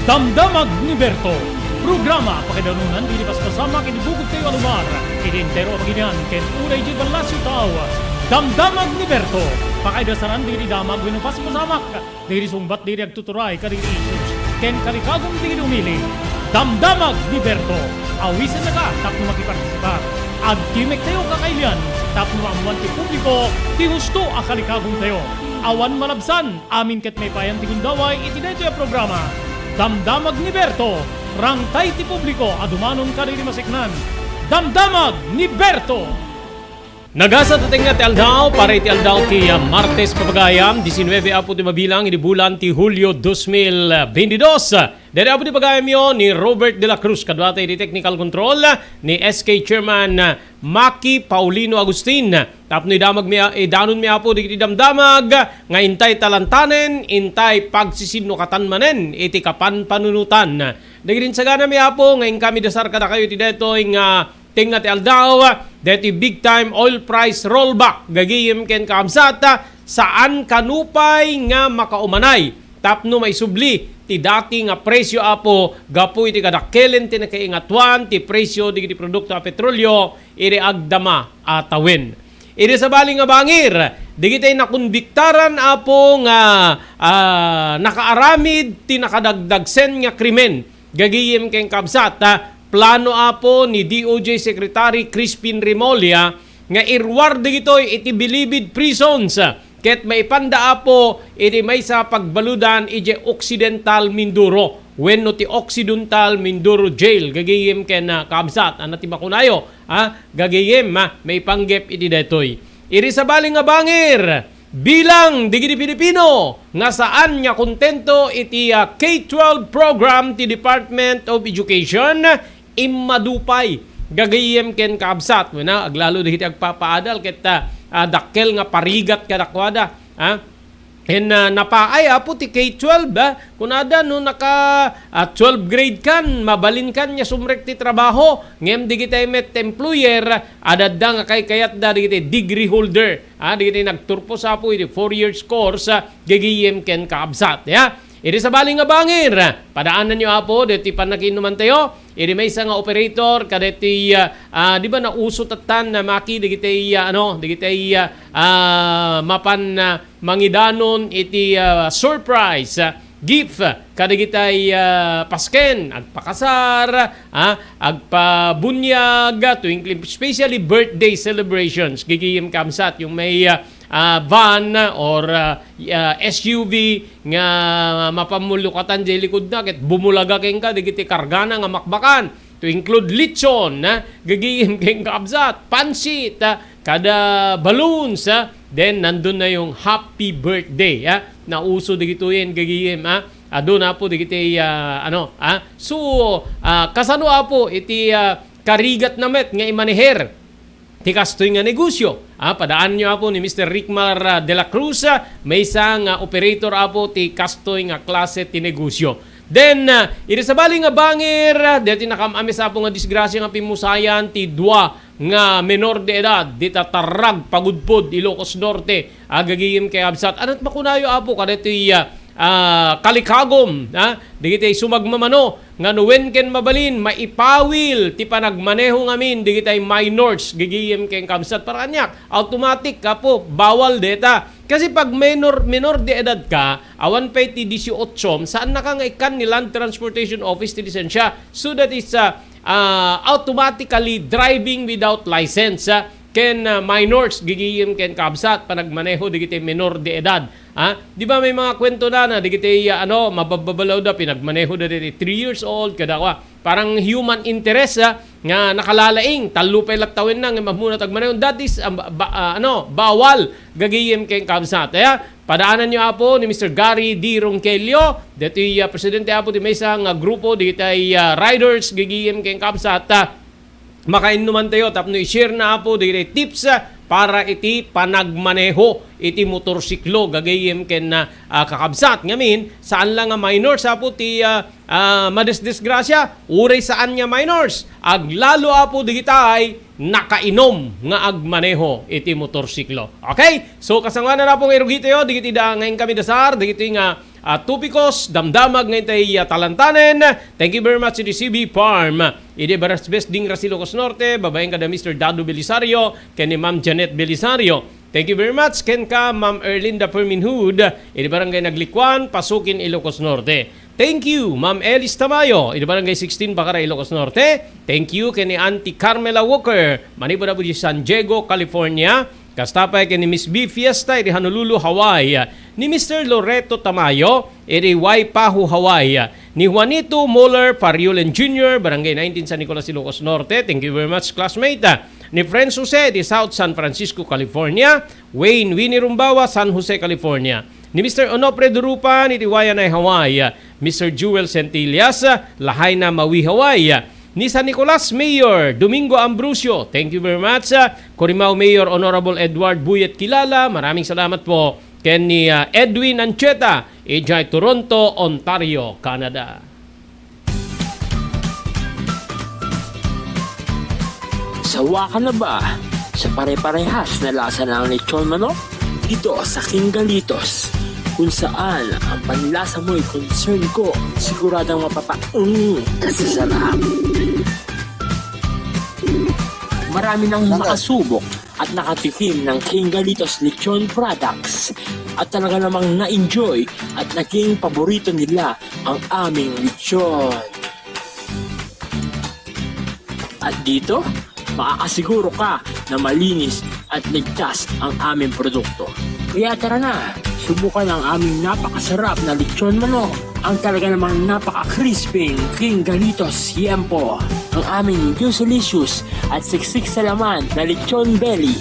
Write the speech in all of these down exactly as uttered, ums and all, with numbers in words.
Damdamag ni Berto, programa pakaidanunan ti paspasama iti bukod tayo a lugar, iti entero a pagilian ken unay di balasyo tao. Damdamag ni Berto, pakaidasaran diri damag wenno paspasamak, diri sungbat diri agtuturay kadiri issues, ken kalikagum diri umili. Damdamag ni Berto, awisenna ka tapno makipartisipar. Agkimek tayo kakailian tapno ammuan ti publiko ti husto a kalikagum tayo. Awan malabsan, amin ket maipayan ti gundaway iti daytoy a programa. Damdamag ni Berto, rangtay ti publiko a dumanon kadiri maseknan. Damdamag ni Berto! Nagasat a tengnga ti aldaw, para iti aldaw ti, ah, Martes, papagayam, diecinueve apo ti mabilang iti bulan ti Hulio dos mil veintidós. Daydi apo ti pagayamyo ni Robert de la Cruz, kaduata iti technical control, ni S K Chairman, ah, Maki Paulino Agustin. Tapno idamag mi, idanon mi apo dagiti damdamag nga intay talantanen, intay pagsisinnukaten manen iti kapanpanunotan. Dagiti insagana mi apo nga inkami dasar kadakayo iti daytoy nga tengnga ti aldaw, daytoy big time oil price rollback, gagayem ken kaabsat, saan kano pay nga makaumanay tapno maisubli ti dati nga presyo, apo, gapu iti kadakkelen ti nakaingatuan ti presyo dagiti produkto a petrolio iti agdama a tawen. Iti sabali nga bangir, dagiti nakonbiktaran, apo, nga, ah, nakaaramid ti nakadagdagsen nga krimen, gagayem ken kabsat, ah, plano, apo, ni D O J Secretary Crispin Remulla nga iruar dagitoy iti bilibid prisons, ket maipanda, apo, iti maysa a pagbaludan idiay Occidental Mindoro wenno ti Occidental Mindoro Jail, gagayem ken, ah, kabsat. Ania ti makunayo, ah, gagayem, ah, maipanggep iti daytoy. Iti sabali nga bangir, bilang dagiti Filipino nga saan nga kontento iti, ah, K twelve program ti Department of Education, immadu pay, gagayem ken kaabsat. Wen, aglalo dagiti agpapaadal ket, ah, ah, dakkel nga parigat kadakuada, ah. Ken, ah, napaay, apo, ti K twelve, ah. Kunada, no naka, ah, twelve grade kan, mabalinkan nga sumrek ti trabaho. Ngem dagiti met employer, adda nga kaykayatda dagiti degree holder, ah, dagiti nagturpos, apo, iti four years course, ah, gagayem ken kaabsat, ya. Iti sabali nga bangir, padaananyo, apo, deti pannakiinumantayo. Iti maysa nga operator kadeti, ah, ah, di ba nauso tattan na maki dagiti, ah, ano, dagiti, ah, ah, mapan, ah, mangidanon iti, ah, surprise, ah, gift, ah, kadagiti, ah, pasken, agpakasar, ah, agpabunyag, to include especially birthday celebrations. Gagayem kabsat, yung may, ah, ah, van or, ah, ah, S U V nga mapammulukatan diay likudna ket bumulaga kenka dagiti kargana nga makbakan, to include lechon, ah, gagayem ken kabsat, pansit, ah, kada balloons, ah, then nandun na yung happy birthday, ah, nauso dagitoyen gagayem, ah, adu na, apo, dagiti, ah, ano, ah, so, ah, kasano, apo, iti, ah, karigatna met nga imaneher ti kastoy nga negosyo. Ah, padaanyo, apo, ni Mister Rickmar, ah, de la Cruz, ah, maysa nga operator, apo, ti kastoy nga klase ti negosyo. Then, ah, iti sabali nga bangir, ah, deti nakaam-amis, apo, nga disgrasya nga pimmusayan ti dua nga menor de edad dita Tarrag, Pagudpod, Ilocos Norte, ah, gagayem ken kabsat. Ania ti makunayo, apo, kadaytoy, ah, ah, kalikagum, ah, dagiti sumagmamano nga no wen ken mabalin, maipawil ti panagmaneho ngamin dagiti minors, gagayem ken kabsat. Para aniak, automatic, apo, bawal deta. Kasi pag menor, menor de edad ka, awan pay ti dieciocho, saannaka nga ikkan ni Land Transportation Office ti lisensya. So that is, ah, ah, automatically driving without license, ah, ken, ah, minors, gagayem ken kabsat, panagmaneho dagiti menor de edad. Ah, di ba may mga kwento na, na dagiti, ah, ano, mabababalawda, pinagmanehona dagiti three years old, kada kua. Parang human interest, ah, nga nakalalaing, tallo pay latta wenno nga ammona ti agmaneho. That is, ah, ba-, ah, ano, bawal, gagayem ken kabsat. Aya, padaananyo, apo, ni Mister Gary D. Ronquillo, daytoy, ah, presidente, apo, ti maysa nga grupo dagiti, ah, riders, gagayem ken kabsat, ah, makainnumantayo tapno i-share na, apo, dagiti tips, ah, para iti panagmaneho iti motorsiklo, gagayem ken, ah, ah, kakabsat. Ngamin, saan la nga minors, apo, ti, ah, ah, madisdisgrasya, uray saan nga minors. Aglalo, apo, dagitay nakainom nga agmaneho iti motorsiklo. Okay? So, kasangoanan, apo, nga irugitayo dagiti da nga inkami dasar, dagiti nga, ah, Tupicos, damdamag nga intay, ah, talantanen. Thank you very much, idi C B Farm. Idi Barasbes, Dingras, Ilocos Norte, babaen kada Mister Dado Belisario, ken ni Ma'am Janet Belisario. Thank you very much. Ken ka, Ma'am Erlinda Ferminhud, idi Barangay Naglikuan, Pasukin, Ilocos Norte. Thank you, Ma'am Elis Tamayo, idi Barangay sixteen, Bacara, Ilocos Norte. Thank you, ken ni Auntie Carmela Walker, manipud-apud idi San Diego, California. Kasta pay ken ni Miss B Fiesta, idi Honolulu, Hawaii. Ni Mister Loreto Tamayo, idi Waipahu, Hawaii. Ni Juanito Moller Fariulen Junior, Barangay nineteen, San Nicolas, Ilocos Norte. Thank you very much, classmate. Ni Friends Jose, idi South San Francisco, California. Wayne Winnie Rumbawa, San Jose, California. Ni Mister Onofre Durupan, idi Waianae, Hawaii. Mister Jewel Centillas, Lahaina, Maui, Hawaii. Ni San Nicolas Mayor Domingo Ambrosio, thank you very much. Corimao Mayor Honorable Edward Buyet Kilala, maraming salamat po. Ken ni, ah, Edwin Ancheta, idiay Toronto, Ontario, Canada. Sawa ka na ba sa pare-parehas na lasa ng lechon manok? Dito sa King Galitos, kung saan ang panlasa mo'y concern ko, siguradong mapapaung ka sa sarap. Marami nang nakasubok at nakatikim ng King Galitos Lechon Products at talaga namang na-enjoy at naging paborito nila ang aming lechon. At dito, makakasiguro ka na malinis at ligtas ang aming produkto. Kaya tara na, subukan ang aming napakasarap na lechon manok, ang talaga namang napaka-crispy King Galitos Yempo, ang aming juicy-licious at siksik sa laman na lechon belly.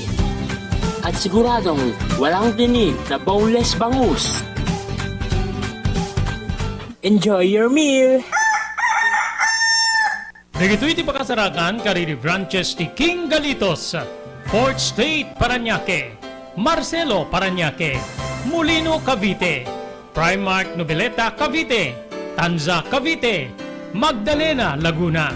At siguradong walang tinik na boneless bangus. Enjoy your meal! Dagitoy ti pakasarakan kadagiti branches ti King Galitos, Fourth Street, Parañaque, Marcelo, Parañaque, Molino, Cavite, Primark, Noveleta, Cavite, Tanza, Cavite, Magdalena, Laguna,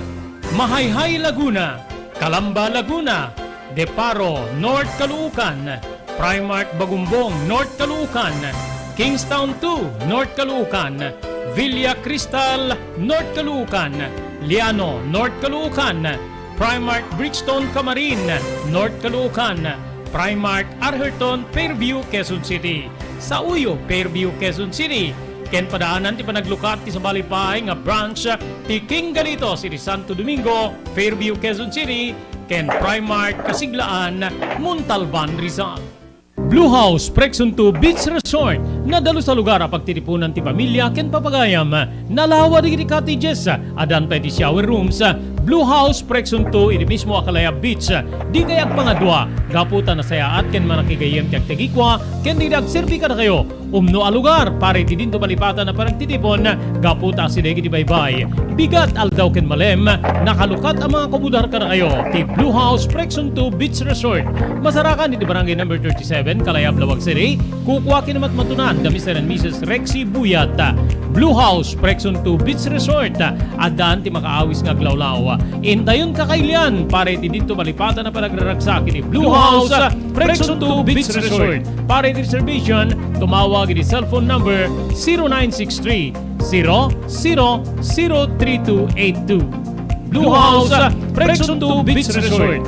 Mahayhay, Laguna, Calamba, Laguna, Deparo, North Caloocan, Primark Bagumbong, North Caloocan, Kingstown two, North Caloocan, Villa Cristal, North Caloocan, Liano, North Caloocan, Primark Bridgestone Camarin, North Caloocan, Primark Arherton, Fairview, Quezon City, Sauyo, Fairview, Quezon City, ken padaanan ti panaglukat ti sabali pay nga branch ti King Galitos iti Santo Domingo, Fairview, Quezon City, ken Primark Kasiglaan, Montalban, Rizal. Blue House Prexon two Beach Resort, nadalus a lugar a pagtitipunan ti pamilya ken papagayam. Nalawa dagiti cottages, addan pay ti shower rooms. Blue House Prexon two iti mismo a Calaya Beach. Dikay agpangadua, gapu ta nasayaat ken manakigayyem ti agtagikua ken dagiti agserbi kadakayo. Umno a lugar para iti dinto malipatan a panagtitipon gapu ta asideg iti baybay, bigat, aldaw ken malem, nakalukat a mga kumudar kadakayo ti Blue House Prexon two Beach Resort. Masarakan iti Barangay Number thirty-seven, Kalayab, Laoag City. Kukua ken matmatunan da Mister and Missus Rexy Buyat. Blue House Prexon two Beach Resort. Addan ti makaawis nga aglawlaw. Intayon kakailian para iti dinto malipatan a panagraragsak iti Blue House Prexon two Beach Resort. Para iti reservation, tumawag iti cellphone number zero nine six three, zero zero zero three two eight two. Blue House Prexon two Beach Resort.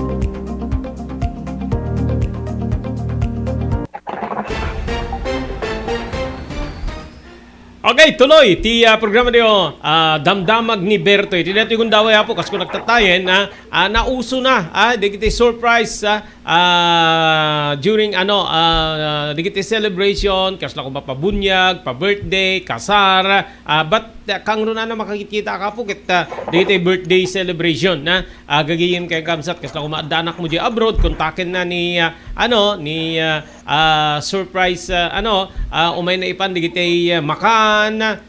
Okay, tuloy ti, ah, programa tayo, ah, Damdamag ni Berto. Iti daytoy gundaway, Apo, kas ko nagtatayen, ah, ah, nauso na, ah, dagiti surprise, ah, ah, during, ano, ah, dagiti celebration, kasla koma pabunyag, pa-birthday, kasar, ah, but, ah, kangrunan a makakita-kita, Apo, ket, ah, dagiti birthday celebration, ah, ah, gagayem ken kamsat, kasla koma adda anakmo diay abroad, kontaken na ni, ah, ano, ni, ah, ah, surprise, ah, ano, ah, umay naipan dagiti, ah, makan,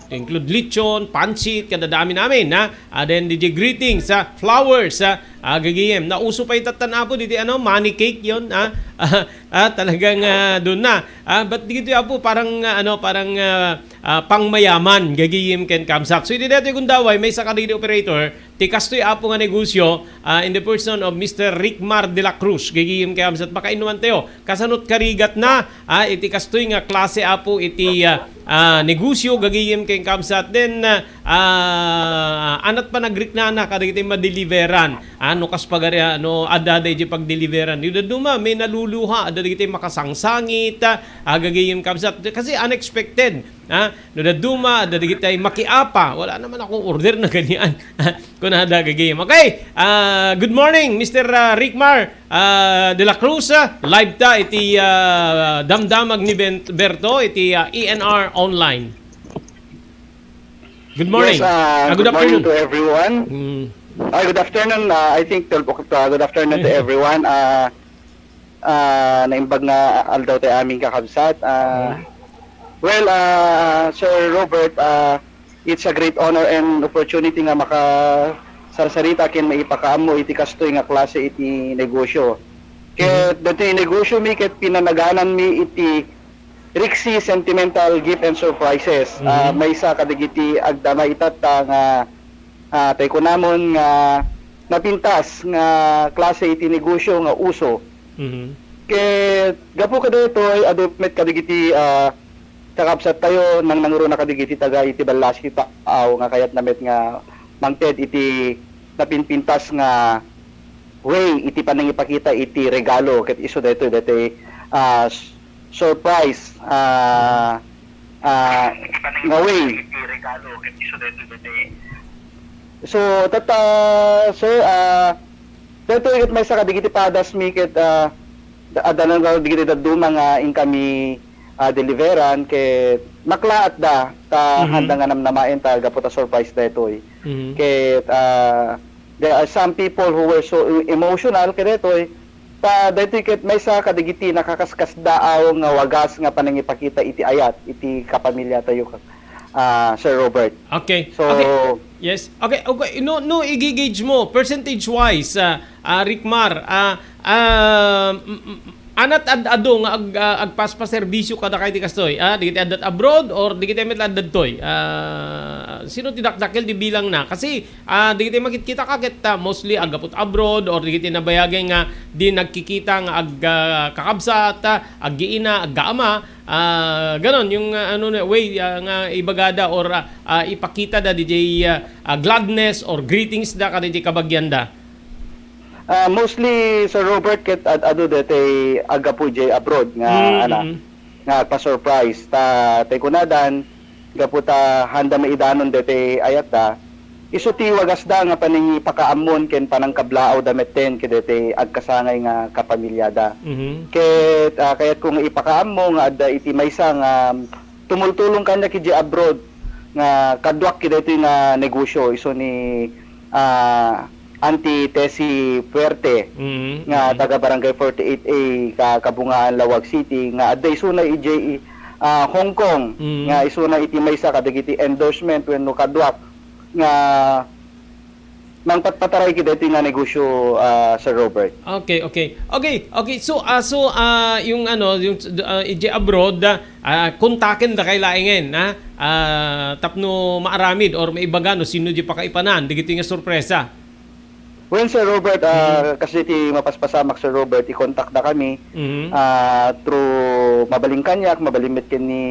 to include lechon, pansit, kadadami-dami, ha? Ah, then, dagiti greetings, ah, flowers, ah, ah, gagayem. Nauso pay tattan, Apo, dagiti, ano, money cake yon, ah. Ah, ah, talagang, ah, doon na. Ah, but dagitoy, Apo, parang, ah, ano, parang, ah, ah, pangmayaman, gagayem ken kamsat. So, iti daytoy gundaway, maysa kadagiti operator, ti kastoy, Apo, nga negosyo, ah, in the person of Mister Rickmar de la Cruz, gagayem ken kamsat, makainnuman tayo. Kasano't karigatna, ah, iti kastoy nga klase, Apo, iti, ah, ah, negosyo, gagayem ken kabsat, then, ah, ah, anat panagriknana kadagiti madeliveran. Ah, no kas pagari-, ah, no adda daydi pagdeliveran. Yung dadduma, may naluluha, adda dagiti makasangsangit, ah, gagayem kabsat. Kasi unexpected. Ah, no dadduma, adda dagiti makiapa. Wala naman akong order na ganyan. Kunada gagayem. Okay, ah, good morning, Mister, ah, Rickmar, ah, de la Cruz, ah, live ta iti, ah, damdamag ni Ben-, Berto, iti, ah, E N R Online. Good morning. Yes, ah, Ah, good good morning afternoon. to everyone. Mm. Ay, good afternoon. Ah, I think twelve o'clock. Ah, good afternoon to everyone. Ah, ah, naimbag nga aldaw tayo amin kakabsat. Ah, Mm. well, ah, Sir Robert, ah, it's a great honor and opportunity nga makasarsarita ken maipakaammo iti kastoy nga klase iti negosyo. Ket Mhm. datoy negosyo mi ket pinanaganan mi iti Rixie Sentimental Gift and Surprises. Ah, Mhm. maysa kadagiti agdama itatta nga, ah, tay kunamon nga napintas nga klase iti negosyo nga uso. Mhm. Ket gapu kadaytoy, adu met kadagiti, ah, kakabsat tayo, nangnangruna kadagiti taga iti ballasi taaw nga kayatna met nga mangted iti napinpintas nga way iti panangipakita iti regalo ket isu daytoy, daytoy, ah, s-, surprise, ah, ah, nga way. So, tatta, sir, ah, daytoy ket maysa kadagiti padas mi ket, ah, da-, adda na dagiti dadduma nga inkami, ah, deliveran ket maklaatda ta Mhm. handa nga namnamaen ta gapu ta surprise daytoy. Mhm. Ket, ah, there are some people who were so e-, emotional kadaytoy, ta daytoy ket maysa kadagiti nakakaskasdaaw nga wagas nga panangipakita iti ayat iti kapamilya tayo, ah, Sir Robert. Okay. So, Okay. Yes. Okay, okay. No, no, igigage mo, percentage-wise, ah, ah, Rickmar, ah, ah, m-, m-, anat ad-adu nga ag-, ah, agpaspaserbisyo kada kay ti kastoy? Ah, digiti addat abroad or digiti met adda ditoy? Ah, sino ti dakdakkel di bilang na? Kasi, ah, digiti makitkita ka ket, ah, mostly agaput abroad or digiti nabayagay nga di nagkikita nga ag-, ah, kakabsat, ah, aggiina, aggaama, ah, ganon, yung, ah, ano na, way, ah, nga ibagada or, ah, ah, ipakita da di jay, ah, ah, gladness or greetings da kadaydi kabagian da? Ah, mostly, Sir Robert, ket ad-, adu daytoy aggapu jay abroad nga, Mm, ana, mm. nga agpa-surprise. Ta, tay kunadan, gapu ta handa maidanon daytoy ayatda, isu ti wagasda nga panangipakaammon ken panangkablaawda metten kadaytoy agkasangay nga kapamilyada. Mhm. Ket, ah, kayatko nga ipakaammo nga adda iti maysa nga tumultulong kaniak idiay abroad nga kaduak kadaytoy nga negosyo, isu ni, ah, Auntie Tessie Fuerte Mhm, nga mhm. taga Barangay forty-eight A, ka-, Kabungaan, Laoag City, nga adda isuna idiay, ah, Hong Kong, Mhm. nga isuna iti maysa kadagiti endorsement wenno kaduak nga mangpatpataray kadaytoy nga negosyo, ah, Sir Robert. Okay, okay. Okay, okay. So, ah, so, ah, yung ano, yung, ah, idiay abroad, ah, kontaken da kay laengen, ha? Ah, tapno maaramid or maibaga no sino di pakaipanan, digitoy nga sorpresa. Well, Sir Robert, ah, Mm. kasi ti mapaspasamak, Sir Robert, i-contact da kami, Mhm. ah, through mabalin kaniak, mabalin met ken ni,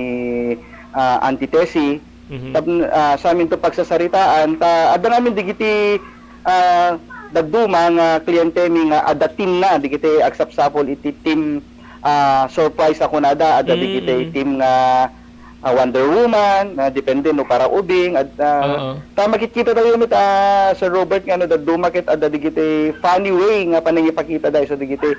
ah, Auntie Tessie. Mhm. Tap-, ah, sa amin to pagsasaritaan, ta, adda ngamin digiti, ah, dadduma nga kliente mi nga adda team na, digiti agsapsapul iti team, ah, surprise a kunada, adda Mm, digiti mm. team nga, ah, Wonder Woman, na depende no para ubing, at, ah, Oo. ta makitkita tayo met, ah, Sir Robert, nga no dadduma ket adda digiti funny way nga panangipakita da isu digiti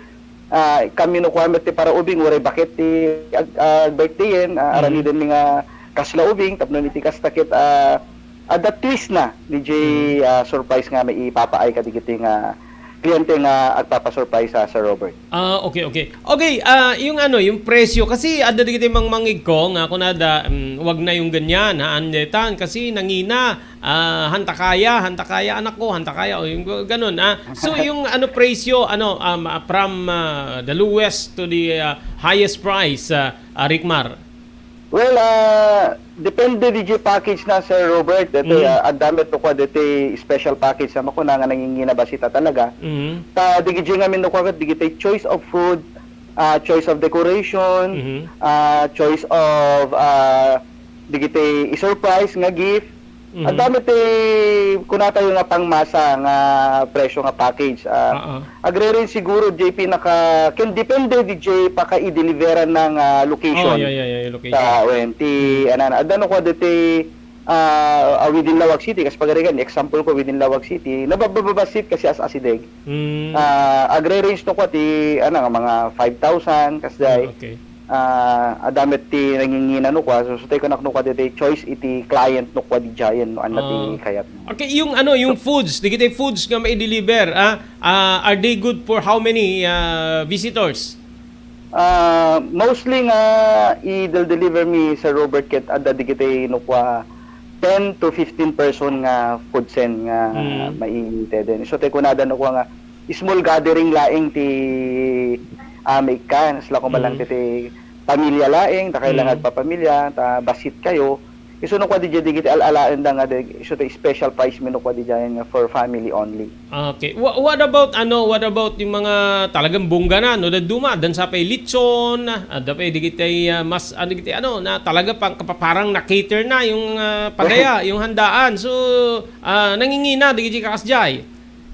ah, kami no kua met ti para ubing, uray baket ti ag-, ah, birthday-en, ah, Mhm. aramiden mi nga kasla ubing, tapno iti kasta ket, ah, adda twist na, D J, Mhm. ah, surprise nga maipapaay kadagiti nga kliyente nga agpapa-surprise sa Sir Robert. Ah, okay, okay. Okay, ah, yung ano, yung presyo, kasi adda dagiti mangmangigko nga kunada, mm, "Wag na yung ganyan, ha, Andetan, kasi nangina." Ah, hanta kaya, hanta kaya, anak ko, hanta kaya, o yung ga-, ganun, ah. So, yung ano, presyo, ano, um, ah, from, ah, the lowest to the, ah, highest price, ah, ah, Rickmar? Well, ah, depende di jay package na, Sir Robert. Dati, Mm. ah, adda met no kua dati special package na makuna nga nangingina basita talaga. Mm. Ta, di jay ngamin no kua, di jay choice of food, ah, choice of decoration, Mhm. ah, choice of, ah, dagiti i-surprise nga gift. Mhm. Adda met ti kunatayo nga pangmasa nga presyo nga package. Ah, Ah, ah. agre-range siguro diay pinaka, ken depende diay pakaideliveranna nga location. Oh, yeah, yeah, yeah, location. Sa, wen, ti, Mm. anan, adda no kua ditoy, ah, ah, within Laoag City, kas pagarigan, example ko, within Laoag City, nabababassit kasi as asideg. Mm. Ah, agre-range no kua ti, ano, nga mga five thousand, kasdiay. Ah, okay. Ah, adda met ti nangingina no kua, so, so, tayo kunak no kua, ditoy choice iti client no kua, diay no, ano ti Ah. kayat. Okay, yung ano, yung So foods, dagiti foods nga mai-deliver, ah, ah, are they good for how many, ah, visitors? Ah, mostly nga i-del-deliver mi, Sir Robert, ket adda dagiti no kua, ten to fifteen person nga food send nga Mm. maiteden. So, tayo kunada no kua nga, small gathering laeng ti, ah, maikkan. Sila ko man lang Mm. ti pamilya laeng, ta kailangan Mm. agpapamilya, ta bassit kayo. Isu no kua diay dagiti al-alaenda nga di, isu ti special price mi no kua diay nga for family only. Okay. Wha-, what about, ano, what about yung mga talagang bongga na, no? Dadduma, addan sa pay litson, adda pay dagiti, ah, mas, ah, dagiti, ano, na talaga pang, parang na-cater na yung, ah, padaya, yung handaan. So, ah, nangingina dagiti kasdiay.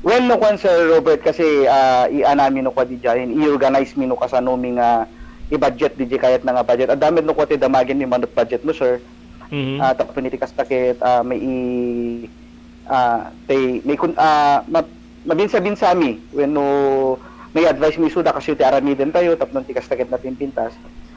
Well, no kwan, Sir Robert, kasi, ah, i-, anami no kua diay, i-organize mi no kasano mi nga i-budget diay kayat na nga budget. Adda met no kua ti damagin mi manut budget no, sir. Mhm. Ah, tapno iti kasta ket, ah, may i-, ah, tay, may kun-, ah, ma-, mabinsa-binsa mi wenno may advice mi isuda kasi ti aramiden tayo tapno ti kasta ket napimpintas.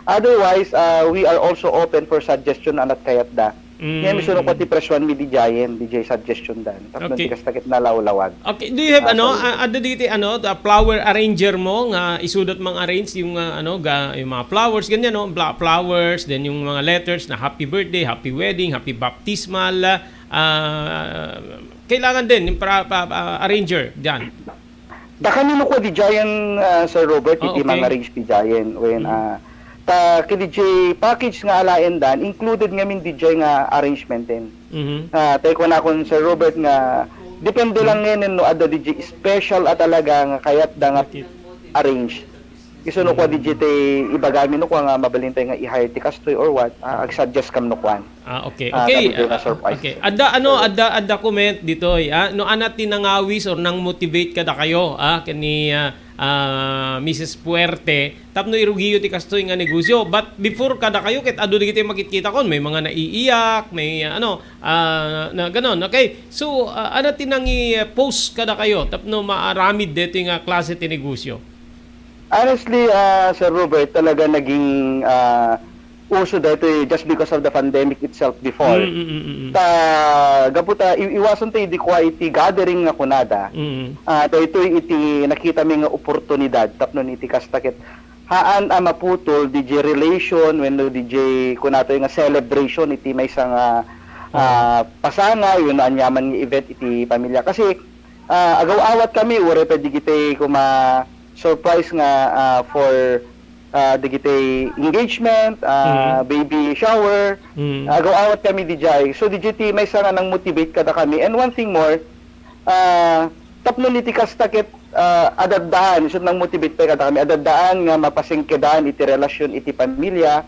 Otherwise, ah, we are also open for suggestion anat kayatda. Ngem isu no kua ti Mm. presuan mi diay, diay suggestion dan. Tapno ti Okay. kasta ket nalawlawag. Okay, do you have Ah, ano, sorry. ah, adda dagiti ano, the flower arranger mo nga isudat mang arrange yung, ah, ano, ga-, yung mga flowers, ganyan, no? Bla-, flowers, then yung mga letters na happy birthday, happy wedding, happy baptismal, ah, kailangan din yung pra-, pa-, pa-, arranger diyan. Dakami no kua diay, ah, Sir Robert, Ah, iti okay. Mga arrange diay. When, Mm. ah, ta, kidi diay package nga alaen dan, included ngamin diay nga arrangement din. Mhm. Ah, tay kunakon, Sir Robert, nga depende lang Mm. ngayon no adda diay special a talaga nga kayat da nga Bakit? arrange. Isu no kua Mm. diay ti ibagami no kua nga mabalin tayo nga i-hire ti kastoy or what, ah, ag-suggest kam no kuan. Ah, okay. Ah, Okay, kami tayo ah, na-surprise. Okay. Adda, ano, Sir. Adda, adda comment ditoy, ah, no, anat ti nangawis or nang-motivate kadakayo, ah, ken ni, ah, ah, Missus Puerte, tapno irugiyo ti kastoy nga negosyo. But before kadakayo, ket adu dagiti makitkitakon, may mga naiiyak, may, ah, ano, ah, na ganon. Okay. So, ah, anat ti nangi-post kadakayo tapno maaramid detoy nga klase ti negosyo? Honestly, ah, Sir Robert, talaga naging, ah, uso daytoy just because of the pandemic itself before. Mm, mm, mm, mm, mm. Ta, gapu ta, i-, iwasan tayo di kua iti gathering nga kunada. Mm. Ah, daytoy iti nakita mi nga oportunidad tapno iti kasta ket haan a maputol diay relation wenno diay kunatoy nga celebration iti maysa nga, Oo. ah, pasangay wenno aniaman nga event iti pamilya. Kasi, ah, agaw-awat kami, uray pa digiti kuma surprise nga, ah, for, ah, dagiti engagement, ah, Mm. baby shower. Mm. Agaw-awat kami diay. So, diay ti maysa nga nang-motivate kadakami. And one thing more, ah, tapno iti kasta ket, ah, adaddaan, isu nang-motivate pay kadakami, adaddaan nga mapasingkedan iti relasyon iti pamilya.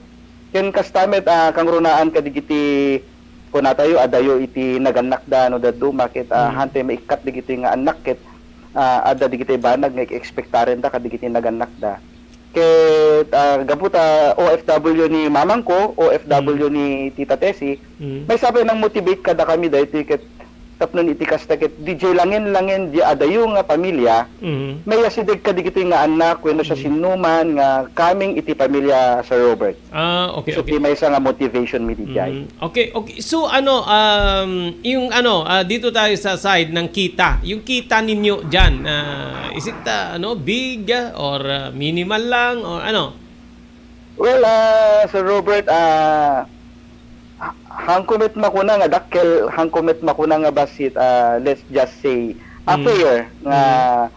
Ken kasta met, ah, kangrunaan kadigiti kunatayo, adayo iti nagannakda no dadduma ket, ah, Mm. hantay maikkat dagiti nga annak ket, ah, adda dagiti banag nga ekspektarenda kadigiti nagannakda. Ket, ah, gapu ta O F W ni mamangko, O F W Mm. ni Tita Tessie, Mm. maysa pay nang-motivate kadakami daytoy ket tapno iti kasta ket diay langin-langin diay adayo nga pamilya, Mm. mayasideg kadigitoy nga annak wenno sa Mm. sinnuman nga coming iti pamilya, Sir Robert. Ah, okay, So, okay. ti maysa nga motivation mi diay. Mm, okay, okay. So, ano, um, yung ano, ah, dito tayo sa side ng kita. Yung kita ninyo diyan, ah, is it, ah, ano, big, ah, or, ah, minimal lang or ano? Well, ah, Sir Robert, ah, ha-, hangko met makuna nga dakkel, hangko met makuna nga bassit, ah, let's just say, a Mm. fair nga, Mm.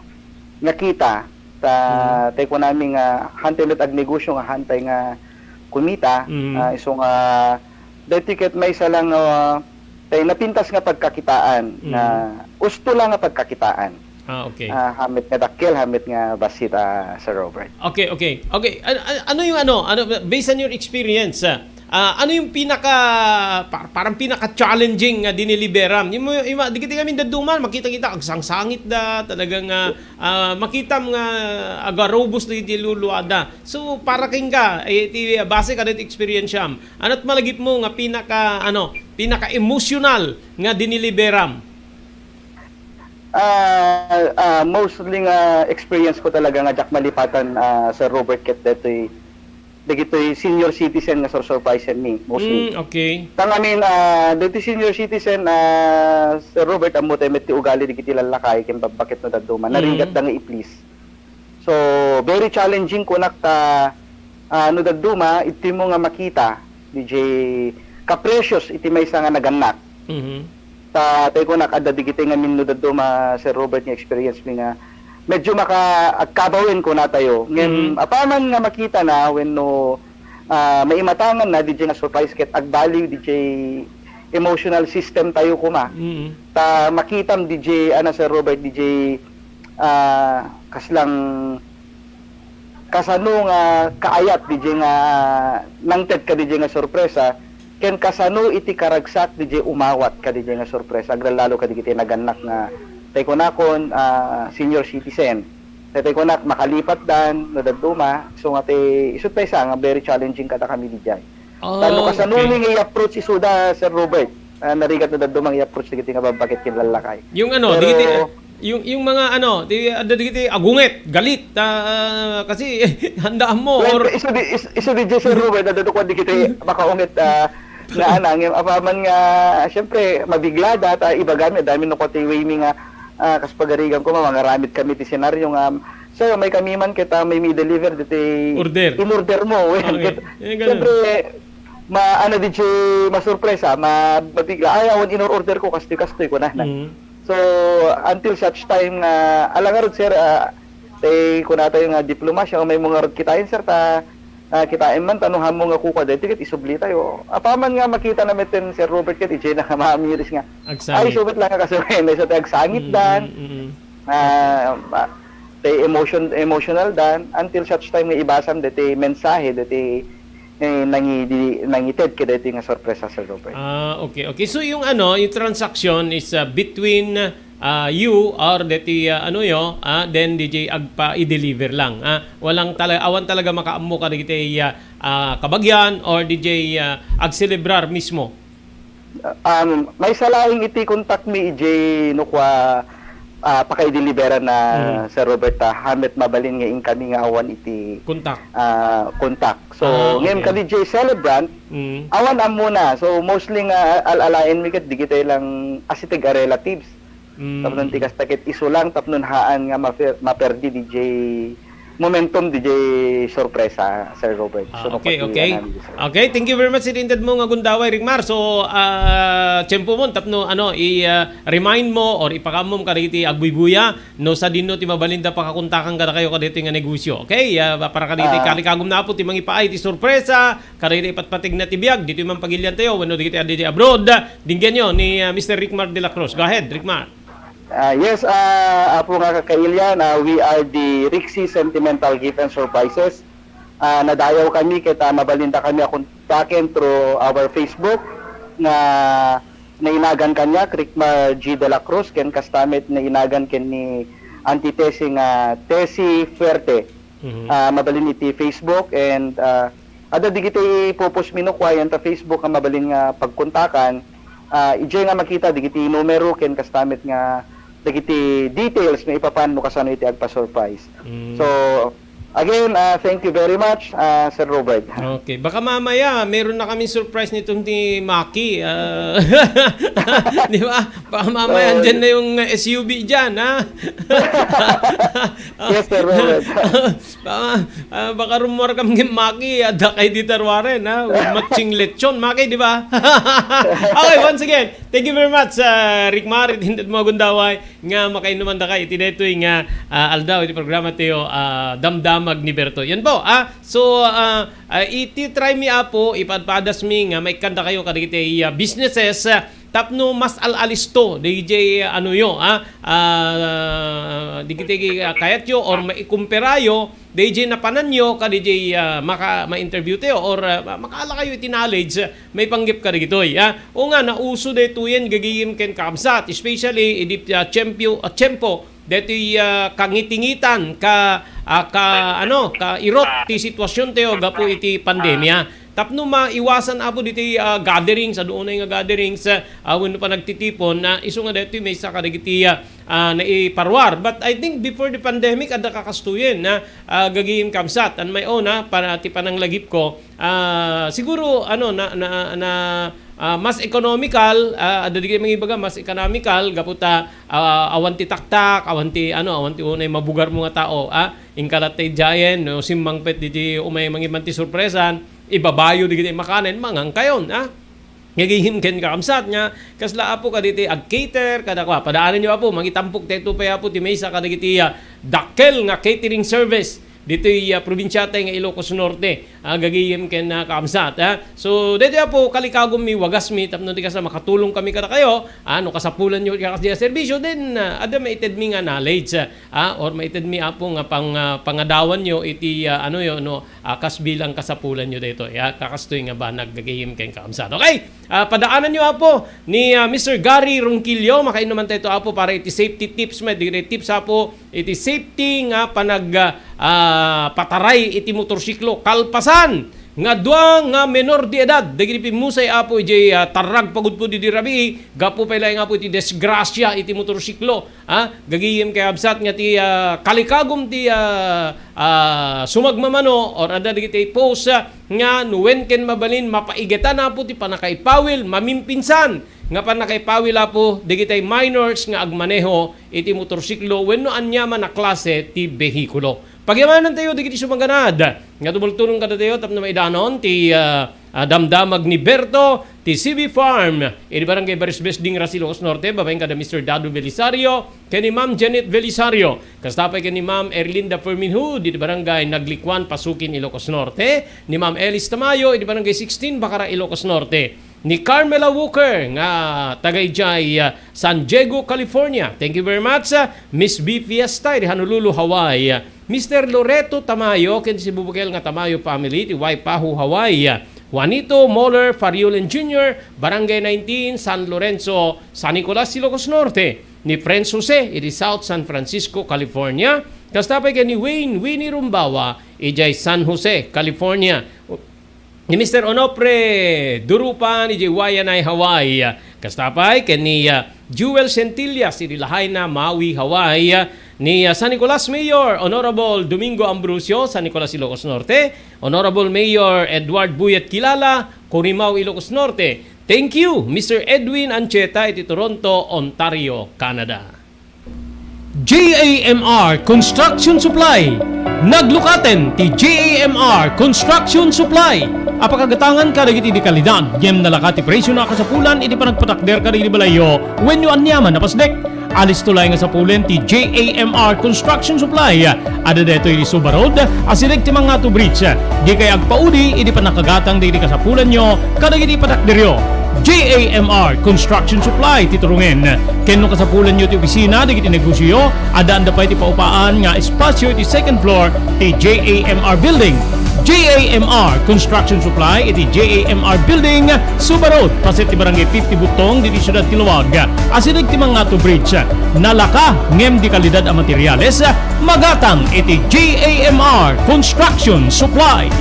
nga kita. Ta, Mm. tay kunami nga hantay met agnegosyo nga hantay nga kumita, Mm. ah, isu nga daytoy ket maysa lang, ah, tay napintas nga pagkakitaan, Mm. nga usto lang nga pagkakitaan. Ah, okay. Ah, haan met nga dakkel, haan met nga bassit, ah, Sir Robert. Okay, okay. Okay, an-, an-, ano yung ano, ano, based on your experience, ah, Ah, ano yung pinaka, pa-, parang pinaka-challenging nga diniliberam? Yung, yung, yung, di kita kami daduman, makita-kita, agsangsangit da, talagang, ah, ah, makitam nga agarubos da iti luluada. So, para king ka, eh, iti, base ka iti experience am. Ano't malagip mo nga pinaka, ano, pinaka-emotional nga diniliberam? Ah, ah, mostly nga experience ko talaga nga diak malipatan, ah, Sir Robert, ket detoy, dagitoy senior citizen nga sursurprisen mi, mostly. Mm, okay. Tang, I mean, ah, dagitoy senior citizen, ah, Sir Robert, ammo tayo met ti ugali dagiti lallakay ken babbakit no dadduma. Mm. Narigat da nga i-please. So, very challenging kunak ta, ah, no dadduma, iti mo nga makita, D J, ka-precious iti maysa nga nagannak. Mhm. Ta, tay kunak, adda digiti ngamin no dadduma, Sir Robert, nga experience mi nga medyo maka-, agkabawen kunatayo. Ngem, Mhm. apaman nga makita na wenno, ah, maimatangan na, D J, nga surprise ket agbaliw, D J, emotional system tayo kuma. Mhm. Ta, makitam, D J, ana, Sir Robert, D J, ah, kaslang kasano nga kaayat D J nga nangted ka D J nga sorpresa, ken kasano iti karagsak D J umawat ka D J nga sorpresa, aglallalo ka dagiti nagannak nga tay kunakon, ah, senior citizen. Tay, tay kunak, makalipat dan, no dadduma, so nga ti, isu ti maysa nga very challenging kadakami D J. Ah, Tano kasano okay. ni nga i-approach isuda, Sir Robert? Ah, narigat no dadduma nga i-approach dagiti nga babbakit ken lallakay. Yung ano, Pero dagiti, yung, yung mga ano, di, adda dagiti agunget, galit, ah, kasi handaan mo Well, or isu di, is-, isu di Sir Robert, adda ko dagiti makaunget, ah, nga ana, ngem apaman nga, siyempre, mabigla da, ta ibaga mi, dami no ko ti way mi nga, ah, kas pagarigan ko, mangaramid kami ti senaryo nga, "Sir, may kami man kita, may mi-deliver diti Order. in-order mo." Well, Okay. ket-, Eh, ganun. siyempre, ma-, ano, di siya masurpresa, ma-, mabigla, "Ay, awan in-order ko, kastoy, kastoy," kunana. Mm. So, until such time nga, "Ala ngarud, sir, ah, tay kunatayo nga diplomasya, umay mo ngarud kitaen, sir, ta, ah, kitaen man, ta no hammo nga kukua daytoy, ket isubli tayo." Apaman nga makita na metten, Sir Robert, ket ijay na nga maamiris nga, Agsangit. "Ay, subit lang nga kaso, eh, may sa tay agsangit Mm, dan." mm, mm, mm. Ah, ma-, tay emotion, emotional dan, until such time nga ibasam daytoy mensahe, daytoy, eh, nangidi-, nangited kadaytoy nga sorpresa, Sir Robert. Ah, okay, okay. So, yung ano, yung transaction is, ah, between, ah, you or deti, ah, ano yo, ah, then D J agpa i-deliver lang. Ah, walang tala-, awan talaga makaammo kadagiti, ah, ah, kabagian or D J, ah, agselebrar mismo. Um, may salaing iti contact mi, ijay no kua, ah, pakaideliveran na Mm. Sir Robert, ah, hamet mabalin nga inkami nga awan iti, Contact. ah, contact. So, Ah, ngem okay. ka D J celebrant, Mm. awan ammona. So, mostly nga al-alaen mi ket digitay lang asiteg a relatives. Mm. Tapno ti kasta ket isu lang, tapno haan nga maper-, maperdi D J momentum, D J sorpresa, Sir Robert. Ah, So, okay, mapati-, okay. ano, Sir. Okay, thank you very much, iti inted mo nga gundaway, Rick Mar. So, ah, tiyempo mo, tapno, ano, i, ah, remind mo or ipakaammo kadagiti agbuybuya, no, sadino ti mabalinda pakakontakan kadakayo kadagiti nga negosyo. Okay? Ah, para kadagiti Ah. karikagum na po, ti mangipaay, ti sorpresa, kadagiti ipatpategna ti biag, ditoy man pagilian tayo, wenno dagiti adda abroad, dinggenyo ni, ah, Mister Rick Mar de la Cruz. Go ahead, Rick Mar. Ah, yes, ah, apo nga kakailian, ah, we are the Rixie Sentimental Gift and Surprises. Ah, nadayaw kami ket, ah, mabalinda kami a kontaken through our Facebook nga nainagan kaniak, Rick Mar G de la Cruz, ken kasta met nainagan ken ni Auntie Tessie nga Tessie Fuerte. Mhm. Ah, mabalin iti Facebook and, ah, adda digiti ipupos mi no kua ita Facebook nga mabalin nga pagkontakan. Ah, ijay nga makita digiti numero ken kasta met nga dagiti details nga ipapan no kasano iti agpa-surprise. Mm. So, again, ah, thank you very much, ah, Sir Robert. Okay. Baka mamaya, meron na kaming surprise nitong ni Maki. Ah, di ba? Baka mamaya, Oo. andyan na yung S U V dyan, ha? Yes, Sir Robert. Baka, ah, baka rumor kami ni Maki, adda kay dita ruaren, ha? With matching lechon, Maki, di ba? Okay, once again, thank you very much, ah, Rick Mar, iti inted mo a gundaway, nga makainuman da kay iti daytoy nga, ah, aldaw, iti programa tayo, ah, Damdamag ni Berto. Yan po, ah, so, ah, ah, iti try mi, apo, ipadpadas mi nga maikkan da kayo kadagiti, ah, businesses, ah, tapno mas al-alisto dayjay, ah, anoyo, ah, ah, dagiti, ah, kayatyo or maikumparayo dayjay napananyo kadayjay, ah, maka-, ma-interview tayo or, ah, ma-, makaala kayo iti knowledge, ah, maipanggep kadagitoy, ah. O nga, nauso daytoyen gagayem ken kakabsat, especially idi, ah, tiempo, ah, tiempo daytoy, ah, kangitingitan, ka, ah, ka, ano, kairot ti sitwasyon tayo gapu iti pandemia. Tapno maiwasan, Apo, ditoy, ah, gatherings, adu unay nga gatherings, ah, wenno panagtitipon, na isu nga daytoy maysa kadagiti, ah, ah, naiparuar. But I think before the pandemic, adda kakastoyen, ah, ah, gagayem kabsat, and my own, ah, para ti pananglagipko. Ah, siguro, ano, na, na, na, ah, mas economical, ah, adda dagiti mangibaga, mas economical, gapu ta, ah, awan ti taktak, awan ti, ano, awan ti unay mabugarmo nga tao, ah, inkalat ti giant, no, simmangpet diti umay mangiman ti surpresan, ibabayo dagiti makanen, mangankayon, ah. Gagayem ken kakabsat nga, kasla, Apo, kaditi ag-cater, kada kua, padaanenyo, Apo, mangitampok daytoy pay, Apo, ti maysa kadagiti, ah, dakkel nga catering service ditoy, ah, probinsiatay nga Ilocos Norte. Ah, gagayem ken, ah, kakabsat, ah. So, daytoy, Apo, kalikagummi, wagasmi, tapno ti kasta, makatulong kami kadakayo, ah, no kasapulanyo ti kasta a serbisyo, then, ah, adda maitedmi nga knowledge, ah, or maitedmi, Apo, nga pang-, ah, pangadawanyo iti, ah, anoyo, no, ah, kas bilang kasapulanyo daytoy, ah, kakastoy nga banag gagayem ken kakabsat. Okay? Ah, padaananyo, Apo, ni, ah, Mister Gary Ronquillo, makainnuman tayo, Apo, para iti safety tips, may degree tips, Apo, iti safety nga panag, ah, ah, pataray iti motorsiklo. Kalpasan nga dua nga menor de edad dagiti pimmusay, Apo, idiay, ah, tarrag pagudpud idi rabii, gapu pay laeng, Apo, iti disgrasya iti motorsiklo. Ah, gagayem ken kakabsat nga ti, ah, kalikagum ti, ah, ah, sumagmamano or adda dagiti post, ah, nga no wen ken mabalin mapaigetan, Apo, ti pannakaipawil, mamimpinsan nga pannakaipawil, Apo, dagiti minors nga agmaneho iti motorsiklo wenno aniaman a klase ti behikulo. Pagyamanantayo dagiti sumaganad nga tumultulong kadatayo tapno maidanon ti, ah, ah, damdamag ni Berto ti C B Farm idi Barangay Barisbes, Dingras, Ilocos Norte, babaen kada Mister Dado Belisario ken ni Ma'am Janet Belisario. Kasta pay ken ni Ma'am Erlinda Ferminhud idi Barangay Naglikuan, Pasukin, Ilocos Norte, ni Ma'am Elis Tamayo idi Barangay sixteen, Bacara, Ilocos Norte, ni Carmela Walker nga taga idiay, ah, San Diego, California. Thank you very much, ah, Miss B Fiesta idi Honolulu, Hawaii. Mister Loreto Tamayo ken si bubukel nga Tamayo family ti Waipahu, Hawaii. Juanito Moller Fariulen Junior, Barangay nineteen, San Lorenzo, San Nicolas, Ilocos Norte. Ni Prince Jose idi South San Francisco, California. Kasta pay ken ni Wayne Winnie Rumbawa idiay San Jose, California. Ni Mister Onofre Durupan idiay Waianae, Hawaii. Kasta pay ken ni, ah, Jewel Centillas idi Lahaina, Maui, Hawaii. Ni, ah, San Nicolas Mayor, Honorable Domingo Ambrosio, San Nicolas, Ilocos Norte. Honorable Mayor Edward Buyet Kilala, Corimao, Ilocos Norte. Thank you, Mister Edwin Ancheta iti Toronto, Ontario, Canada. J A M R Construction Supply. Naglukaten ti J A M R Construction Supply. Apakagatangan kadagiti dekalidad, ngem nalaka ti presio na kasapulan iti panagpatakder kadagiti balayyo wenno aniaman a pasdek. Alisto laeng nga sapulen ti J A M R Construction Supply. Adda daytoy iti Suba Road, asideg ti Mangato Bridge. Dikay agpaudi idi pannakagatang dagiti kasapulanyo kadagiti patakderyo. J A M R Construction Supply ti turongen. Ken no kasapulanyo ti opisina dagiti negosioyo, addaanda pay ti paupaan nga espasio iti second floor ti J A M R Building. J A M R Construction Supply iti J A M R Building, Suba Road, paset ti Barangay fifty Butong, ditoy siudad ti Laoag. Asideg ti Mangato Bridge. Nalaka ngem dekalidad a materiales, magatang iti J A M R Construction Supply.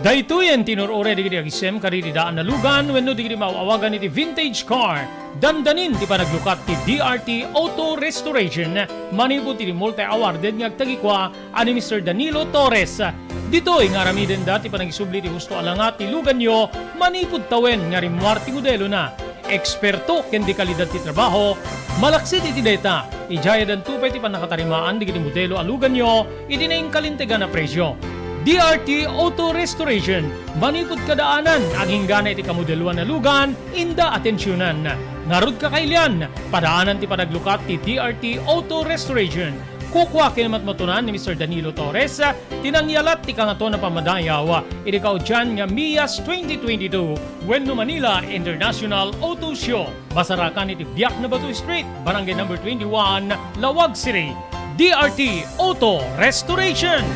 Daytoyen ti inur-uray dagiti agisem kadagiti daan a lugan wenno dagiti maaw-awagan iti vintage car. Dandanin ti panaglukat ti D R T Auto Restoration manipud iti multi-awarded nga agtagikua a ni Mister Danilo Torres. Ditoy nga aramidenda ti panagisubli ti husto a langa ti luganyo manipud tawen nga rimmuar ti modelona. Eksperto ken dekalidad ti trabaho, malaksid iti dayta, idiay addanto pay ti pannakatarimaan dagiti modelo a luganyo iti nainkalintegan a presio. D R T Auto Restoration, manipud kadaanan, aginggana iti kamodeloan a lugan, inda atensionan. Ngarud, kakailian, padaanan ti panaglukat ti D R T Auto Restoration. Kukua ken matmatunan ni Mister Danilo Torres, ah, ti nangyalat ti Kangatoan a Pammadayaw, ah, idi kaudian nga MIAS twenty twenty-two wenno Manila International Auto Show. Masarakan iti Biak na Bato Street, Barangay Number twenty-one, Laoag City. D R T Auto Restoration.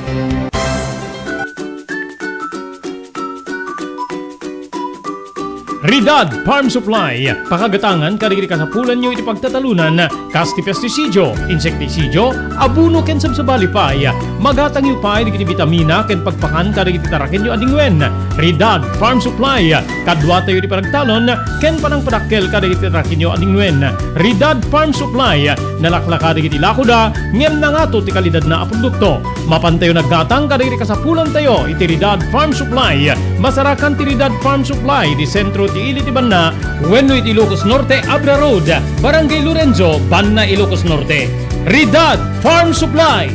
Ridad Farm Supply, pakagatangan kadagiti kasapulanyo iti pagtatalonan, kas ti pestisidio, insektisidio, abono ken sabsabali pay. Magatangyo pay dagiti bitamina ken pagpakan kadagiti tarakenyo a dingwen. Ridad Farm Supply, kaduatayo ti panagtalon ken panangpadakkel kadagiti tarakenyo a dingwen. Ridad Farm Supply, nalaklaka dagiti lakoda, ngem nangato ti kalidadna a produkto. Mapantayo naggatang kadagiti kasapulantayo iti Ridad Farm Supply. Masarakan ti Ridad Farm Supply iti sentro ti ili ti banna wenno iti Ilocos Norte, Abra Road, Barangay Lorenzo, Banna, Ilocos Norte. Ridad Farm Supply.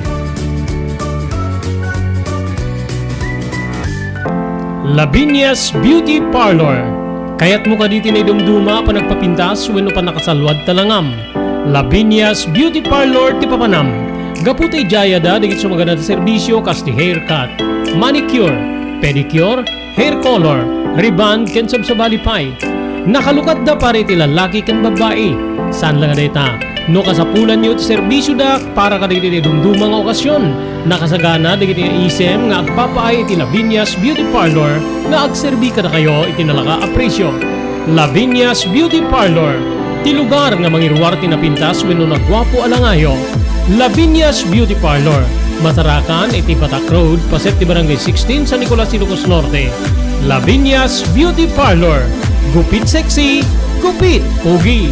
Lavinia's Beauty Parlor. Kayatmo kadi ti naidumduma a panagpapintas wenno pannakasalluad ta langam? Lavinia's Beauty Parlor ti papanam. Gapu ta idiay adda dagiti sumagana ti serbisio kas ti haircut, manicure, pedicure, hair color, rebond, ken sabsabali pay. Nakalukatda para iti lallaki ken babbai. Saan la nga dayta, no kasapulanyo ti serbisioda para kadagiti naidumduma nga okasion, nakasagana dagiti nga isem nga agpapaay iti Lavinia's Beauty Parlor nga agserbi kadakayo iti nalaka a presio. Lavinia's Beauty Parlor, ti lugar nga mangiruar ti napintas wenno naguapo a langayo. Lavinia's Beauty Parlor, masarakan iti Batak Road, paset ti Barangay sixteen, San Nicolas, Ilocos Norte. Lavinia's Beauty Parlor, gupit sexy, gupit pogi.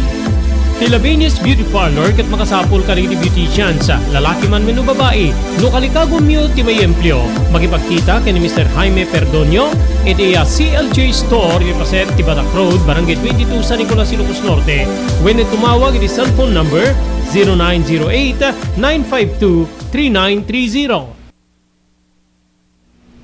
Ti Lavinia's Beauty Parlor ket makasapul kadagiti beauticians, lalaki man wenno babai. No kalikagumyo ti maiempleo, makipagkita ken ni Mister Jaime Perdonio iti, ah, C L J Store iti paset ti Batak Road, Barangay twenty-two, San Nicolas, Ilocos Norte, wenno tumawag iti cellphone number zero nine zero eight, nine five two, three nine three zero.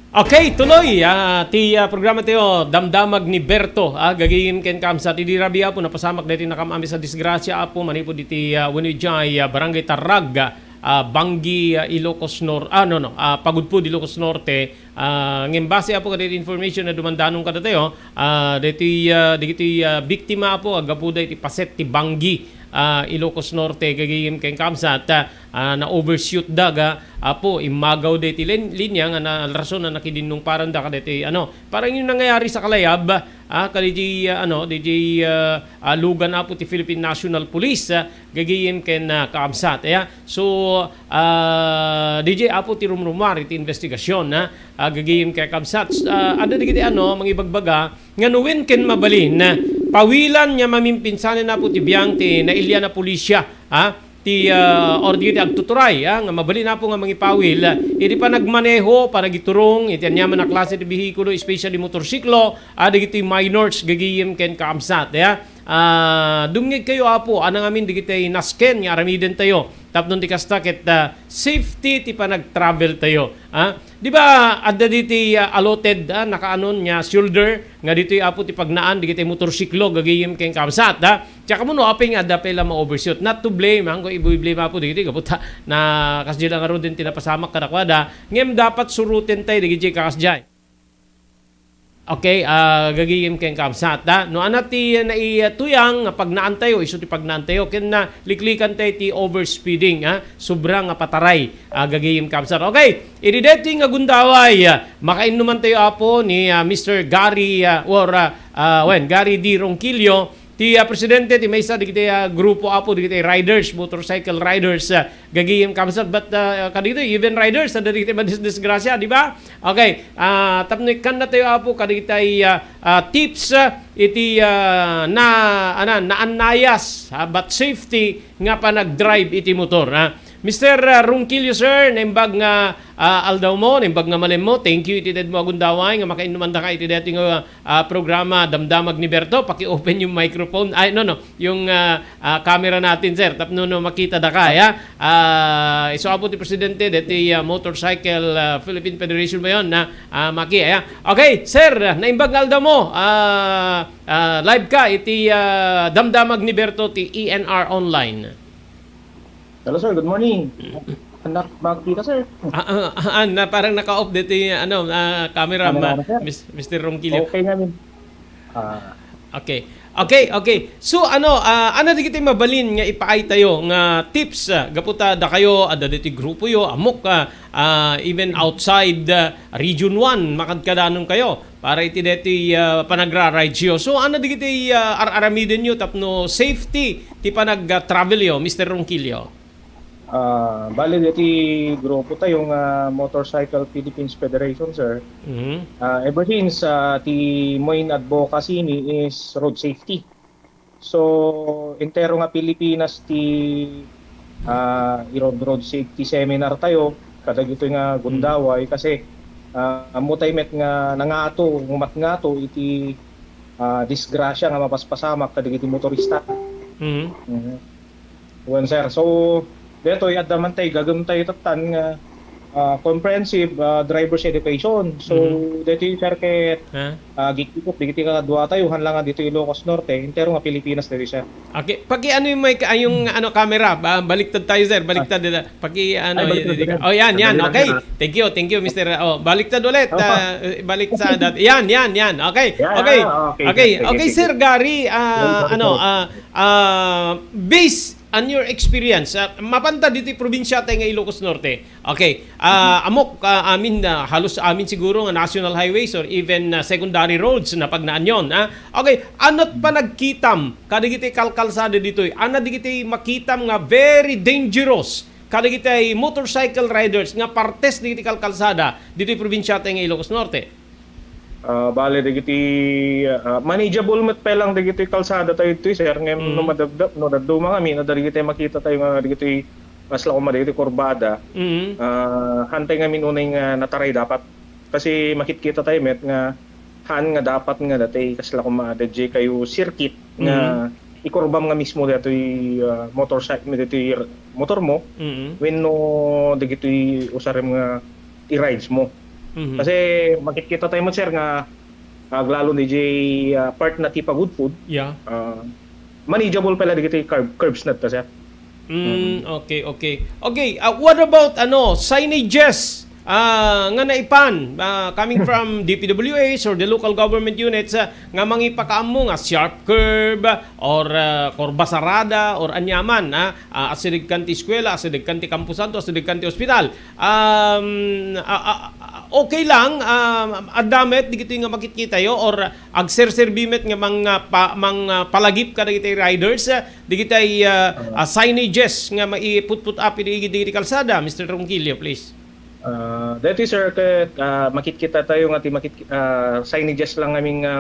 Okay, tuloy, ah, ti, ah, programa tayo, Damdamag ni Berto, ah, gagayem ken kaamsat. Idi rabii, Apo, napasamak daytoy nakam-amis a disgrasya, Apo, manipud iti, ah, wenno idiay, ah, Barangay Tarrag, ah, Banggi, ah, Ilocos Nor-, ah, no, no, ah, Pagudpud, Ilocos Norte. Ah, ngem base, Apo, kadaytoy information a dumandanon kadatayo, ah, daytoy, ah, dagitoy, ah, biktima, Apo, aggapuda iti paset ti Banggi, ah, Ilocos Norte, gagayem ken kaamsat, ah, ah, na-overshoot da, ga, Apo, immagaw daytoy lin-, linya nga na, rason a nakidinnungparan da kadaytoy, ano, parang yung nangyayari sa Kalayab, ah, kadaytoy, ah, ano, daytoy, ah, ah, lugan, Apo, ti Philippine National Police, ah, gagayem ken, ah, kaamsat, aya. So, ah, D J, Apo, ti rumrumuar iti investigasyon, ah, ah, gagayem ken kaamsat. Ah, adda dagiti, ano, mangibagbaga nga no wen ken mabalin, ah, pawilan nga mamimpinsanen, Apo, ti biang ti nailian a pulisya, ah, ti, ah, or dagiti agtuturay, ah, nga mabalin, Apo, nga mangipawil, ah, iti panagmaneho, panagiturong iti aniaman a klase ti behikulo, especially motorsiklo, ah, dagiti minors, gagayem ken kaamsat, ya. Ah, dumngegkayo, Apo, a nangamin dagiti nasken nga aramidentayo tapno ti kasta ket, ah, safety ti panagtraveltayo, ah. Di ba, adda ditoy, ah, allotted, ah, nakaanon nga shoulder nga ditoy, Apo, ti pagnaan dagiti motorsiklo, gagayem ken kaamsat, ah. Tsaka mo no, apay nga adda pay la ma-overshoot. Not to blame, ah, ko ibu-blame, Apo, dagiti gapu ta na kasdiay la ngaruden ti napasamak kadakuada, ngem dapat suruten tay dagiti kakasdiay. Okay, ah, gagayem ken kaamsat, ah. No, ana ti naituyang nga pagnaantayo, isu ti pagnaantayo, ken na liklikan tay ti overspeeding, ah, sobra nga pataray, ah, gagayem kaamsat. Okay, idi daytoy nga gundaway, ah, makainnumantayo, Apo, ni, ah, Mister Gary, ah, or, ah, ah, wen, Gary D. Ronquillo, ti, ah, presidente ti maysa dagiti, ah, grupo, Apo, dagiti riders, motorcycle riders, ah, gagayem kaamsat, but, ah, kadagiti even riders, adda dagiti madisdisgrasya, di ba? Okay, ah, tapno ikkannatayo, Apo, kadagiti, ah, ah, tips, ah, iti, ah, na, ana, naannayas, ah, but safety nga panagdrive iti motor, ah. Mister, ah, Ronquillo, sir, naimbag nga, ah, aldawmo, naimbag nga malemmo. Thank you iti daytoy mo a gundaway nga makainnuman daka iti daytoy nga, ah, programa, Damdamag ni Berto. Paki-open yung microphone. Ay, no, no. Yung, ah, ah, camera natin, sir. Tapno no makita daka, ya. Ah, isu, Apo, ti presidente daytoy, ah, Motorcycle, ah, Philippine Federation ba yun? Na, ah, maki, ya. Okay, sir, naimbag nga aldawmo. Ah, ah, live ka iti, ah, Damdamag ni Berto ti E N R Online. Hello, sir. Good morning. Anak, makita, sir. Ah, ah, ah, ah, na parang naka-off dito yung, ano, ah, camera, Camera, ma-, sir. Mis-, Mister Ronquillo. Okay nga, min. Ah. Okay. Okay, okay. So, ano, ah, ano dagiti mabalin nga ipaay tayo nga tips, ah, gapu ta dakayo, adda ditoy grupoyo, ammok, ah, ah, even outside, ah, Region one, makadkadanon kayo para iti detoy, ah, panagra-rideyo. So, ano dagiti, ah, ar-aramidenyo tapno safety ti panag-, ah, travelyo, Mister Ronquillo? Ah, bale, deti grupo tayo nga Motorcycle Philippines Federation, sir. Mhm. Ah, ever since, ah, ti main advocacy ni is road safety. So, entero nga Pilipinas ti, ah, i-road, road safety seminar tayo, kadagitoy nga gundaway, kasi, ah, ammo tayo met nga nangato, ngumat ngato iti, ah, disgrasya nga mapaspasamak kadagiti motorista. Mhm. Mhm. Wen, sir. So, detoy adda man tay gagem tayo tattan nga, ah, comprehensive, ah, driver's education. So, Mhm. detoy, sir, ket, Ha? ah, gikikot digiti kadua tayo, han la nga ditoy Ilocos Norte, entero nga Pilipinas detoy, sir. Okay, paki-ano yung mic, ay, yung, ano, camera, ba-, baliktad tayo, sir. Baliktad nila. Paki-ano, Ay, baliktad, sir. Oh, yan, yan. Sandali lang, Okay. sir, ah. Thank you, thank you, Mister, oh, baliktad ulit. Opo. Ah, eh, balik sa dati. Yan, yan, yan. Okay. Yan, Okay. ah, okay, Okay. sir. Sige, Okay, sige. Sir Gary, ah, Welcome, ano, sir. ah, Ah, based on your experience, ah, mapanta ditoy probinsya tayo nga Ilocos Norte. Okay. Ah, amok, ah, amin, ah, halos amin siguro nga national highways or even, ah, secondary roads na pagnaanyon, ah. Okay, ano't panagkitam kadagiti kalkalsada ditoy? Ano dagiti makitam nga very dangerous kadagiti motorcycle riders nga partes dagiti kalkalsada ditoy probinsya tayo nga Ilocos Norte? Ah, bale, dagiti, ah, manageable met pay lang dagiti kalsada tayo ditoy, sir. Ngem no Mm. madagdag, no dadduma ngamin, adda dagiti makita tayo nga dagiti, mas la koma dagiti kurbada. Mm. Ah, hantay ngamin unay nga nataray dapat. Kasi makitkita tayo met nga haan nga dapat nga dati, kas la koma, adda diay kayo circuit nga Mm. ikurbam nga mismo datoy, ah, motorcycle, datoy motor mo, Mm. wenno dagitoy usarem nga i-rides mo. Mhm. Kasi makitkita tayo met, sir, nga aglalo ni jay, ah, part na ti pagudpud. Yeah. Ah, manageable pala dagiti curb-, curbs na ta, sir. Mm, Mm. okay, okay. Okay, ah, what about, ano, signages, ah, nga naipan, ah, coming from D P W H or the local government units, ah, nga mangipakaammo nga sharp curve or, ah, kurba sarada or anyaman, ah, ah, asideg kan ti eskwela, asideg kan ti kamposanto, asideg kan ti ospital. Um, ah, ah, ah, okay lang, um, adda met digitoy nga makitkitayo or agserserbi met nga mang, ah, pa-, mang, ah, palagip kadagiti riders, ah, digitay, ah, ah, signages nga maiputput up idi, idi, idi kalsada, Mister Ronquillo, please. Ah, dati, sir, ket, ah, makitkita tayo nga ti makit-, ah, signages lang ngamin nga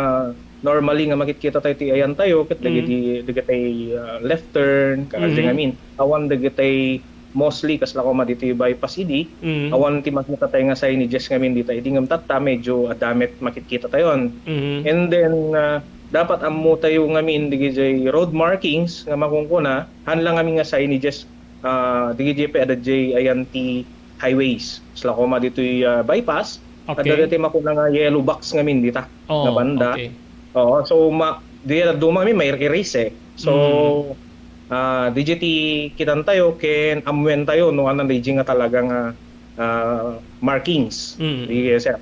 normally nga makitkita tayo ti ayan tayo, ket Mm. dagiti, dagitay, ah, left turn, kaadi Mhm. ngamin. Awan dagitay mostly, kas la koma ditoy bypass idi, Mm. awan ti makita tayo nga signages ngamin dita idi ngem tatta, medyo adda met makitkita tayon. Mhm. And then, ah, dapat ammo tayo ngamin dagijay road markings nga makunkuna, han la ngamin nga signages, ah, dagijay pay adda jay ayan ti highways. Kas la koma ditoy, ah, bypass, Okay. adda ditoy makuna nga yellow box ngamin dita, Oo, nga banda. okay. Oo, so ma-, di na dumami, mair-erase eh. So, Mm. ah, digi ti kitan tayo, ken ammuen tayo, no, anan digi nga talaga nga, ah, markings. Mm. Digi, sir.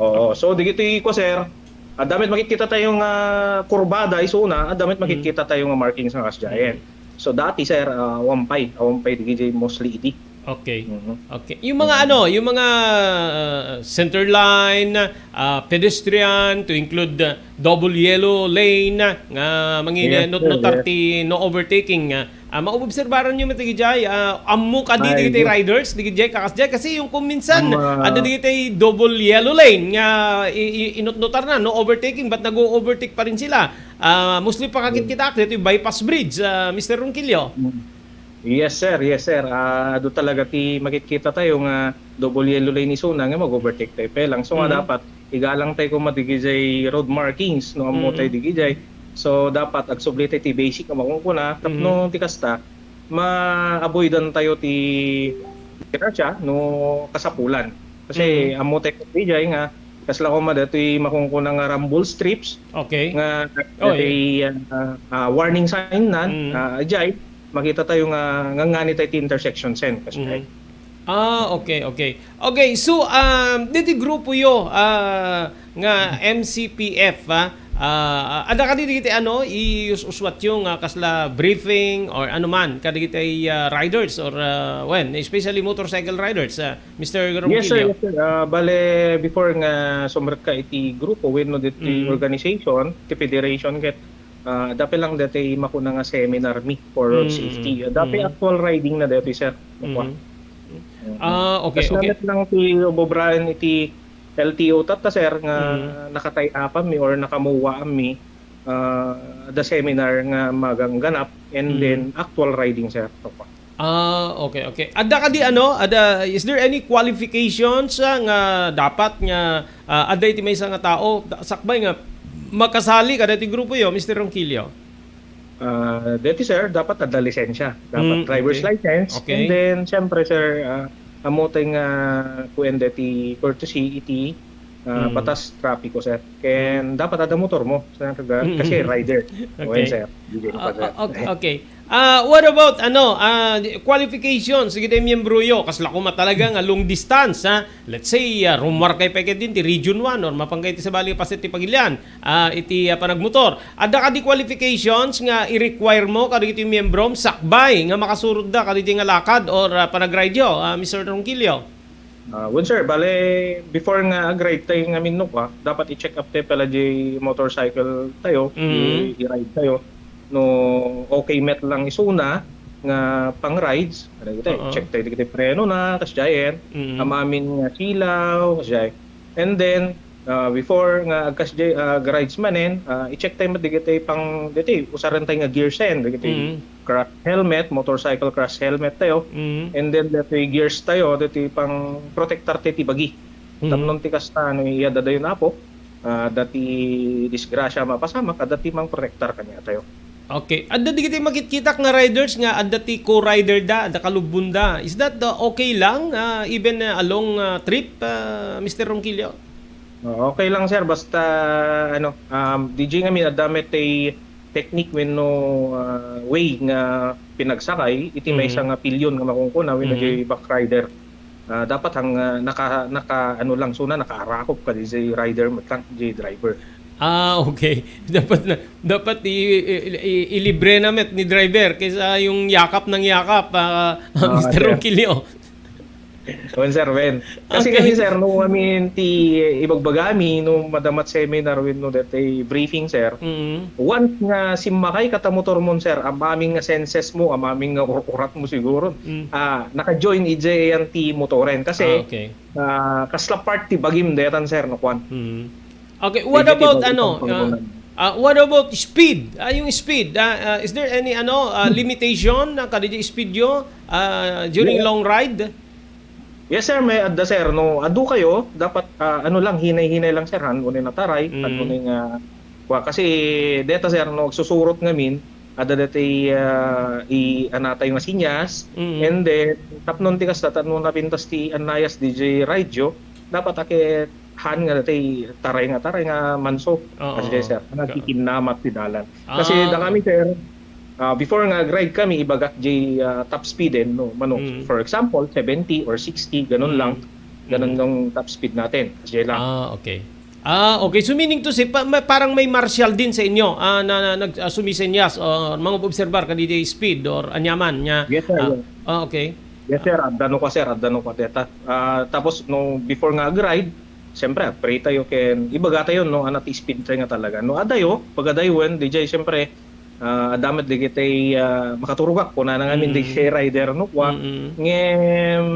Oo, so, digi ti ko, sir, adda met makitkita tayo nga kurbada, isuna, adda met Mm. makitkita tayo nga markings nga kasdiayen. Mm. So, dati, sir, ah, awan pay, awan pay, digi jay mostly idi. Okay. Mhm. Okay. Yung mga Mm. ano, yung mga, ah, center line, ah, pedestrian, to include, ah, double yellow lane, ah, nga mangin-, Yes, not-, sir, notar yes. ti no overtaking, ah, ah, maobserbaran nyo met dagijay, ah, ammo kadi Ay, dagiti yes. riders, dagijay, kakas jay, kasi yung kung minsan, Am, ah, adda dagiti double yellow lane nga i-, i-, inutnotar na, no overtaking, but nag-o-overtake pa rin sila. Ah, mostly pakakit Mm. kita, dito yung bypass bridge, ah, Mister Ronquillo. Mm. Yes, sir. Yes, sir. Ah, adu talaga ti makitkita tayo nga double yellow lane isuna nga mag-overtake tayo pay lang. So, nga Mm. dapat igalang tayo koma digijay road markings, no, ammo Mm. tayo digijay. So, dapat agsubli tayo ti basic nga makunkuna, tapno Mm. ti kasta, ma-avoidan tayo ti disgrasya, no, kasapulan. Kasi Mm. ammo tayo digijay nga, kas la koma datoy makunkuna nga rumble strips, Okay. nga Oh, datoy, ah, ah, warning sign nan, Mm. ah, ajay, makita tayo nga, nga ngani tayo ti intersection sen, kas Mhm. ay. Ah, okay, okay. Okay, so, um, diti grupoyo, ah, nga M C P F, ah, ah, adda kadi dagiti ano, ius-uswatyo nga kasla briefing or ano man, kadagiti, ah, riders or, ah, when, especially motorcycle riders, ah, Mister Yes, sir. Ronquillo? Yes, sir. Ah, bale, before nga sumrekka iti grupo wenno diti Mm. organization, ti federation, ket, ah, adda pay lang dati makuna nga seminar mi for road Mm, safety. mm, Adda pay mm. actual riding na dati, sir. Makua. Mm. Mm. Ah, okay, Kas okay. Namet lang ti ubobraen iti L T O tatta, sir, nga Mm. nakatay-apan mi or nakamuwaan mi, ah, the seminar nga magangganap and Mm. then actual riding, sir. Makua. Ah, okay, okay. Adda kadi ano, adda, is there any qualifications, ah, nga dapat nga, ah, adda iti maysa nga tao, da-, sakbay nga makasali kada ti grupoyo, Mister Ronquillo? Ah, dati, sir, dapat adda lisensya. Dapat Mm, driver's okay. license. Okay. And then, siyempre, sir, ah, ammo tay nga kuen dati courtesy iti, ah, Mm. batas trapiko, sir. Ken Mm. dapat adda motor mo, sir, ga-, Mm. kasi rider. Okay. Wen, sir. Di ba, Ah, sir? ah, okay, okay. Ah, what about, ano, ah, qualifications, dagiti miyembroyo? Kasla koma talaga nga long distance, ha? Let's say, ah, rummuarkay pay ketdi ti Region one or mapankay ti sabali paset ti pagilian, ah, iti, ah, panagmotor. Adda kadi qualifications nga i-require mo kadagiti miyembrom sakbay nga makasurotda kadagiti nga lakad or, ah, panagraydyo, ah, Mister Ronquillo? Ah, wen, sir, bale, before nga ag-ride tayo ngamin no, ah, dapat i-check up tayo pala di motorcycle tayo, Mm. i-, i-ride tayo. No okay met lang isuna nga pang-rides, ano kita, Oo. check tayo dagiti preno na, kasdiayen, Mm. amamin nga silaw, kasdiay. And then, ah, before nga agkasdiay, ah, ag-rides manen, ah, i-check tayo met dagiti pang, dagiti, usaren tayo nga gears en, dagiti Mm. crash helmet, motorcycle crash helmet tayo. Mm. And then, dagiti gears tayo, dagiti pang protektar tayo ti bagi. Mm. Tapno ti kasta, no, iyat dadayo, Apo, ah, adda ti disgrasya mapasamak, adda ti mangprotektar kaniatayo. Okay. Adda dagiti makitkitak nga riders nga adda ti co-rider da, adda kalubbonda. Is that, uh, okay lang, uh, even, uh, a long, uh, trip, uh, Mister Ronquillo? Oh, okay lang, sir. Basta, ano, um, D J ngamin, adda met ti technique wenno, ah, way nga pinagsakay iti Mm. maysa nga pilyon nga makunkuna wenno Mm. di backrider. Ah, dapat ang, ah, naka, naka, ano lang, suna, nakaarakop ka di, di rider met lang, di driver. Ah, okay. Dapat na, dapat i-, i-, i-, ilibre na met ni driver kaysa yung yakap ng yakap, ah, Ah, Mister sir. Ronquillo. Wen, sir, wen. Kasi Okay. kami, sir, no amin ti ibagbagami, no madamat seminar wenno dati briefing, sir. Mm. Once nga simmakay ka ta motor mo, sir, amamin nga senses mo, amamin nga ur-urat mo siguro. Mm. Ah, naka-join idiay ti motoren. Kasi, Ah, okay. ah, kasla part ti bagim daytan, sir, no kuan. Mm. Okay, what Pwede ti about, bagim ano, pang ah, pangrunan. Ah, what about speed? Ah, yung speed, ah, ah, is there any, ano, ah, limitation na kadidi speed yo, ah, during Yeah. long ride? Yes, sir, may adda, sir. No, adu kayo, dapat, ah, ano lang, hinay-hinay lang, sir, han, unay nataray, han, Mm. unay nga, kwa, kasi deta, sir, no, agsusurot ngamin, adda dati, ah, i-, anatay nga sinyas, Mm. and then, tapnon ti kasta, tapno napintas ti annayas, D J radio, dapat ake, han nga dati, taray nga, taray nga manso. Oo. Kasi, sir, Ka- nagkikinnamat ti dalan. Kasi Ah, da kami, okay. Sir, ah, before nga ag-ride kami, ibagak di, ah, top speed, eh, no? Mano, Mm. for example, seventy or sixty, ganun Mm. lang. Ganun Mm. yung top speed natin. Kasi lang. Ah, okay. Ah, okay. So, meaning to say, pa-, ma-, parang may marshal din sa inyo, ah, na, na nag-, ah, sumisenyas or mga obserbar kadidi speed or anyaman niya. Yes, sir. Ah, Yes. ah, okay. Yes, sir. Adda no ka, sir. Adda no ka, deta. Ah, tapos, no, before nga ag-ride, siyempre, pray tayo ken ibaga tayo, no, anat speed tayo nga talaga. No, adayo, pag adayo, when, D J, siyempre, ah, adda met dagiti, ah, makaturogak, kunana ngamin Mm. dagiti rider, no, kwa. Mm. Ngem,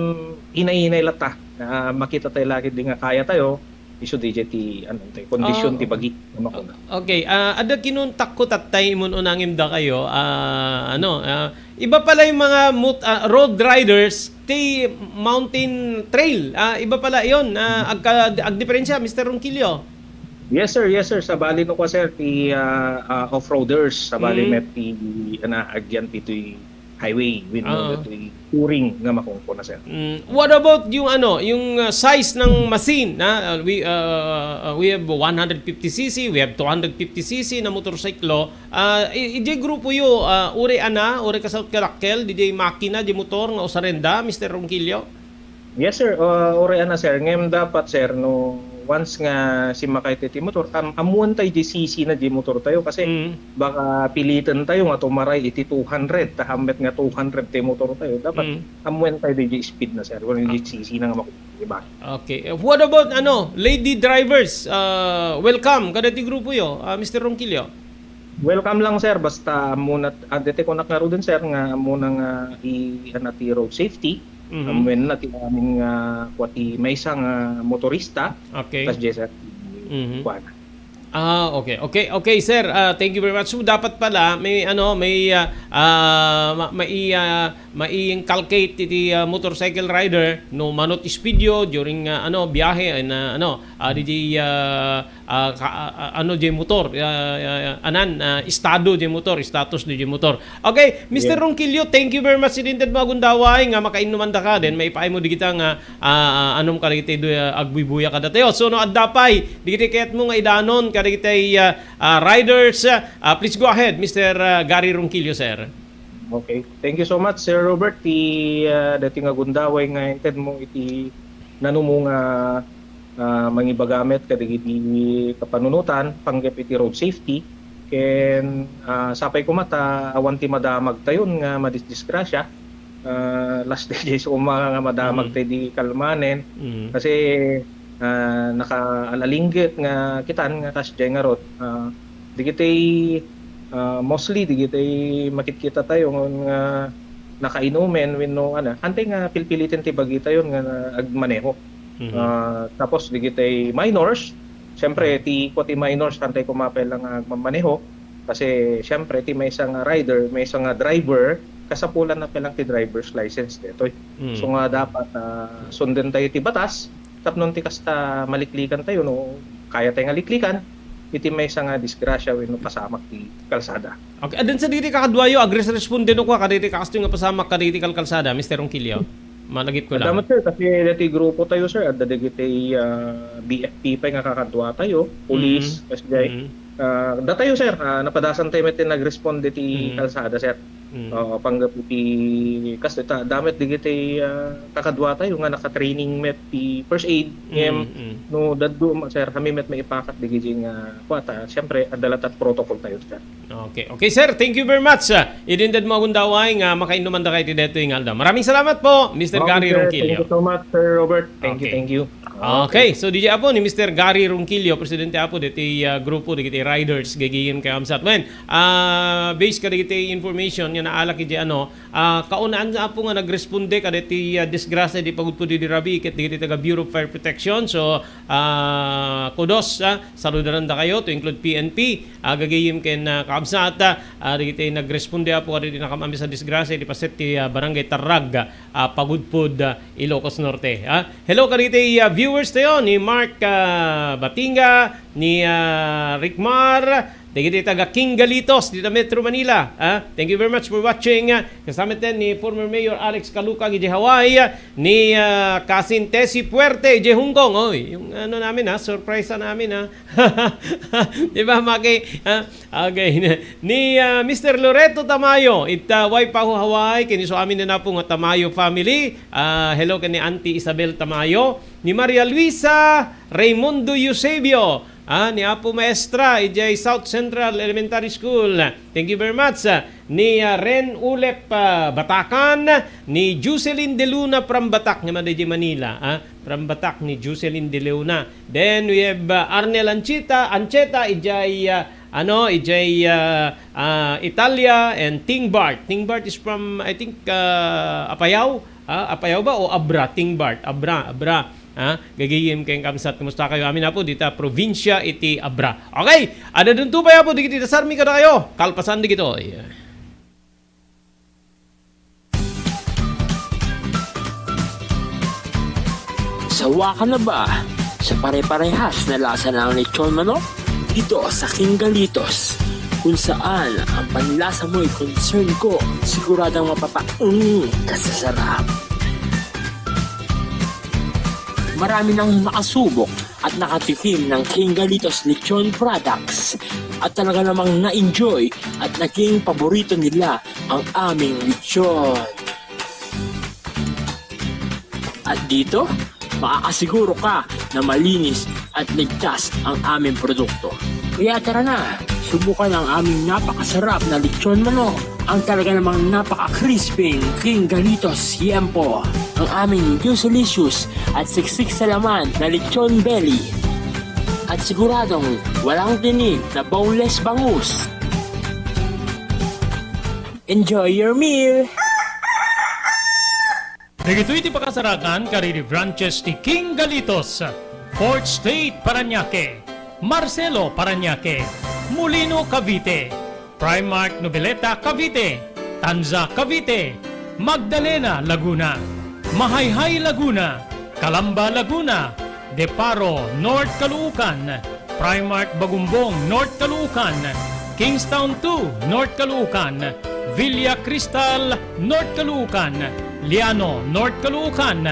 hinay-hinay latta. Ah, makita tayo lagi di nga kaya tayo, isu dagiti, ano, ti kondisyon ti Oo. Bagi, ano ko na. Okay, ah, adda kinuntakko tattay imon unangim dakayo, ah, ano, ah, iba pala yung mga mot-, ah, road riders, ti mountain trail. Ah, iba pala yon. Ah, agka-, agdiferensya, Mister Ronquillo. Yes, sir. Yes, sir. Sabali no ko, sir, ti, ah, ah, off-roaders. Sabali Mm. met ti, ana, agyan ti toy highway, wenno Ah. datoy touring nga makungkuna, sir. Mm, what about yung ano, yung, ah, size ng machine, na, ah, we, ah, ah, we have one hundred fifty C C, we have two hundred fifty C C na motorsiklo. Ah, i-, ijay grupo yo, ah, uri ana, uri kasano kadakkel, dijay makina, di motor nga usarenda, Mister Ronquillo? Yes, sir. Ah, uray a na, sir. Ngem dapat, sir, no, once nga simmakay ti, ti motor, am-, ammoen tayo di C C na di motor tayo kasi Mm. baka piliten tayo nga tumaray iti two hundred, ta hammet nga two hundred ti motor tayo. Dapat Mm. ammoen tayo di speed na, sir. Wala di Ah. C C na nga maku-, di ba? Okay. Eh, what about, ano, lady drivers? Ah, welcome kada ti grupo yo, ah, Mister Ronquillo. Welcome lang, sir. Basta muna, ah, deti ko nakaruden, sir, nga muna nga i-, ano, ti road safety. Mhm. Ammoen na ti amin nga kua ti maysa nga motorista. Okay. Tas, yes, sir. Mhm. Kuana. Ah, okay. Okay, okay, sir. Ah, thank you very much. So, dapat pala may, ano, may, ah, ah, ma-, mai-, ah, mai-inculcate iti, ah, motorcycle rider no manut speed yo during, ah, ano, biyahe and, ah, ano, ah, di, di, ah, ah, ka-, ah, ah, ano, jay motor, ah, ah, anan, ah, estado jay motor, status di jay motor. Okay, Mister Yeah. Ronquillo, thank you very much. Iti intedmo a gundaway nga makainnuman daka, then maipaay mo digita nga, ah, ah, anum kadagiti du-, ah, agbuybuya kadatayo. So, no, adda pay, digiti kayatmo nga idanon kadagiti, ah, ah, riders, ah, please go ahead, Mister, ah, Gary Ronquillo, sir. Okay. Thank you so much, Sir Robert. Ti, ah, dati nga gundaway nga intedmo iti nanumo nga, ah, mangibaga met kadagiti kapanunotan panggep iti road safety. Ken, ah, sapay koma ta awan ti madamag tayon nga madisdisgrasya. Ah, last days koma nga madamag Mm. tayo di kalmanen. Mm. Kasi, ah, nakaalalingget nga kitan nga kasdiay ngarud. Ah, dagiti, ah, mostly dagiti makitkita tayo nga nakainumen wenno, ano, hantay nga pilpiliten ti bagitayo nga agmaneho. Mhm. Ah, tapos dagiti minors, siyempre, ti, kua ti minors, hantay koma pay lang nga agmamaneho. Kasi, siyempre, ti maysa nga rider, maysa nga driver, kasapulan na pay lang ti driver's license detoy. Mm. So nga dapat, ah, sunden tayo ti batas, tapno ti kasta maliklikan tayo, no, kaya tayo nga liklikan, iti maysa nga disgrasya wenno pasamak ti kalsada. Okay, addan sa diri kakaduayo, agresresponde no kua kaditi kasto nga pasamak kaditi kalkalsada, Mister Ronquillo? Malagip ko Adda lang. met, sir, kasi dati grupo tayo, sir, adda dagiti, ah, B F P pay nga kakadua tayo, police, Mm. S J I. Mm. Ah, datayo, sir, ah, napadasan tayo met ti nag-respond iti Mm. kalsada, sir. Mm. Oo, panggap iti, kas-, ta-, damet digiti, ah, kakadua tayo nga naka-training met ti first aid, ngem Mm, mm. no daddo, ma-, sir, kami met maipakat digiti nga, kua ta, siyempre, adda latta protocol tayo, sir. Okay. Okay, sir, thank you very much. Ah, idinted mo agundaway nga makainnuman da kayo ti detoy nga aldaw. Maraming salamat po, Mister Okay, Gary sir. Ronquillo. Thank you so much, Sir Robert. Thank you, Okay. thank you. Okay, so D J Apo ni Mister Gary Ronquillo, presidente Apo diti, ah, grupo dagiti riders gagayem kay Amsat. Wen, ah, based kadagiti information nga naalak iti ano, ah, kaunaan Apo nga nagresponde kadagiti, ah, disgrasya di pagudpud di rabi ket dagiti taga Bureau of Fire Protection. So, ah, kudos, ah, saludanan da kayo to include P N P, ah, gagayem ken, ah, kaabsat, ah, dagiti nagresponde Apo kadagiti nakam-amis a disgrasya iti paset ti, ah, Barangay Tarrag, ah, Pagudpud, ah, Ilocos Norte, ah. Hello kadagiti, ah, viewers tayo ni Mark, ah, Batinga, ni, ah, Rickmar, dagiti taga King Galitos dita Metro Manila, ah. Thank you very much for watching, ah. Kasama ten ni former Mayor Alex Callucag iti Hawaii, ah, ni, ah, Kasin Tessie Puerte iti Hong Kong. Oy, yung ano namin, ah, surprise namin, ah. Di ba, Maki? Ah, okay. Ni, ah, Mister Loreto Tamayo, ita Waipahu, Hawaii, ken isu amin ni Apo nga Tamayo family. Ah, hello ken ni Auntie Isabel Tamayo. Ni Maria Luisa Raimundo Eusebio, ah, ni Apo Maestra, idiay South Central Elementary School. Thank you very much. Ah, ni, ah, Ren Ulep, ah, Batakan, ni Jocelyn De Luna from Batak, nga madi Manila, ah, from Batak ni Jocelyn De Luna. Then we have, ah, Arnel Ancheta, Ancheta, idiay, ah, ano, idiay, ah, ah, Italia, and Tingbart. Tingbart is from, I think, ah, Apayao. Ah, Apayao ba o Abra? Tingbart, Abra, Abra. Ah, gagayem ken kaabsat, kumusta kayo? Amin Apo, dita probinsya iti Abra. Okay, adda dunto pay Apo, digiti dasarmi kada kayo. Kalpasan digito. Sawa ka na ba sa pare-parehas na lasa ng lechon manok? Dito sa King Galitos, kung saan ang panlasa mo'y concern ko, siguradong mapapaung ka sa sarap. Marami nang nakasubok at nakatikim ng King Galitos Lechon products at talaga namang na-enjoy at naging paborito nila ang aming lechon. At dito, makakasiguro ka na malinis at ligtas ang aming produkto. Kaya tara na, subukan ang aming napakasarap na lechon manok, ang talaga namang napaka-crispy King Galitos Yempo, ang aming juicylicious at siksik sa laman na lechon belly. At siguradong walang tinik na boneless bangus. Enjoy your meal! Dagitoy ti pakasarakan kadagiti branches ti King Galitos, Fourth Street, Parañaque, Marcelo, Parañaque, Molino, Cavite, Primark, Noveleta, Cavite, Tanza, Cavite, Magdalena, Laguna, Mahayhay, Laguna, Calamba, Laguna, Deparo, North Caloocan, Primark Bagumbong, North Caloocan, Kingstown two, North Caloocan, Villa Cristal, North Caloocan, Liano, North Caloocan,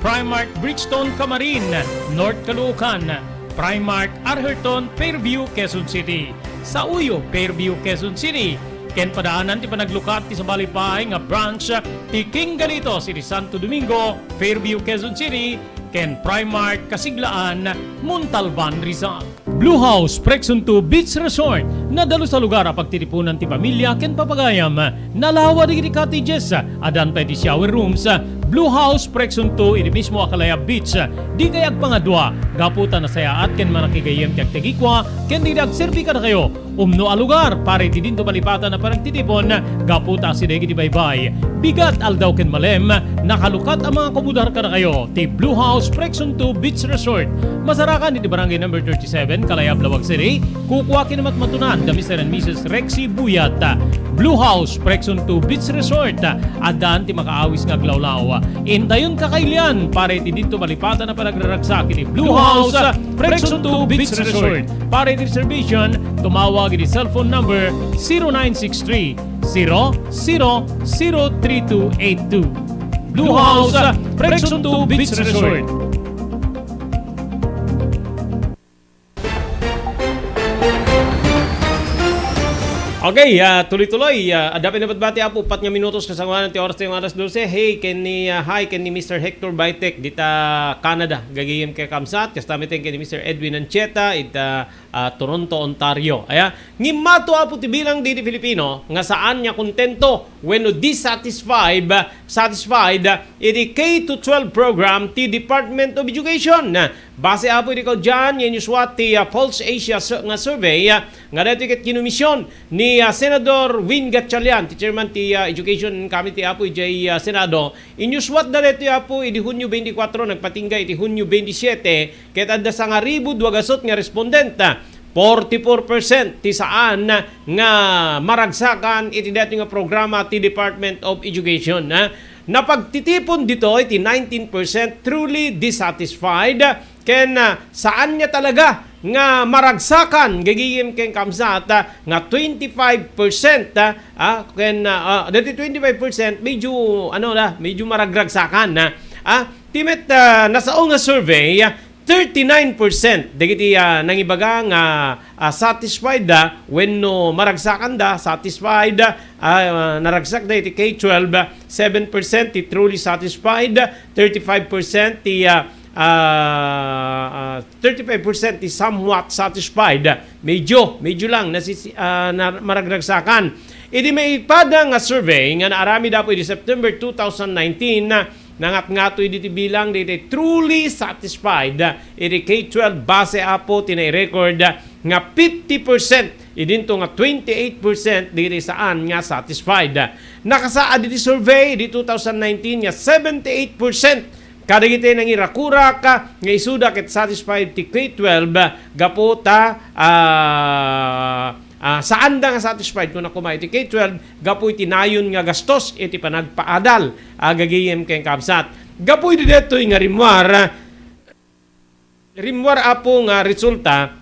Primark Bridgestone Camarin, North Caloocan, Primark Arherton, Fairview, Quezon City, Sauyo, Fairview, Quezon City, ken padaanan ti panaglukat ti sabali pay nga branch ti King Galitos iti Santo Domingo, Fairview, Quezon City, ken Primark Kasiglaan, Montalban, Rizal. Blue House Prexon two Beach Resort, nadalus a lugar a pagtitipunan ti pamilya ken papagayam. Nalawa dagiti cottages, addan pay ti shower rooms. Blue House Prexon two iti mismo a Calaya Beach. Dikay agpangadua, gapu ta nasayaat ken manakigayyem ti agtagikua ken dagiti agserbi kadakayo. Umno a lugar para iti dinto malipatan a panagtitipon gapu ta asideg iti baybay. Bigat, aldaw ken malem, nakalukat a mangakomodar kadakayo ti Blue House Prexon two Beach Resort. Masarakan iti Barangay Number thirty-seven, Calaya, Laoag City. Kukua ken matmatunan da Mister and Missus Rexy Buyat. Blue House Prexon two Beach Resort. Addan ti makaawis nga aglawlaw. Intayon kakailian para iti dinto malipatan a panagraragsak iti Blue House Prexon two Beach Resort. Para iti reservation, tumawag iti cellphone number zero nine six three, zero zero zero three two eight two. Blue House Prexon two Beach Resort. Okay, ah, tuloy-tuloy. Ah, adda pay nabatbati, Apo, upat nga minutos kasangoanan ti oras ti alas dose. Hey, ken ni, ah, hi, ken ni Mister Hector Baitek, dita Canada. Gagayem ken kamsat, kasta met ken ni Mister Edwin Anchieta, ita, ah, Toronto, Ontario. Aya, ngimmato, Apo, ti bilang diti Filipino nga saan nga kontento wenno dissatisfied, satisfied iti K to twelve program ti Department of Education. Base, Apo, iti kaudian nga inyuswat ti, ah, Pulse Asia sur-, nga survey, ah, nga daytoy ket kinomision ni, ah, Senador Win Gatchalian, ti chairman ti, ah, Education Committee, Apo, idiay, ah, Senado. Inyuswatda daytoy, Apo, idi Hunyo twenty-four, nagpatingga iti Hunyo twenty-seven, ket adda sangaribu dua gasut nga respondent. Forty-four percent ti saan nga maragsakan iti daytoy nga programa ti Department of Education, ah. Napagtitipon ditoy ti nineteen percent truly dissatisfied, ken, ah, saan nga talaga nga maragsakan gagayem ken kamsat, ah, nga twenty-five percent, ah, ah, ken, ah, ah, daytoy twenty-five percent medyo, ano na, medyo maragragsakan, ah. Ah, ti met, ah, nasao nga survey, ah, thirty-nine percent dagiti, ah, nangibaga nga, ah, satisfied da wenno maragsakanda, satisfied, ah, naragsakda iti K twelve, seven percent ti truly satisfied, thirty-five percent ti, ah, ah, ah, thirty-five percent ti somewhat satisfied. Medyo, medyo lang nasisi-, ah, na-, maragragsakan. Idi maipada nga survey nga naaramid, Apo, idi September two thousand nineteen, nangatngato idi ti bilang dagiti truly satisfied iti K twelve base, Apo, ti nai-record nga fifty percent idinto nga twenty-eight percent dagiti saan nga satisfied. Nakasaad iti survey idi two thousand nineteen nga seventy-eight percent kadagiti nangirakurak nga isuda ket satisfied ti K twelve gapu ta, ah, ah, saanda nga satisfied, kuna koma, iti K twelve gapu iti nayon nga gastos iti panagpaadal a gagayem ken kabsat. Gapu iti daytoy nga rimmuar, rimmuar, Apo, nga resulta,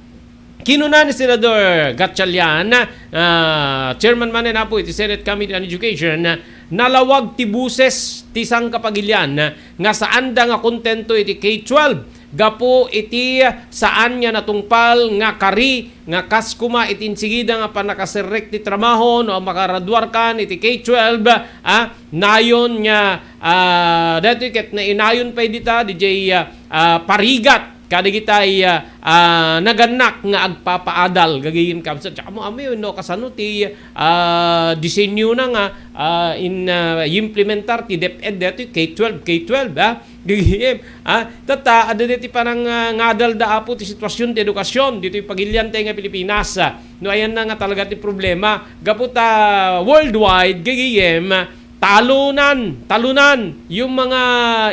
kinuna ni Senador Gatchalian, ah, chairman manen, Apo, iti Senate Committee on Education, nalawag ti boses ti sangkapagilian nga saanda nga kontento iti K twelve. gapu iti saan nga natungpal nga kari nga kas koma iti insigida nga pannakaserrek ti trabaho no makaraduarkan iti K twelve, ah, nayon nga, ah, daytoy ket nainayon pay dita, didiay, ah, ah, parigat kadagitay, ah, ah, nagannak nga agpapaadal, gagayem kabsat. Tsaka mo, amoy, no, kasano ti, ah, disenyona nga, ah, in, ah, implementar ti DepEd daytoy K twelve, K twelve, ah? Gagayem, ah, tatta, adda daytoy panang, ah, ngadal da, Apo, ti sitwasion ti edukasyon ditoy pagilian tayo nga Pilipinas, ah. No, ayanna nga talaga ti problema. Gapu ta worldwide, gagayem, talunan, talunan yung mga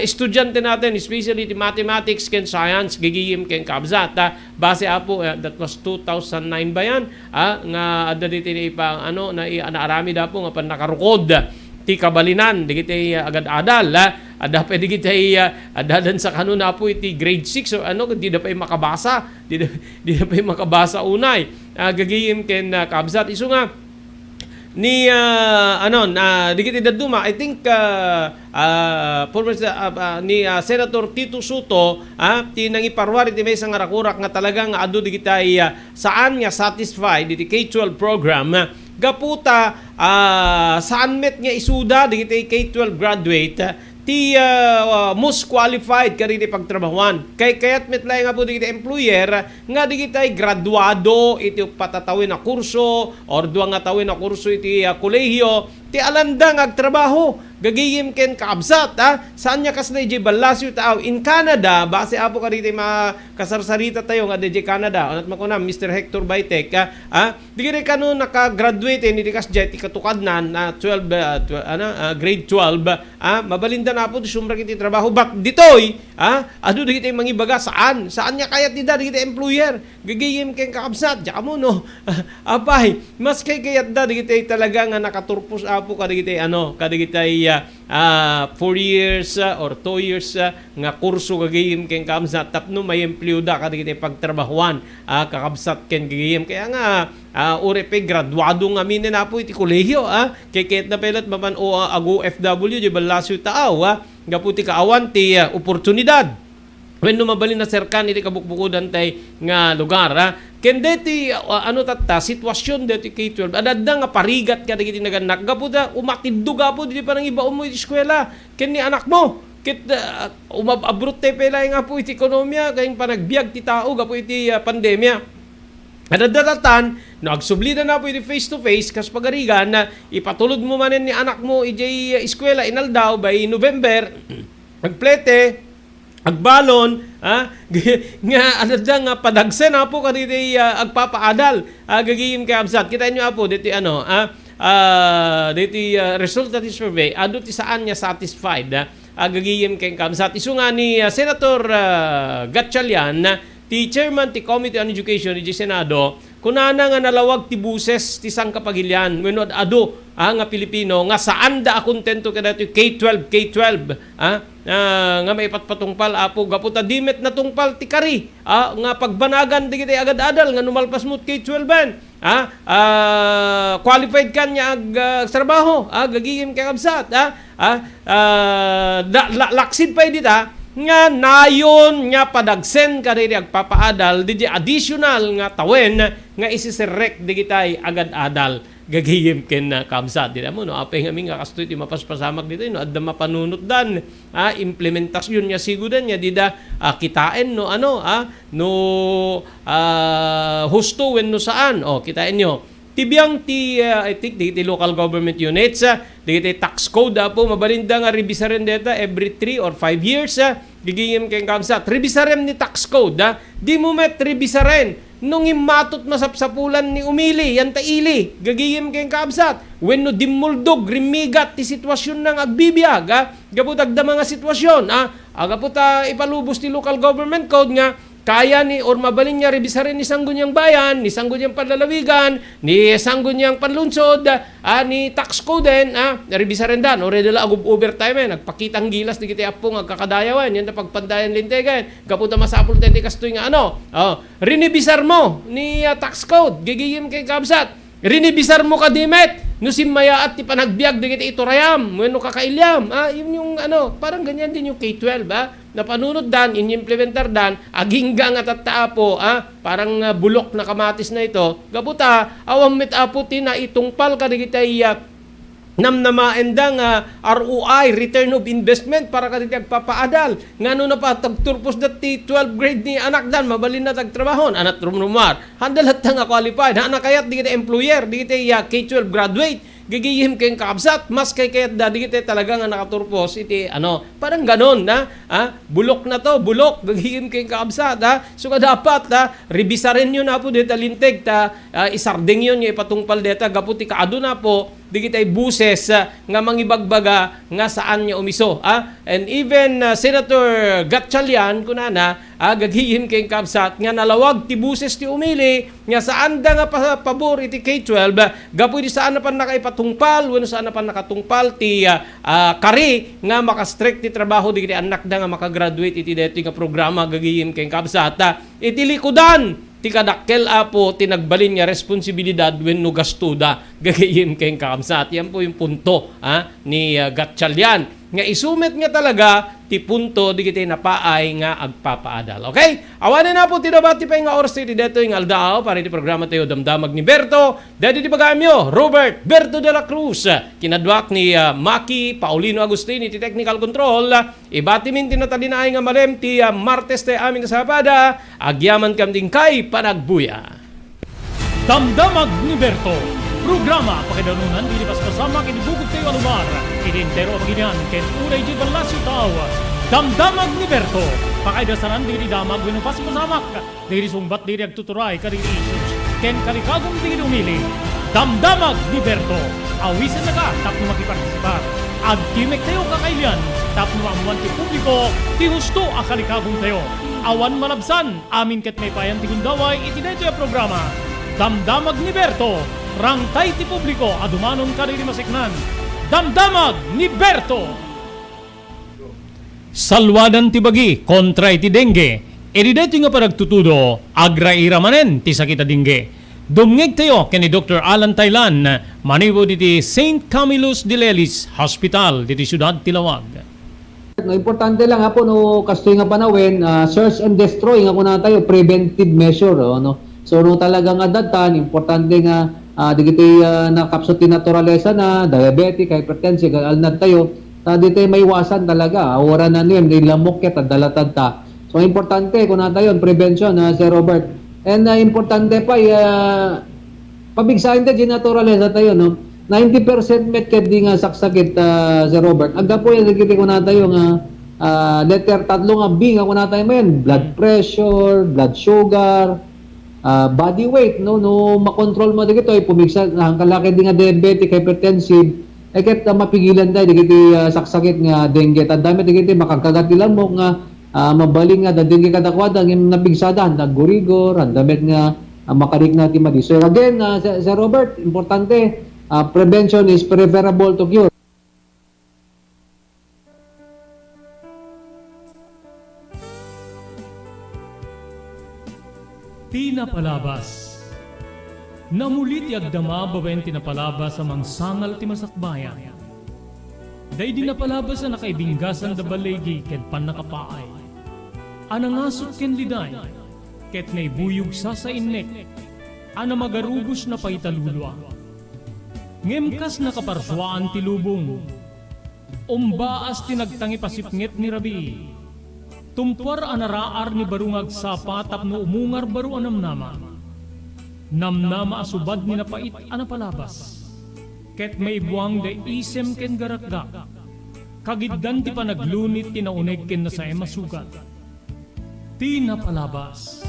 estudyante natin, especially the mathematics ken science, gagayem ken kabsat, ah. Base, Apo, eh, that was two thousand nine ba yan? Ah, nga adda ditoy na ipa-, ano, na, i-, naaramid, Apo, nga pannakarukod ti kabalinan, dagiti, ah, agad-adal, ah. Adda pay dagiti, ah, adda dan sa kanuna, Apo, iti grade six, o ano, di da pay makabasa, di da, di da pay makabasa unay. Ah, gagayem ken, ah, kabsat. Isu nga, ni, ah, ano, na, dagiti dadduma, I think, ah, ah, former se-, ah, ah, ni, ah, Senator Tito Soto, ah, ti nangiparuar iti maysa nga rakurak nga talaga nga adu dagitay, ah, saan nga satisfied iti K twelve program, ah, gapu ta, ah, saan met nga isuda dagiti K twelve graduate, ah, ti, ah, most qualified kadagiti pagtrabahuan. Kay kayat met laeng, Apo, dagiti employer, nga dagitay graduado iti uppat a tawen a kurso or dua nga tawen a kurso iti, ah, kolehiyo, ti alanda nga agtrabaho. Gagayem ken kabsat, ah, saan nga kasla idiay ballasiw taaw. In Canada, base, Apo, kadagiti makasarsarita tayo nga idiay Canada, unat makuna, Mister Hector Baitek, ah, ah, dagiti kano nakagraduate, iti kasdiay ti katukadnan, ah, twelve, ah, twelve, ano, ah, grade twelve, ah, mabalinda, Apo, ti sumrek iti trabaho. But ditoy, ah, adu dagiti mangibaga, saan? Saan nga kayat dida dagiti employer? Gagayem ken kakabsat, diak ammo, no? Apay, maski kayatda dagiti talaga nga nakaturpos, Apo, kadagiti, ano, kadagiti, ah, ah, four years, ah, or two years, ah, nga kurso gagayem ken kakabsat tapno maempleoda kadagiti pagtrabahuan, ah, kakabsat ken gagayem. Kaya nga, ah, uray pay graduado ngamin, Apo, iti kolehiyo, ah, kay kayatda pay la't mapan-, o, ah, ag-O F W diay ballasiw taaw, ah, gapu ti kaawan ti, ah, oportunidad wenno mabalin a serkan iti kabukbukodan tay nga lugar, ah. Ken deti, ah, ano tatta, sitwasion deti K twelve, adda nga parigat kadagiti nagannak, gapu ta umatiddog, Apo, diti panangibaonmo iti eskuela ken ni anakmo. Ket, ah, umab-abrot tay pay laeng, Apo, iti ekonomia, ken panagbiag ti tao gapu iti, ah, pandemia. Adda tattan, no agsublidan, Apo, iti face to face, kas pagarigan, na ipatulodmo manen ni anakmo idiay eskuela inaldaw by November, agplete, agbalon, ah, nga adda nga padagsen, Apo, kaditi, ah, agpapaadal, ah, gagayem kakabsat. Kitaenyo, Apo, diti, ano, ah, ah, diti, ah, resulta ti survey, adu ti saan nga satisfied, ah, ah, gagayem kakabsat. Isu nga ni, ah, Senator, ah, Gatchalian, ah, ti chairman ti Committee on Education iti Senado, kunana nga nalawag ti boses ti sangkapagilian wenno ad-adu, ah, nga Pilipino nga saanda a kontento kadaytoy K twelve, K twelve, ah, ah, nga maipatpatungpal, Apo, gapu ta di met natungpal ti kari, ah, nga pagbanagan dagiti agad-adal nga no malpas met K twelve-en, ah, ah, qualified kan nga ag-, ah, agtrabaho, ah, gagayem kakabsat, ah, ah, ah, da-, la-, laksid pay dita nga nayon nga padagsen kadagiti agpapaadal diti additional nga tawen nga isiserrek dagitay agad-adal. Gagayem ken, ah, kabsat, dita mo, no? Apay ngamin nga kastoy ti mapaspasamak dita, no? Adda mapanunotdan, ah, implementasion nga sigodan nga dida, ah, kitaen, no, ano, ah, no, ah, husto wenno saan. O, kitaenyo. Ti biang ti, ah, I think, dagiti local government units, ah, dagiti tax code, Apo, mabalinda nga revisaren deta every three or five years, ah, gagayem ken kabsat. Revisaren ni tax code, ah. Dimo met revisaren no ngimmatot masapsapulan ni umili, yan ta ili, gagayem ken kabsat. Wenno dimmuldog, rimmigat ti sitwasionna nga agbibiag, ah. Gapu ta adda nga sitwasion, ah. Ah, gapu ta ipalubos ti local government code nga kaya ni or mabalin nga revisaren ni Sangguniang Bayan, ni Sangguniang Panlalawigan, ni Sangguniang Panlungsod, ah, ni tax code-en, ah, revisaren da, no? Ready la agub-, overtime, eh. Nagpakitang gilas dagiti appo nga agkakadayawen, yan ta pagpandayan lintegen. Gapu ta masapul tayo ti kastoy nga ano. Oh, rinivisar mo ni, ah, tax code, gagayem ken kabsat. Rinivisar mo kadi met no simmayaat ti panagbiag dagiti iturayam wenno kakailiam. Ah, yun yung ano, parang ganyan din yung K twelve, ah. napanunotdan, inimplementardan, agingga nga tatta, Apo, ah, parang, ah, bulok na kamatis na ito. Gapu ta, awan met, Apo, ti naitungpal kadagiti, ah, namnamaenda nga R O I, return of investment, para kadagiti agpapaadal. Ngano na pa, tagturpos da ti twelve grade ni anakdan, mabalinna ti agtrabaho, anat rumrumar. Handa latta nga qualified. Handa kayat dagiti employer, dagiti, ah, K twelve graduate. Gagayem ken kakabsat, mas kaykayatda dagiti talaga nga nakaturpos iti, ano, parang ganon, na, ah, bulok na to, bulok, gagayem ken kakabsat, ha? So, nga dapat, ha, rebisarenyo na po dita linteg ta, ah, isardengyon nga ipatungpal deta gapu ti kaadu na po dagiti boses, ah, nga mangibagbaga nga saan nga umiso, ha? And even, ah, Senator Gatchalian, kunana, ah, gagayem ken kakabsat nga nalawag ti boses ti umili, nga saanda nga pa-, pabor iti K twelve, gapu idi saan a pannakaipatungpal wenno saan a pannakatungpal ti, ah, ah, kari nga maka-strict ti trabaho dagiti annakda nga makagraduate iti daytoy nga programa, gagayem ken kakabsat. Iti likudan ti kadakkel, Apo, ti nagbalin nga responsibilidad wenno gastoda, gagayem ken kakabsat. Yan po yung punto, ah, ni, ah, Gatchalian. Nga isu met nga talaga ti punto dagiti napaay nga agpapaadal. Okay? Awanen na po ti nabati pay nga oras iti daytoy nga aldaw para iti programa tayo, Damdamag ni Berto. Daydi ti bagamyo, Robert Berto de la Cruz. Kinaduak ni, ah, Maki Paulino Agustin iti technical control. Ibati min ti natalinaay nga malem ti, ah, Martes tayo amin a Sabado. Agyaman kam din kay panagbuya. Damdamag ni Berto, programa pakaidanunan dagiti paspasamak iti bugogtayo a lugar, iti entero a baginian, ken uray idiay ballasiw tao. Damdamag ni Berto, pakaidasanan dagiti damag wenno paspasamak, dagiti sungbat dagiti agtuturay kadagiti issues, ken kalikagum dagiti umili. Damdamag ni Berto, awisennaka tapno makipartisipar. Agkimektayo kakailian tapno maammoan ti publiko ti husto a kalikagumtayo. Awan malabsan, amin ket maipayan ti gundaway iti daytoy a programa. Damdamag ni Berto, rangtay ti publiko a dumanon kadagiti maseknan. Damdamag ni Berto! Salwadan ti bagi kontra iti dengue. Iti daytoy nga panagtutudo, agraira manen ti sakit a dengue. Dumngegtayo ken ni Doktor Alan Taylan, manipud iti Saint Camillus de Lelis Hospital, diti siudad ti Laoag. No, importante lang, Apo, no, kastoy nga panawen, ah, search and destroy nga kunatayo, preventive measure, oh, no? So, no, talaga nga datan, importante nga, ah, dagiti, ah, nakapsut ti naturalesa na, diabetic, hypertensive, alnad tayo, ta ditoy maiwasan talaga, ah, wala na niyan, ni lamok ket, adda latad ta. So, importante, kunatayo, prevention, ah, Sir Robert. And, ah, importante pa, ah, pabigsaen ta di naturalesa tayo, no? Ninety percent met ket di nga saksakit, ah, Sir Robert. Aggapu yan, dagiti kunatayo nga, ah, letter tatlo nga B nga kunatayo manen, blood pressure, blood sugar, ah, body weight, no? No makontrol mo dagitoy, pumigsa, hangkan la ket di nga diabetic, hypertensive, eh, ket, ah, mapigilan tayo dagiti, ah, saksakit nga dengue. Tanda met dagiti makagkagat ti lamok nga, ah, mabalin nga adda dengue kadakuada, ngem napigsada, handa aggurigor, handa met nga, ah, makarikna ti madi. So, again, ah, Sir, Sir Robert, importante, ah, prevention is preferable to cure. Ti napalabas. Namuli ti agdama babaen ti napalabas a mangsangal ti masakbayan. Daydi napalabas a nakaibinggasan da baligi ken pannakapaay. A nangasut ken liday, ket naibuyog sasainnek, a namagarubos na paitalulua. Ngem kas nakaparsuaan ti lubong, umbaas ti nagtangipasipnget ni rabii. Tumpuar a naraar ni baro nga agsapa tapno umungar baro a namnama. Namnama a subad ni napait a napalabas. Ket maibuang da isem ken garakgak. Kagiddan ti panaglunit ti nauneg ken nasaem a sugat. Ti napalabas.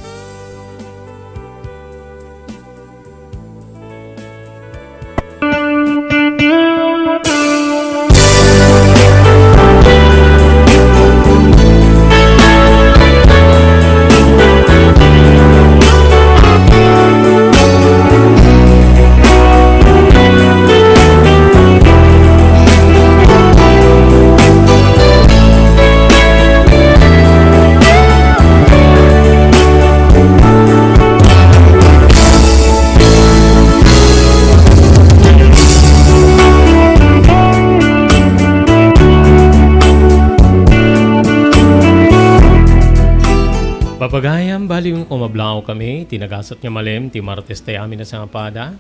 Aliwen, kumablaw kami, ti nagasat nga malem ti Martes tayo amin a sangapada.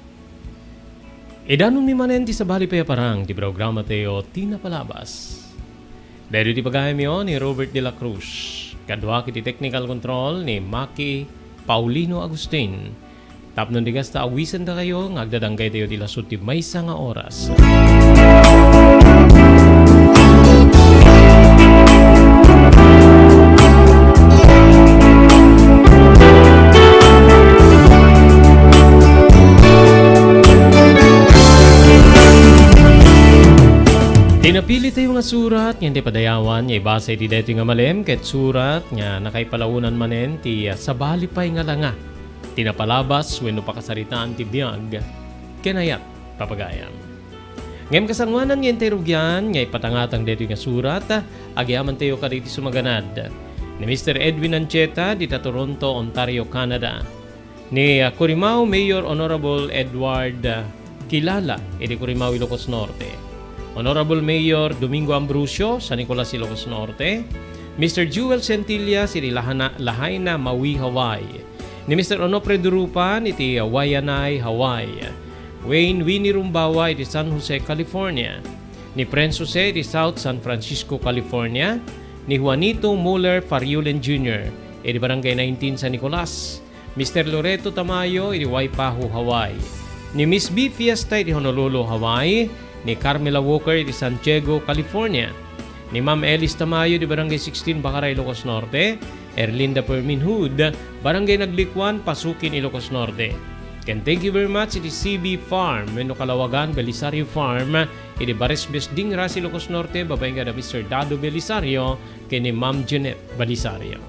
Idanonmi manen ti sabali pay a parang ti programa tayo, ti napalabas. Daytoy ti pagayamyo ni Robert de la Cruz. Kaduak iti technical control ni Maki Paulino Agustin. Tapno di kasta, awisan dakayo nga agdadangkay tayo ti lasud ti maysa nga oras. Ti napili tayo nga surat nga iti padayawan nga ibasa iti daytoy nga malem ket surat nga nakaipalaonan manen ti, ah, sabali pay nga langa ti napalabas wenno pakasaritaan ti biag ken ayat papagayam. Ngem kasangoanan nga intay rugian nga ipatangatang daytoy nga surat, agyamaentayo kadagiti sumaganad ni Mister Edwin Ancheta dita Toronto, Ontario, Canada, ni, ah, Corimao Mayor Honorable Edward, ah, Kilala iti Corimao, Ilocos Norte, Honorable Mayor Domingo Ambrosio, San Nicolas, Ilocos Norte, Mister Jewel Centillas iti Lahana-, Lahaina, Maui, Hawaii, ni Mister Onofre Durupan iti Waianae, Hawaii, Wayne Winnie Rumbawa iti San Jose, California, ni Prince Jose iti South San Francisco, California, ni Juanito Muller Fariulen Junior iti Barangay nineteen San Nicolas, Mister Loreto Tamayo iti Waipahu, Hawaii, ni Miss B Fiesta iti Honolulu, Hawaii, ni Carmela Walker iti San Diego, California, ni Ma'am Elis Tamayo iti Barangay sixteen, Bacara, Ilocos Norte, Erlinda Fermin Hood, Barangay Naglikuan, Pasukin, Ilocos Norte. Ken thank you very much iti C B Farm wenno Kalawagan Belisario Farm iti Barisbes, Dingras, Ilocos Norte, babaen kada Mister Dado Belisario ken ni Ma'am Jeanette Belisario.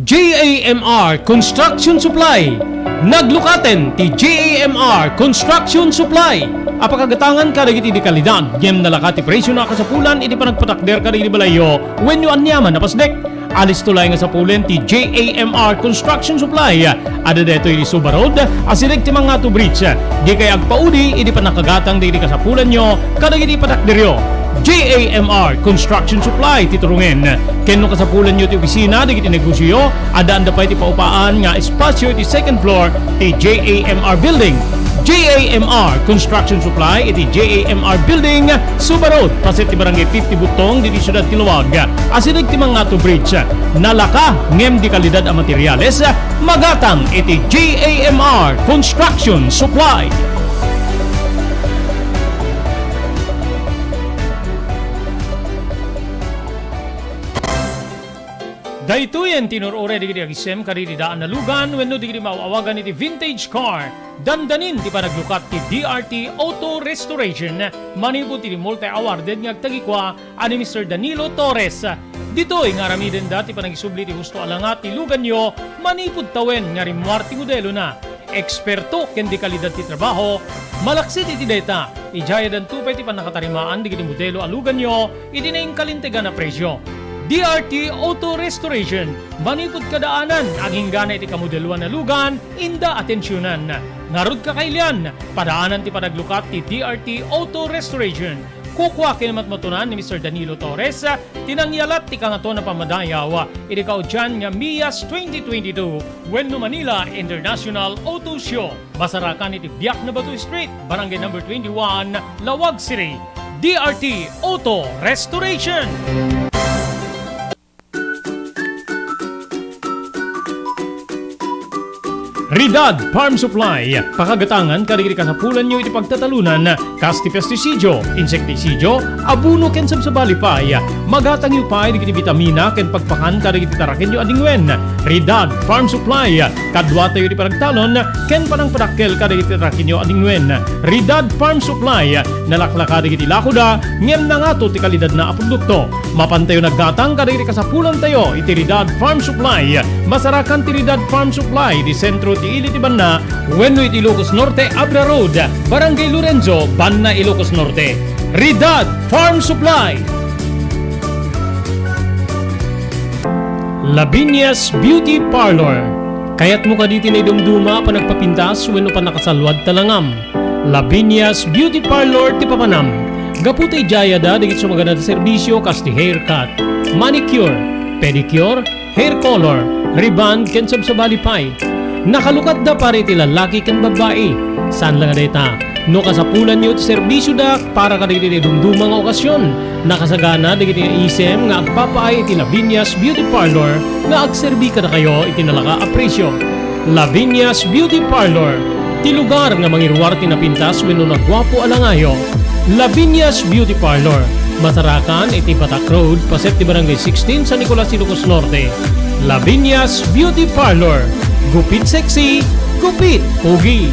J A M R Construction Supply. Naglukaten ti J A M R Construction Supply a pakagatangan kadagiti di kalidad ngem nalaka ti presio a kasapulan iti panagpatakder kadagiti balayyo wenno aniaman a pasdek. Alisto laeng a sapulen ti J A M R Construction Supply. Adda daytoy iti Suba Road, asideg ti Mangato Bridge. Dikay agpaudi idi pannakagatang dagiti kasapulanyo kadagiti patakderyo. J A M R Construction Supply ti turongen. Ken no kasapulanyo ti opisina dagiti negosioyo, addaanda pay ti paupaan nga espasio iti second floor ti J A M R Building. J A M R Construction Supply iti J A M R Building, Suba Road, paset ti Barangay fifty Butong, diti siudad ti Laoag, asideg ti Mangato Bridge. Nalaka ngem di kalidad a materiales, magatang iti J A M R Construction Supply. Daytoyen ti inur-uray dagiti agisem kadagiti daan a lugan wenno dagiti maaw-awagan iti vintage car. Dandanin ti panaglukat ti D R T Auto Restoration manipud iti multi-awarded nga agtagikua a ni Mister Danilo Torres. Ditoy nga aramidenda ti panagisubli ti husto a langa ti luganyo manipud tawen nga rimmuar ti modelona. Eksperto ken di kalidad ti trabaho, malaksid iti dayta, idiay addanto pay ti pannakatarimaan dagiti modelo a luganyo iti nainkalintegan a presio. D R T Auto Restoration, manipud kadaanan, aginggana iti kamodeloan a lugan, inda atensionan. Ngarud, kakailian, padaanan ti panaglukat ti D R T Auto Restoration. Kukua ken matmatunan ni Mister Danilo Torres ti nangyalat ti Kangatoan a Pammadayaw iti kaudian nga MIAS twenty twenty-two wenno Manila International Auto Show. Masarakan iti Biak na Bato Street, Barangay Number twenty-one, Laoag City. D R T Auto Restoration. Ridad Farm Supply, pakagatangan kadagiti kasapulanyo iti pagtatalunan, kas ti pestisidio, insektisidio, abono ken sabsabali pay. Magatangyo pay dagiti bitamina ken pagpakan kadagiti tarakenyo a dingwen. Ridad Farm Supply, kaduatayo ti panagtalon ken panangpadakkel kadagiti tarakenyo a dingwen. Ridad Farm Supply, nalaklaka dagiti lakoda ngem nangato ti kalidadna a produkto. Mapantayo naggatang kadagiti kasapulantayo iti Ridad Farm Supply. Masarakan ti Ridad Farm Supply iti sentro ti ili ti banna wenno iti Ilocos Norte, Abra Road, Barangay Lorenzo, Banna, Ilocos Norte. Ridad Farm Supply. Lavinia's Beauty Parlor. Kayatmo kadi ti naidumduma a panagpapintas wenno pannakasalluad ta langam? Lavinia's Beauty Parlor ti papanam. Gapu ta idiay adda dagiti sumaganad a serbisio kas ti haircut, manicure, pedicure, hair color, Rebond ken sabsabali pay. Nakalukatda para iti lallaki ken babbai. Saan la nga dayta, no kasapulanyo ti serbisioda para kadagiti dumduma nga okasyon, nakasagana dagiti nga isem nga agpapaay iti Lavinia's Beauty Parlor nga agserbi kadakayo iti nalaka a presio. Lavinia's Beauty Parlor, ti lugar nga mangiruar ti napintas wenno naguapo a langayo. Lavinia's Beauty Parlor, masarakan iti Batak Road, paset ti Barangay sixteen, San Nicolas, Ilocos Norte. Lavinia's Beauty Parlor, gupit sexy, gupit pogi.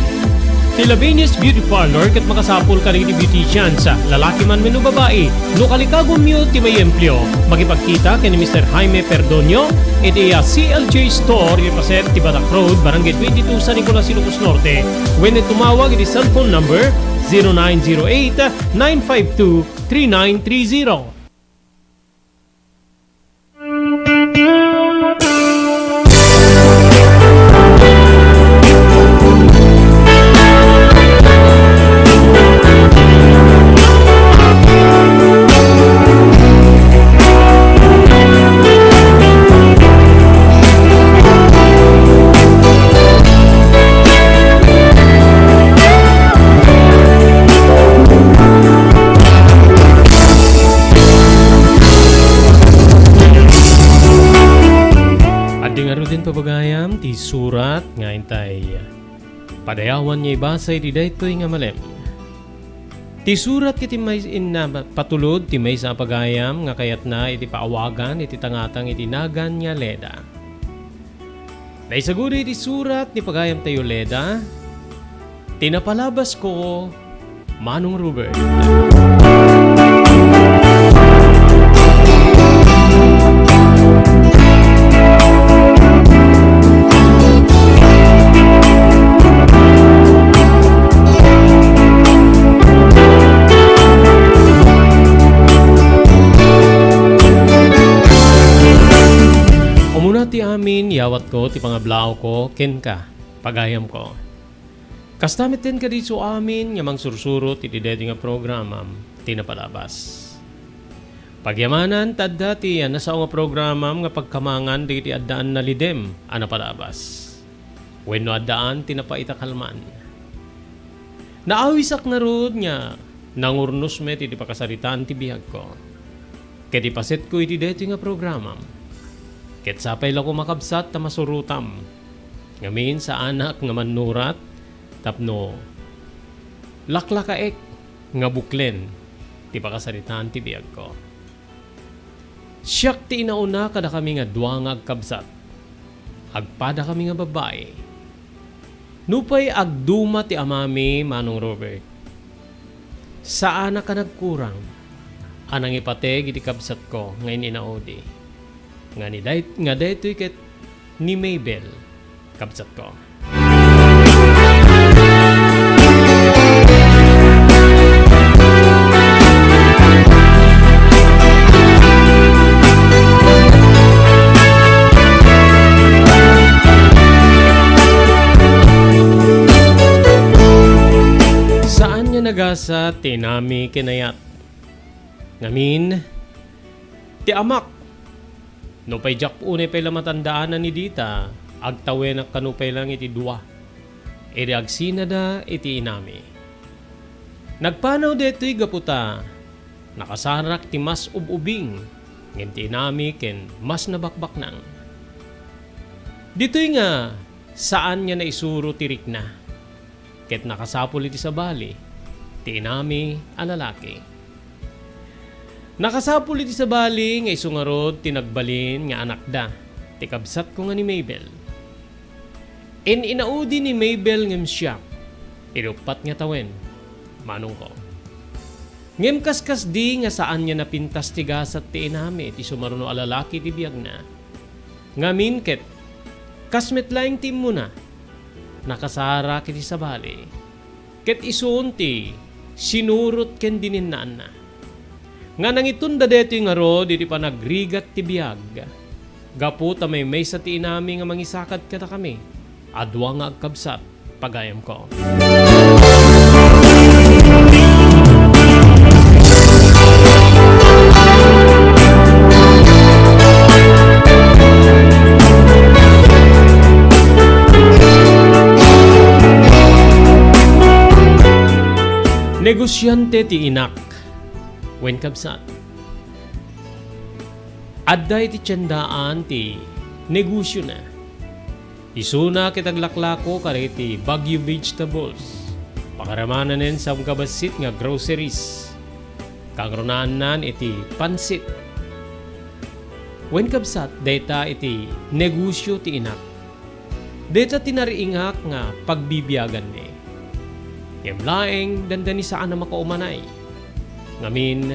Ti Lavinia's Beauty Parlor ket makasapul kadagiti beauticians, lalaki man wenno babai. No kalikagumyo ti maiempleo, makipagkita ken ni Mister Jaime Perdonio iti iya C L J Store iti paset ti Batak Road, Barangay twenty-two, San Nicolas, Ilocos Norte, wenno tumawag iti cellphone number zero nine zero eight, nine five two, three nine three zero. Adda ngaruden, pagayam, ti surat nga intay padayawan nga ibasa iti daytoy nga malem. Ti surat ket ti may-, inna patulod ti maysa a pagayam nga kayatna iti paawagan iti tangatang iti nagan nga Leda. Naisaguda iti surat ni pagayamtayo Leda, ti napalabasko, Manong Robert. Umuna ti amin, yawatko ti pangablaawko kenka, pagayamko. Kasta metten kadi isu amin nga mangsursurot iti daytoy nga programam, ti napalabas. Pagyamanan ta adda ti a nasao nga programam nga pagkamangan dagiti addaan nalidem a napalabas wenno addaan ti napaitakalman. Naawisak ngarud nga nangurnos met iti pakasaritaan ti biagko ket ipasetko iti daytoy nga programam. Ket sapay la koma, kabsat, ta masurotam. Ngamin, saanak nga mannurat tapno laklakaek nga buklen ti pakasaritaan ti biagko. Siak ti inauna kadakami nga dua nga agkabsat. Agpadakami nga babbai. Nupay agduma ti amami, Manong Robert, saanak a nagkurang a nangipateg iti kabsatko nga in-inaudi. Nga ni day-, nga daytoy ket ni Mabel, kabsatko. Saan nga nagasat ti inami ken ayat. Ngamin, ti amak, nupay diak unay pay la matandaan a ni dita, agtawenak kano pay lang iti dua. Idi agsinada iti inami. Nagpanaw daytoy gapu ta nakasarak ti mas ub-ubing ngem ti inami ken mas nabakbaknang. Ditoy nga saan nga naisuro ti rikna. Ket nakasapul iti sabali ti inami a lalaki. Nakasapul iti sabali nga isu ngarud ti nagbalin nga anakda, ti kabsatko nga ni Mabel. In-inaudi ni Mabel ngem siak, idi uppat nga tawen, manongko. Ngem kaskasdi nga saan nga napintas ti gasat ti inami ti sumaruno a lalaki ti biagna. Ngamin ket, kas met laeng ti immuna, nakasarak iti sabali, ket isun ti sinurot ken dininnaanna. Nga nangitunda daytoy ngarud iti panagrigat ti biag, gapu ta maymaysa ti inami nga mangisakad kadakami a dua nga agkabsat, pagayamko. Negosiante ti inak. Wen, kabsat, adda iti tiendaan ti negosiona. Isuna ket aglaklako kadagiti Baguio Vegetables. Pakaramananen sabgabassit nga groceries. Kangrunaannan iti pansit. Wen, kabsat, dayta iti negosio ti inak. Dayta ti nariingak nga pagbibiaganmi. Ngem laeng, dandani saan a makaumanay. Ngamin,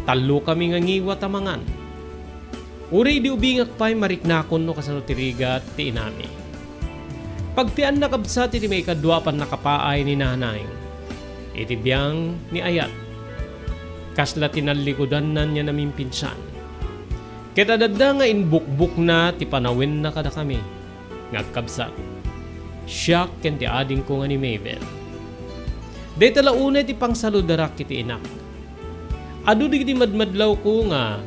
tallokami nga ngiwat a mangan. Uray idi ubingak pay, mariknakon no kasano ti rigat ti inami. Pagpianna, kabsat, iti maikadua a pannakapaay ni Nanang iti biang ni Ayat. Kasla tinallikudanna ni a namimpinsan. Ket adda nga imbukbokna ti panawenna kadakami nga agkabsat, siak ken ti adingko nga ni Mabel. Dayta la unay ti pangsaludarak iti inak. Adu dagiti madmadlawko nga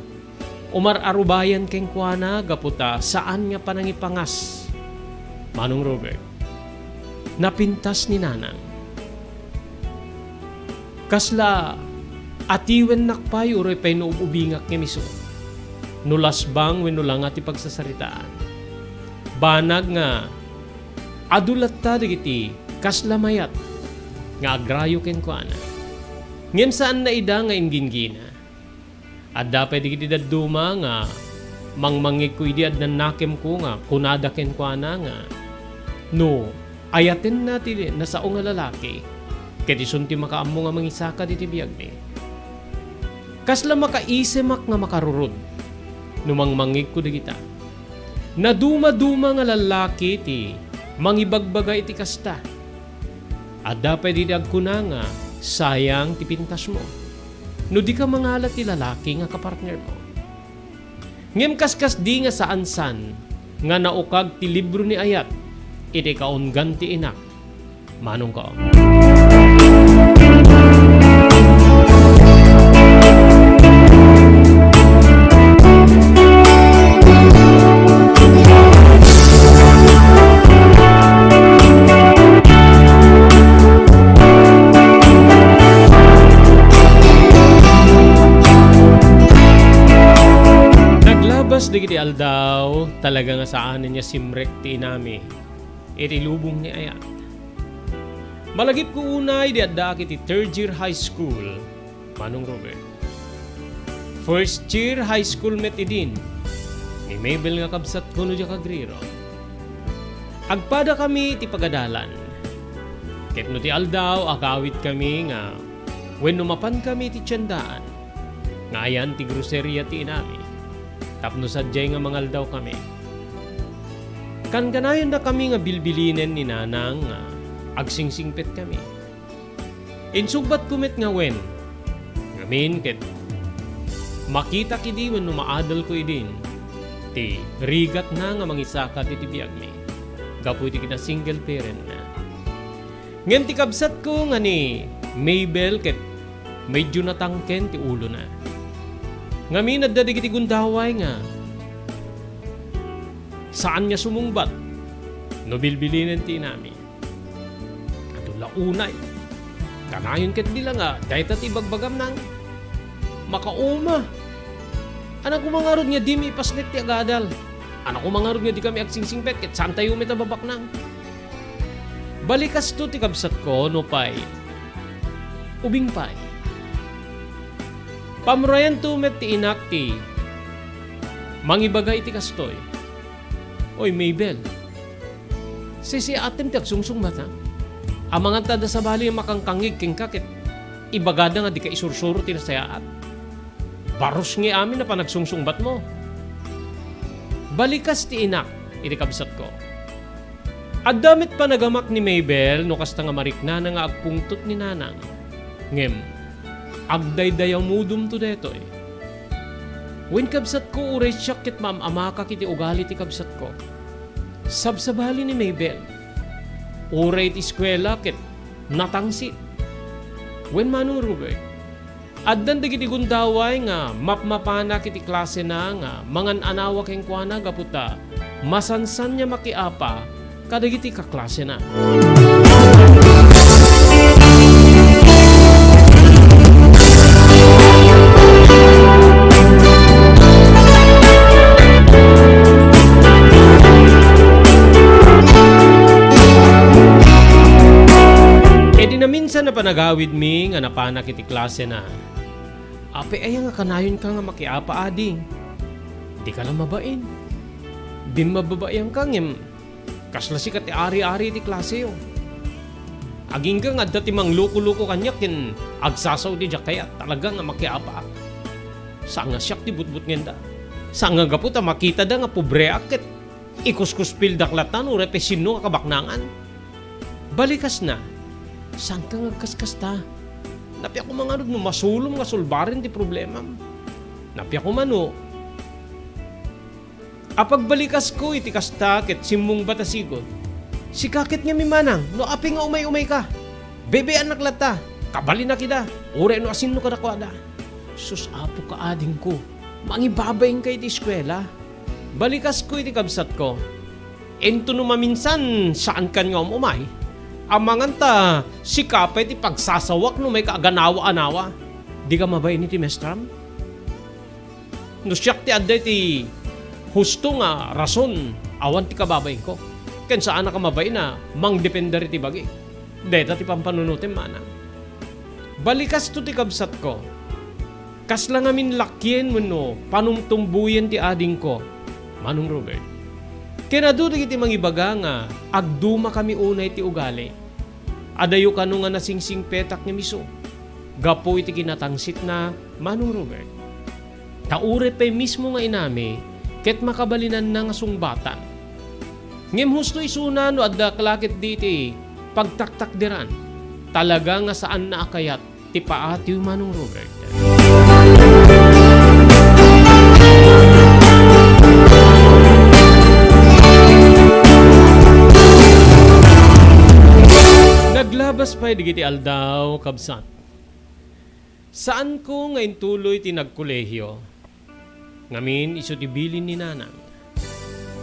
umar-arubayan kenkuana gapu ta saan nga panangipangas, Manong Robert. Napintas ni Nanang. Kasla atiwennak pay uray pay no ub-ubingak ngem isu. No lasbang wenno langa ti pagsasaritaan. Banag nga adu latta dagiti kasla mayat nga agrayo kenkuana. Ngem saanna ida nga ingginggina. Adda pay dagiti dadduma nga mangmangngegko idi adda nakemko nga kunada kenkuana nga, no ayatenna ti nasao nga lalaki, ket isun ti makaammo nga mangisakad iti biagmi. Kasla makaisemak nga makarurod no mangmangngegko dagita. Nadumaduma nga lallaki ti mangibagbaga iti kasta. Adda pay dagiti agkuna nga sayang ti pintasmo no dika mangala ti lalaki nga kapartnermo. Ngem kaskasdi nga saansan nga naukag ti libro ni Ayat iti kaunggan ti inak, Manong Kong. Naglabas dagiti aldaw, talaga nga saanen nga simrek ti inami iti lubong ni Ayat. Malagipko unay idi addaak iti third year high school, Manong Robert. First year high school met idin ni Mabel nga kabsatko no diak agriro. Agpadakami iti pagadalan. Ket no ti aldaw, agawidkami nga wenno mapankami iti tiendaan nga ayan ti groseria ti inami tapno sadiay nga mangaldawkami. Kankanayondakami nga bilbilinen ni Nanang nga agsingsingpetkami. Insungbatko met nga wen. Ngamin ket makitak idi wenno maadalko idin ti rigatna nga mangisakad iti biagmi gapu iti kina-single parentna. Ngem ti kabsatko nga ni Mabel ket medyo natangken ti ulona. Ngamin adda dagiti gundaway nga saan nga sumungbat no bilbilinen ti inami. Adu la unay. Kanayon ket di la nga dayta ti ibagbagam nang makauma. Anak ko mangarud nga dimi ipasnek ti agadal. Anak ko mangarud nga di kami agsingsingpet ket saantayo met a babaknang. Balikasto ti kabsatko, nupay ubing pay. Pamurayanto met ti inak ti mangibaga iti kastoy. Oy, Mabel, sisiatem ti agsungsungbat, ha? Amangan ta adda sabali a makangkangngeg kenka ket ibagada nga dika isursuro ti nasayaat. Barus nga amin a panagsungsungbatmo. Balikas ti inak iti kabsatko. Adda met panagamak ni Mabel no kasta nga mariknana nga agpungtot ni Nanang. Ngem, agdaydayawmodomto daytoy. Wen, kabsatko, uray siak ket maam-amakak iti ugali ti kabsatko. Sabsabali ni Mabel. Uray iti eskuela ket natangsit. Wen, Manong Robert, addan dagiti gundaway nga mapmapanak iti klasena nga mangan-anawa kenkuana gapu ta masansan nga makiapa kadagiti kaklasena. Napan agawidmi nga napanak iti klasena. Apay aya nga kanayonka nga makiapa, ading? Dika la mabain. Din mababaianka ngem kasla sika ti ari-ari iti klaseyo. Agingga nga adda ti mangloko-loko kaniak ken agsasao iti diak kayat, talaga nga makiapaak. Saan nga siak ti butbutngenda. Saan nga gapu ta makitada nga pobreak ket ikuskuspildak latta no uray pay sinno nga kabaknangan. Balikasna, saanka nga agkaskasta. Napia koma ngarud no masulom nga sulbaren ti problemam. Napia koma no, apagbalikas ko iti kasta ket simmungbat a sigud. Sika ket ngamin manang, no apay nga umay-umayka. Bebe-annak latta, kabalinak ida, uray no asinno kadakuada. Sus, apoka, adingko, mangibabainka iti eskuela. Balikasko iti kabsatko. Intono maminsan, saankan nga um-umay. Amangan ta sika pay ti pagsasawak no mayka a ganawa-anawa. Dika mabain iti maestram? No siak ti adda iti husto nga rason, awan ti kababainko. Ken saanak a mabain a mangdepender iti bagi. Dayta ti pampanunotem, manang. Balikasto ti kabsatko. Kasla ngamin lakien wenno panumtumboyen ti adingko, Manong Robert. Ken adu dagiti mangibaga nga agdumakami unay ti ugali. Adayo kano nga nasingsingpetak ngem isu gapu iti kinatangsitna, Manong Robert. Ta uray pay mismo nga inami ket makabalinanna nga sungbatan. Ngem husto isuna no adda la ketdi iti pagtaktakderan. Talaga nga saanna a kayat ti paatiw, Manong Robert. Naglabas pay dagiti aldaw, kabsat. Saanko nga intuloy ti nagkolehio. Ngamin, isu ti bilin ni Nanang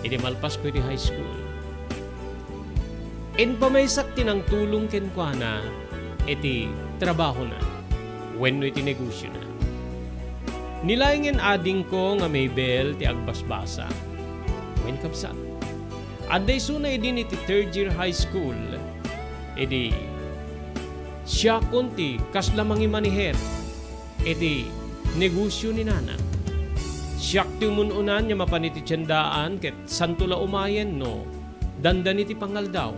idi malpasko iti high school. Impamaysak ti nangtulong kenkuana iti trabahona wenno iti negosiona. Nilaengen adingko nga Mabel ti agbasbasa wen kabsat. Adda isuna idin iti third year high school, idi siakon ti kasla mangimaniher iti negosio ni Nanang. Siak ti umun-unan nga mapan iti tiendaan ket santo la umayen no dandani ti pangaldaw.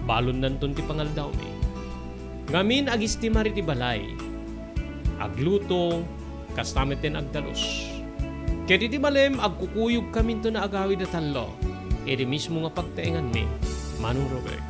Balonnanton ti pangaldawmi. Ngamin, agistimar iti balay. Agluto, kasta met ti agdalus. Ket iti malem, agkukuyogkaminto nga agawid a tallo iti mismo nga pagtaenganmi, Manong Robert.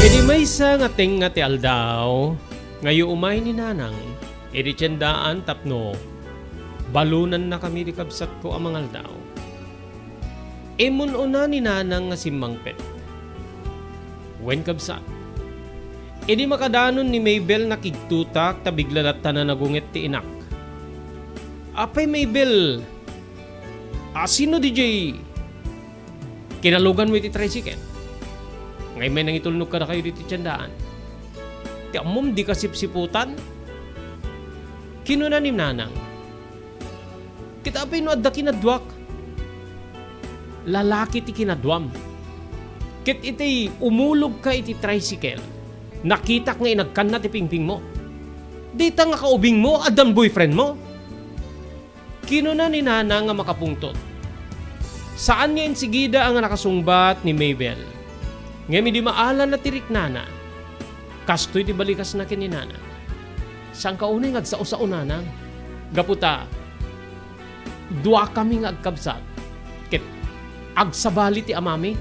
Idi maysa nga tengnga ti aldaw, nga umay ni Nanang iti tiendaan tapno balonannakami ti kabsatko a mangaldaw. Immun-una ni Nanang nga simmangpet. Wen, kabsat, idi makadanon ni Mabel, nakigtotak ta bigla latta a nagunget ti inak. Apay, Mabel, a sino diay kinaluganmo iti tricycle? Nga immay nangitulnog kadakayo iti tiendaan. Ti ammom, dika sipsiputan. Kinuna ni Nanang, ket apay no adda kinaduak? Lalaki ti kinaduam. Ket iti umulogka iti tricycle, nakitak nga inagkanna ti pingpingmo. Dita nga kaubingmo, addan boyfriendmo. Kinuna ni Nanang nga makapungtot. Saan nga insigida a nga nakasungbat ni Mabel. Ngem idi maala na ti riknana, kastoy ti balikasna ken ni Nanang. Saanka unay nga agsao-sao, Nanang. Gapu ta duakami nga agkabsat ket agsabali ti amami.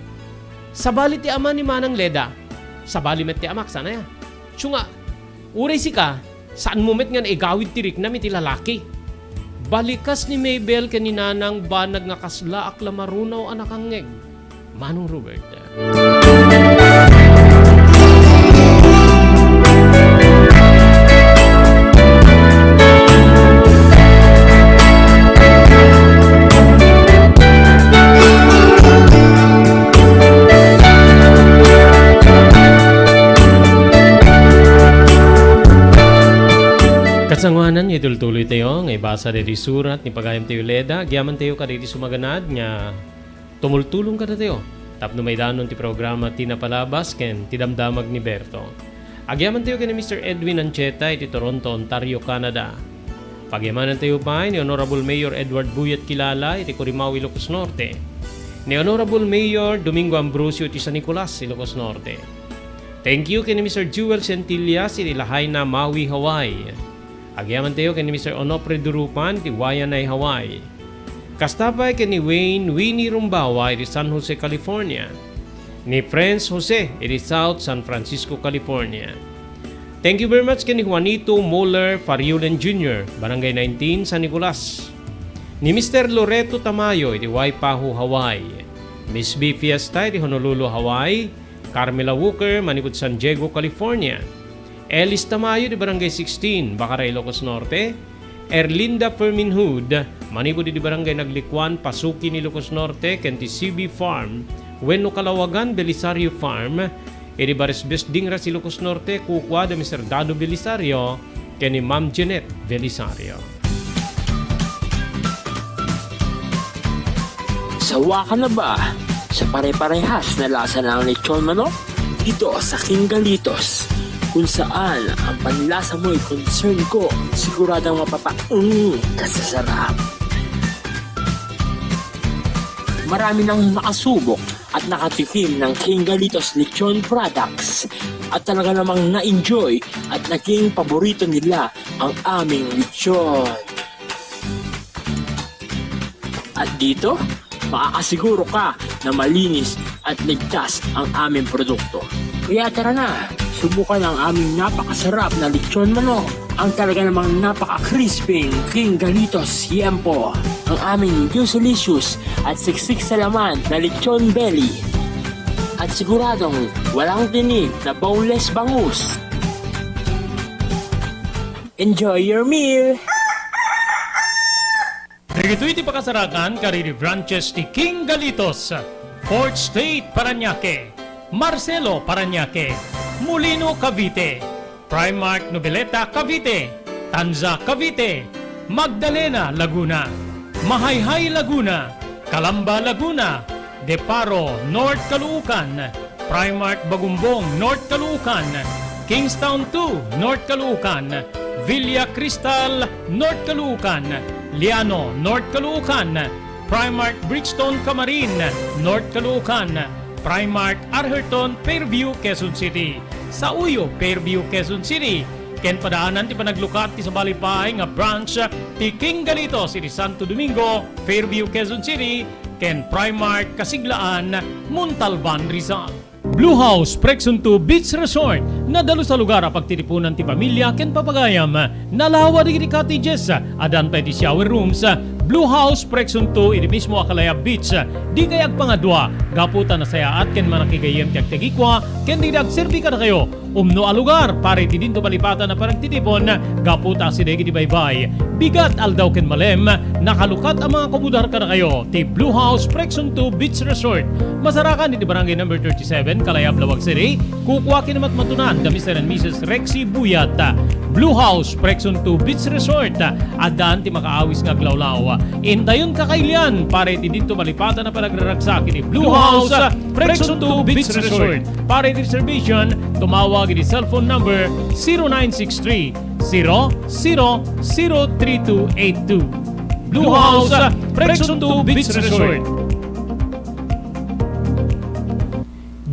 Sabali ti ama ni Manang Leda. Sabali met ti amak, saan aya? Siak nga, uray sika, saanmo met nga naigawid ti riknam iti lalaki. Balikas ni Mabel ken ni Nanang banag nga kaslaak la marunaw a nakangngeg, Manong Robert. Sangoanan nga itultuloy tayo nga ibasa daytoy surat ni pagayam tayo Leda, agyaman tayo kadagiti sumaganad nga tumultulong kadatayo tapno maidanon ti programa ti napalabas ken ti damdamag ni Berto. Agyaman tayo ken ni Mister Edwin Ancheta iti Toronto, Ontario, Canada. Pagyamanan tayo pay ni Honorable Mayor Edward Buyat Kilala iti Curimaw, Ilocos Norte. Ni Honorable Mayor Domingo Ambrosio iti San Nicolas, Ilocos Norte. Thank you ken ni Mister Jewel Centillas iti Lahaina, Maui, Hawaii. Agyaman tayo ken ni Mister Onofre Durupan iti Waianae, Hawaii. Kasta pay ken ni Wayne Winnie Rumbawa iti San Jose, California. Ni Prince Jose iti South San Francisco, California. Thank you very much ken ni Juanito Moller Fariulen Junior, Barangay nineteen, San Nicolas. Ni Mister Loreto Tamayo iti Waipahu, Hawaii. Miss B Fiesta iti Honolulu, Hawaii. Carmela Walker manipud San Diego, California. Ellis Tamayo iti Barangay sixteen, Bacaray, Ilocos Norte. Erlinda Fermin Hood manipud iti Barangay Naglikuan, Pasukin, Ilocos Norte, ken ti C B Farm wenno Kalawagan Belisario Farm iti Barisbes, Dingras, Ilocos Norte, kukua da Mister Dado Belisario ken ni Ma'am Jeanette Belisario. Sawa ka na ba sa pare-parehas na lasa ng lechon manok? Dito sa King Galitos, kung saan ang panlasa mo'y concern ko, siguradong mapapaung ka sa sarap. Marami nang nakasubok at nakatikim ng King Galitos Lechon Products at talaga namang na-enjoy at naging paborito nila ang aming lechon. At dito, makakasiguro ka na malinis at ligtas ang aming produkto. Kaya tara na, subukan ang aming napakasarap na lechon manok. Ang talaga namang napaka-crispy King Galitos Yempo. Ang aming juicy-licious at siksik sa laman na lechon belly. At siguradong walang tinik na boneless bangus. Enjoy your meal! Dagitoy ti pakasarakan kadagiti branches ti King Galitos, Fourth Street, Parañaque, Marcelo, Parañaque, Molino, Cavite, Primark, Noveleta, Cavite, Tanza, Cavite, Magdalena, Laguna, Mahayhay, Laguna, Calamba, Laguna, Deparo, North Caloocan, Primark Bagumbong, North Caloocan, Kingstown two, North Caloocan, Villa Cristal, North Caloocan, Liano, North Caloocan, Primark Bridgestone Camarin, North Caloocan, Primark Arherton, Fairview, Quezon City, Sauyo, Fairview, Quezon City, ken padaanan ti panaglukat ti sabali pay nga branch ti King Galitos iti Santo Domingo, Fairview, Quezon City, ken Primark Kasiglaan, Montalban, Rizal. Blue House Pregsunto Beach Resort, nadalus a lugar a pagtitipunan ti pamilia ken papagayam. Nalawa dagiti cottages, addan pay ti shower rooms. Blue House Pregsunto iti mismo a Calaya Beach. Dikay agpangadua, gapu ta nasayaat ken manakigayyem ti agtagikua ken dagiti agserbi kadakayo. Umno a lugar para iti dinto malipatan a panagtitipon, gapu ta asideg iti baybay, bigat, aldaw ken malem, nakalukat a mangakubudar kadakayo ti Blue House Pregsunto Beach Resort. Masarakan iti Barangay Number thirty-seven, Calaya, Laoag City. Kukua ken matmatunan da Mister and Missus Rexy Buyat. Blue House Pregsunto Beach Resort. Addaan ti makaawis nga aglawlaw. Intayon kakailian para iti dinto malipatan a panagraragsak iti Blue House Pregsunto Beach Resort. Para iti reservation, tumawag iti cellphone number zero nine six three, zero zero zero three two eight two. Blue House Pregsunto Beach Resort.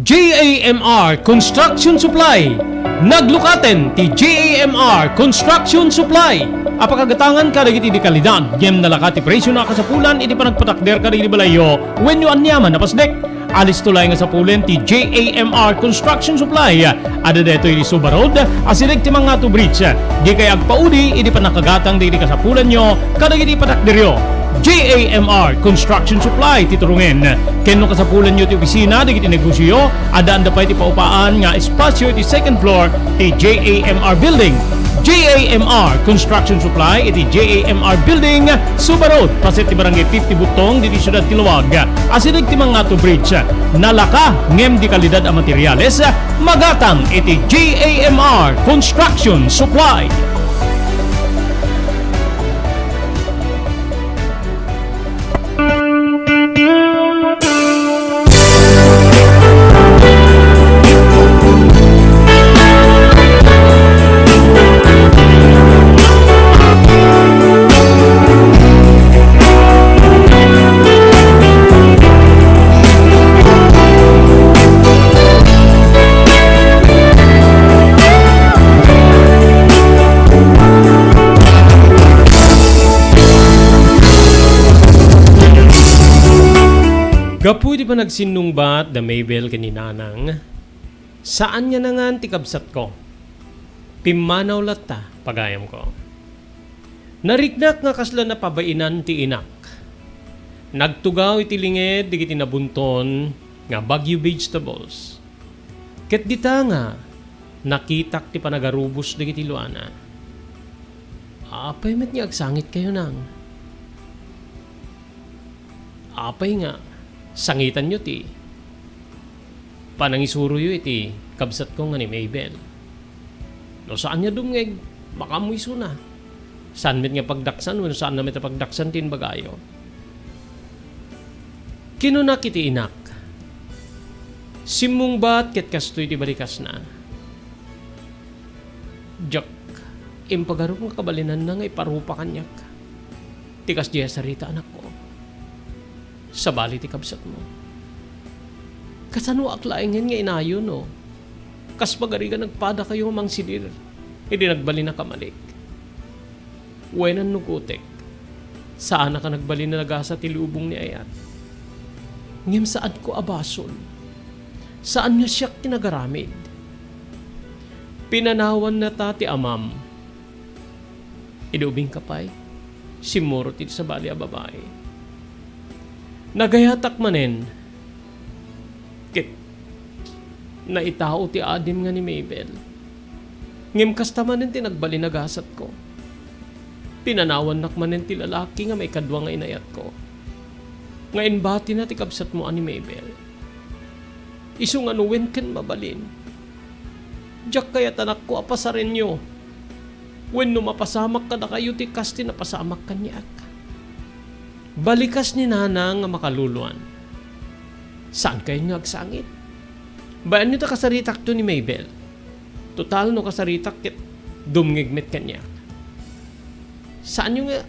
J A M R Construction Supply. Naglukaten ti J A M R Construction Supply a pakagatangan kadagiti dekalidad ngem nalaka ti presio a kasapulan iti panagpatakder kadagiti balayyo wenno aniaman a pasdek. Alisto laeng nga sapulen ti J A M R Construction Supply. Adda daytoy iti Suba Road, asideg ti Mangato Bridge. Dikay agpaudi iti pannakagatang dagiti kasapulanyo kadagiti patakderyo. J A M R Construction Supply ti turongen. Ken no kasapulanyo ti opisina dagiti negosioyo, addaanda pay ti paupaan nga espasio iti second floor ti J A M R Building. J A M R Construction Supply iti J A M R Building, Suba Road, paset ti Barangay fifty Butong, ditoy siudad ti Laoag. Asideg ti Mangato Bridge. Nalaka ngem dekalidad a materiales, magatang iti J A M R Construction Supply. Gapu iti panagsinnungbat da Mabel ken ni Nanang, saan nga nangan ti kabsatko. Pimmanaw latta, pagayamko. Nariknak nga kasla napabainan ti inak. Nagtugaw iti linged dagiti nabunton nga Baguio vegetables. Ket dita nga nakitak ti panagarubos dagiti luana. Apay met nga agsangitkayo, Nang? Apay nga sangitanyo ti panangisuroyo iti kabsatko nga ni Mabel? No saan nga dumngeg, makaammo isuna. Saan met nga pagdaksan wenno saanna met a pagdaksan ti imbagayo? Kinunak iti inak. Simmungbat ket kastoy ti balikasna. Diak impagarop nga kabalinanna nga iparupa kaniak ti kasdiay a sarita, anakko. Sabali ti kabsatmo. Kasanoak laengen nga inayo no kas pagarigan nagpadakayo nga mangsidir idi nagbalinak a malik? Wen, annukotek, saanak a nagbalin a nagasa ti lubong ni ayat. Ngem saanko a basol. Saan nga siak ti nagaramid. Pinanawannata ti amam. Idi ubingka pay, simmurot iti sabali a babai. Nagayatak manen, ket naitao ti adim nga ni Mabel. Ngem kasta manen ti nagbalin a gasatko. Pinanawannak manen ti lalaki nga maikadua nga inayatko, nga imbatina ti kabsatmo a ni Mabel. Isu nga no wen ken mabalin, diak kayat, anakko, a pasarenyo wenno mapasamak kadakayo ti kas ti napasamak kaniak. Balikas ni Nanang nga makaluluan. Saan kayon nga agsangit? Bayanyo ta kasaritakto ni Mabel. Total, no kasaritak ket dumngeg met kaniak. Saanyo nga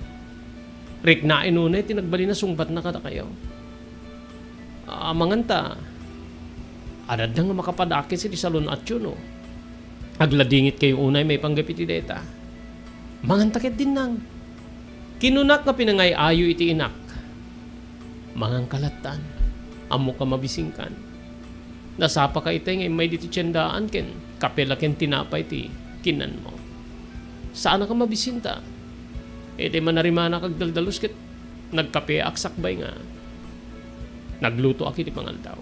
riknaen unay ti nagbalin a sungbatna kadakayo. Amangan ta, adda nga makapadakes iti salun-atyo no agladingitkayo unay maipanggep iti dayta. Manganta ketdin, Nang. Kinunak nga pinangay-ayo iti inak. Manganka lattan. Ammok a mabisinkan. Nasapaka itay nga immay ditoy tiendaan ken kape la ken tinapay ti kinanmo. Saanak a mabisinta. Iti manarimanak agdaldalus ket nagkapeak sakbay nga naglutoak iti pangaldaw.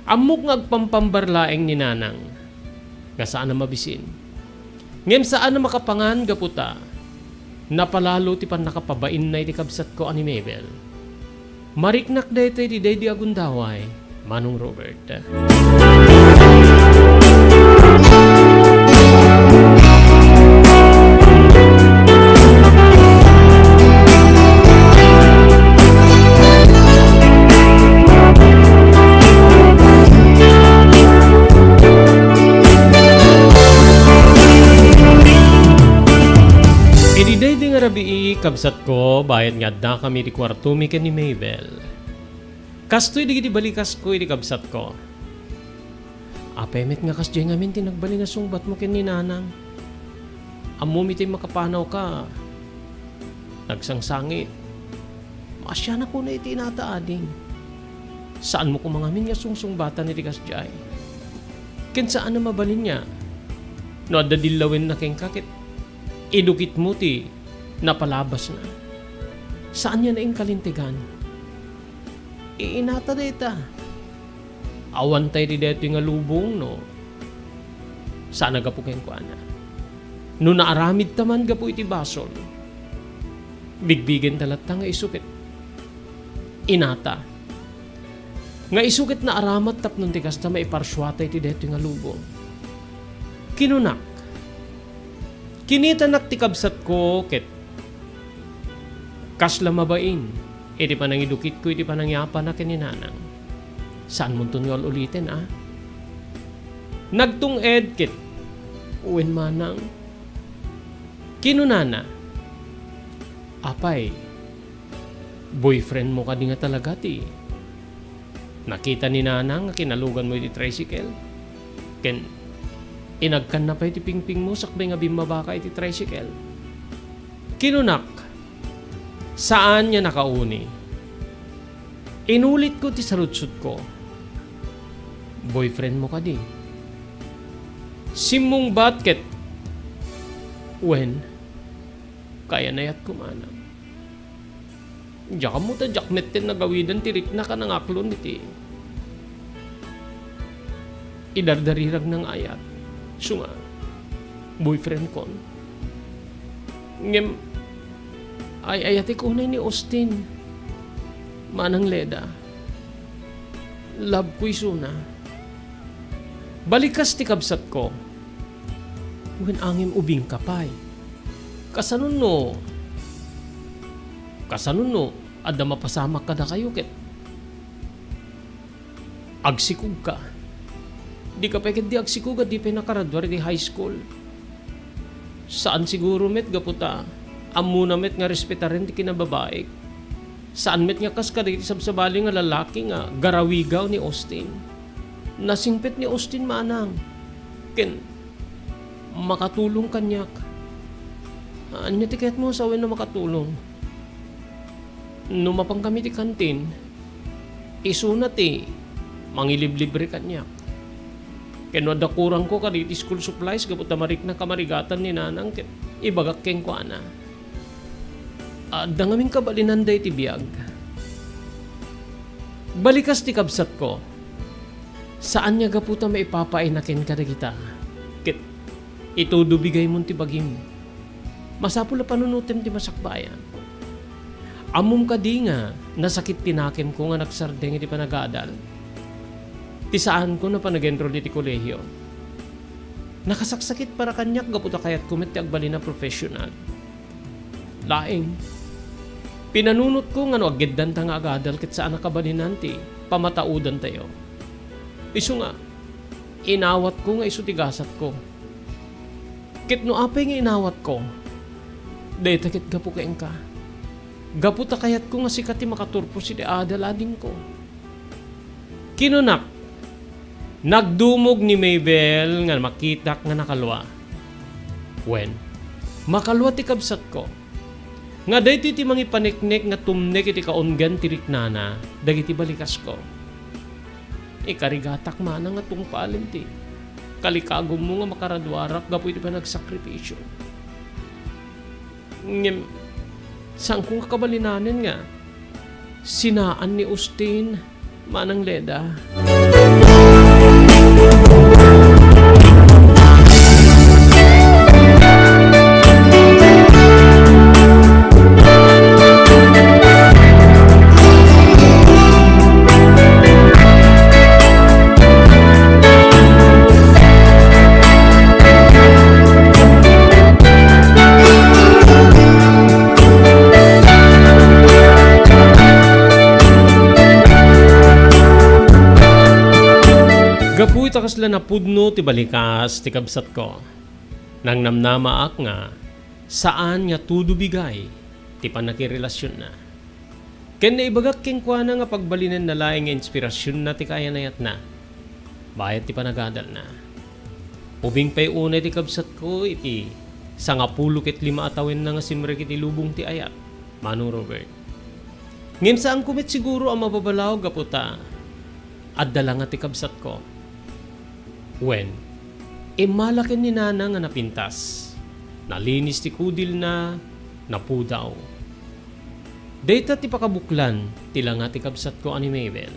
Ammok nga agpampambar laeng ni Nanang nga saan a mabisin. Ngem saan a makapangan gapu ta napalalo ti pannakapabainna iti kabsatko a ni Mabel. Mariknak daytoy iti daydi a gundaway, Manong Robert. Idi daydi nga rabii, kabsatko, bayat nga addakami iti kuartomi ken ni Mabel. Kastoy dagiti balikasko iti kabsatko. Apay met nga kasdiay ngamin ti nagbalin a sungbatmo ken ni Nanang? Ammom iti makapanawka, nagsangsangit. Maasianak unay iti inata, ading. Saanmo koma ngamin nga sungsungbatan iti kasdiay. Ken saan a mabalin nga no adda dillawenna kenka ket idukitmo ti napalabasna. Saan nga naingkalintegan. Iinata dayta. Awanta iti daytoy nga lubong no saan a gapu kenkuana. No naaramidta man gapu iti basol, bigbigenta latta nga isu ket inata. Nga isu ket naaramat tapno ti kasta maiparsuata iti daytoy nga lubong. Kinunak, kinitanak ti kabsatko ket kasla mabain iti panangidukitko iti panangyapana ken ni Nanang. Saanmonton nga ul-uliten, a? Nagtung-ed ket wen, Manang. Kinunana, "Apay, boyfriendmo kadi nga talaga ti nakita ni Nanang nga kinaluganmo iti tricycle? Ken inagkanna pay ti pingpingmo sakbay nga bimmabaka iti tricycle?" Kinunak, "Saan nga nakauni. Inulitko ti saludsodko. Boyfriendmo kadi? Simmungbat ket, wen, kayanayatko manang. Diak ammo ta diak metten nagawidan ti riknak a nangaklon iti idardariragna nga ayat. Isu nga, boyfriendkon. Ngem, ay-ayatek unay ni Austin. Manang Leda. Love ko isuna. Balikas ti kabsatko. Wen angem ubingka pay. Kasano no, kasano no, adda mapasamak kadakayo ket agsikogka. Dika pay ketdi agsikog a di pay nakaraduar iti high school. Saan siguro met gapu ta ammona met nga respetaren ti kinababaik. Saan met nga kas kadagiti sabsabali nga lalaki nga garawigaw ni Austin. Nasingpet ni Austin manang ken makatulong kaniak. Ania ti kayatmo a sawen a makatulong? No mapankami ti kantin, isuna ti mangiliblibre kaniak. Ken no adda kurangko kadagiti school supplies gapu ta mariknak a marigatan ni nanang ket ibagak kenkuana. Adda ngamin kabalinanda iti biag. Balikas ti kabsatko. Saan nga gapu ta maipapaayna kenka dagita ket itudo bigaymon ti bagim. Masapul a panunotem ti masakbayan. Ammom kadi nga nasakit ti nakemko nga nagsardeng iti panagadal? Ti saanko nga panag-enroll iti kolehiyo. Nakasaksakit para kaniak gapu ta kayatko met ti agbalin a professional. Laeng, pinanunotko nga no aggeddanta nga agadal ket saan a kabalinan ti pamataudantayo. Isu nga, inawatko nga isu ti gasatko. Ket no apay nga inawatko, dayta ket gapu kenka. Gapu ta kayatko nga sika ti makaturpos iti adal-adingko. Kinunak, nagdumog ni Mabel nga makitak nga nakalua. Wen, makalua ti kabsatko. Nga daytoy ti mangipaneknek nga tumnek iti kaunggan ti riknana dagiti balikasko. Ikarigatak manang nga tungpalen ti kalikagummo nga makaraduarak gapu iti panagsakripisio. Ngem, saanko nga kabalinanen nga sinaan ni Austin manang Leda. Gapu ita kasla napudno ti balikas ti kabsatko, nangnamnamaak nga saan nga tudo bigay ti pannakirelasionna. Ken naibagak kenkuana nga pagbalinenna laeng nga inspirasionna ti kayanayatna, bayat ti panagadalna. Ubing pay unay ti kabsatko iti sangapulo ket lima a tawenna nga simrek iti lubong ti ayat, Manong Robert. Ngem saanko met siguro a mababalaw gapu ta adda la nga ti kabsatko. Wen, immala ken ni Nana nga napintas. Nalinis ti kudilna, napudaw. Dayta ti pakabuklan ti langa ti kabsatko a ni Mabel.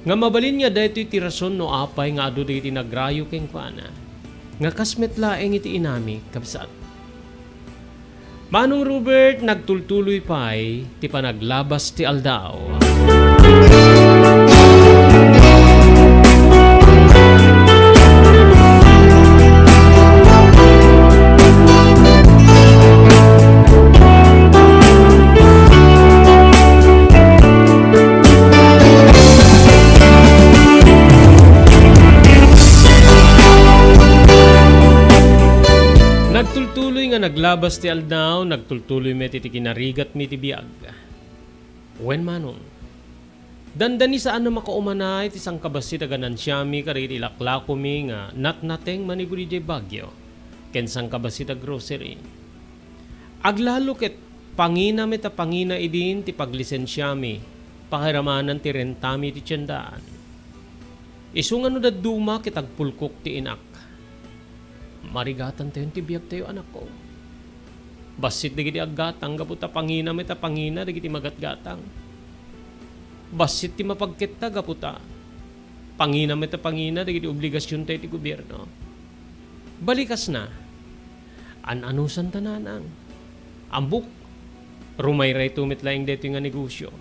Nga mabalin nga daytoy ti rason no apay nga adu dagiti nagrayo kenkuana, nga kas met laeng iti inami, kabsat. Manong Robert, nagtultuloy pay ti panaglabas ti aldaw. Nagtultuloy nga naglabas ti aldaw, nagtultuloy met iti kinarigatmi ti biag. Wen, Manong, dandani saan a makaumanay ti sangkabassit a ganansiami kadagiti laklakomi nga natnateng manipud idiay Baguio ken sangkabassit a grocery. Aglalo ket pangina met a pangina idin ti paglisensiami pakiramanan ti rentami iti tiendaan. Isu nga no dadduma ket agpulkok ti inak. Marigatantayon ti biagtayo, anakko. Bassit dagiti aggatang gapu ta pangina met a pangina dagiti magatgatang. Bassit ti mapagketta gapu ta pangina met a pangina dagiti obligasionta iti gobierno. Balikasna, an-anusanta nanang. Ambok, rumayrayto met laeng daytoy nga negosio.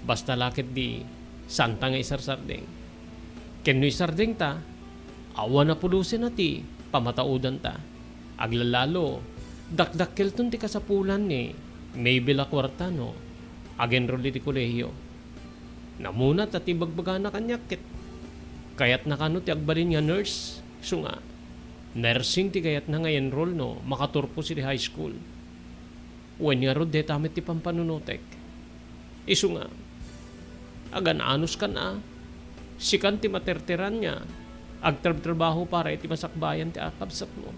Basta la ketdi, saanta nga isarsardeng. Ken no isardengta, awan a pulosenna ti pamataudanta. Aglalalo, dakdakkelton ti kasapulan ni Mabel a kuarta no ag-enroll iti kolehio. Namuna ta ti bagbagana kaniak ket kayatna kano ti agbalin nga nurse, isu nga nursing ti kayatna nga i-enroll no makaturpos iti high school. Wen ngarud, dayta met ti pampanunotek. Isu nga, agan-anuskan a, sikan ti materteran nga agtrabtrabaho para iti masakbayan ti a-, kabsatmo.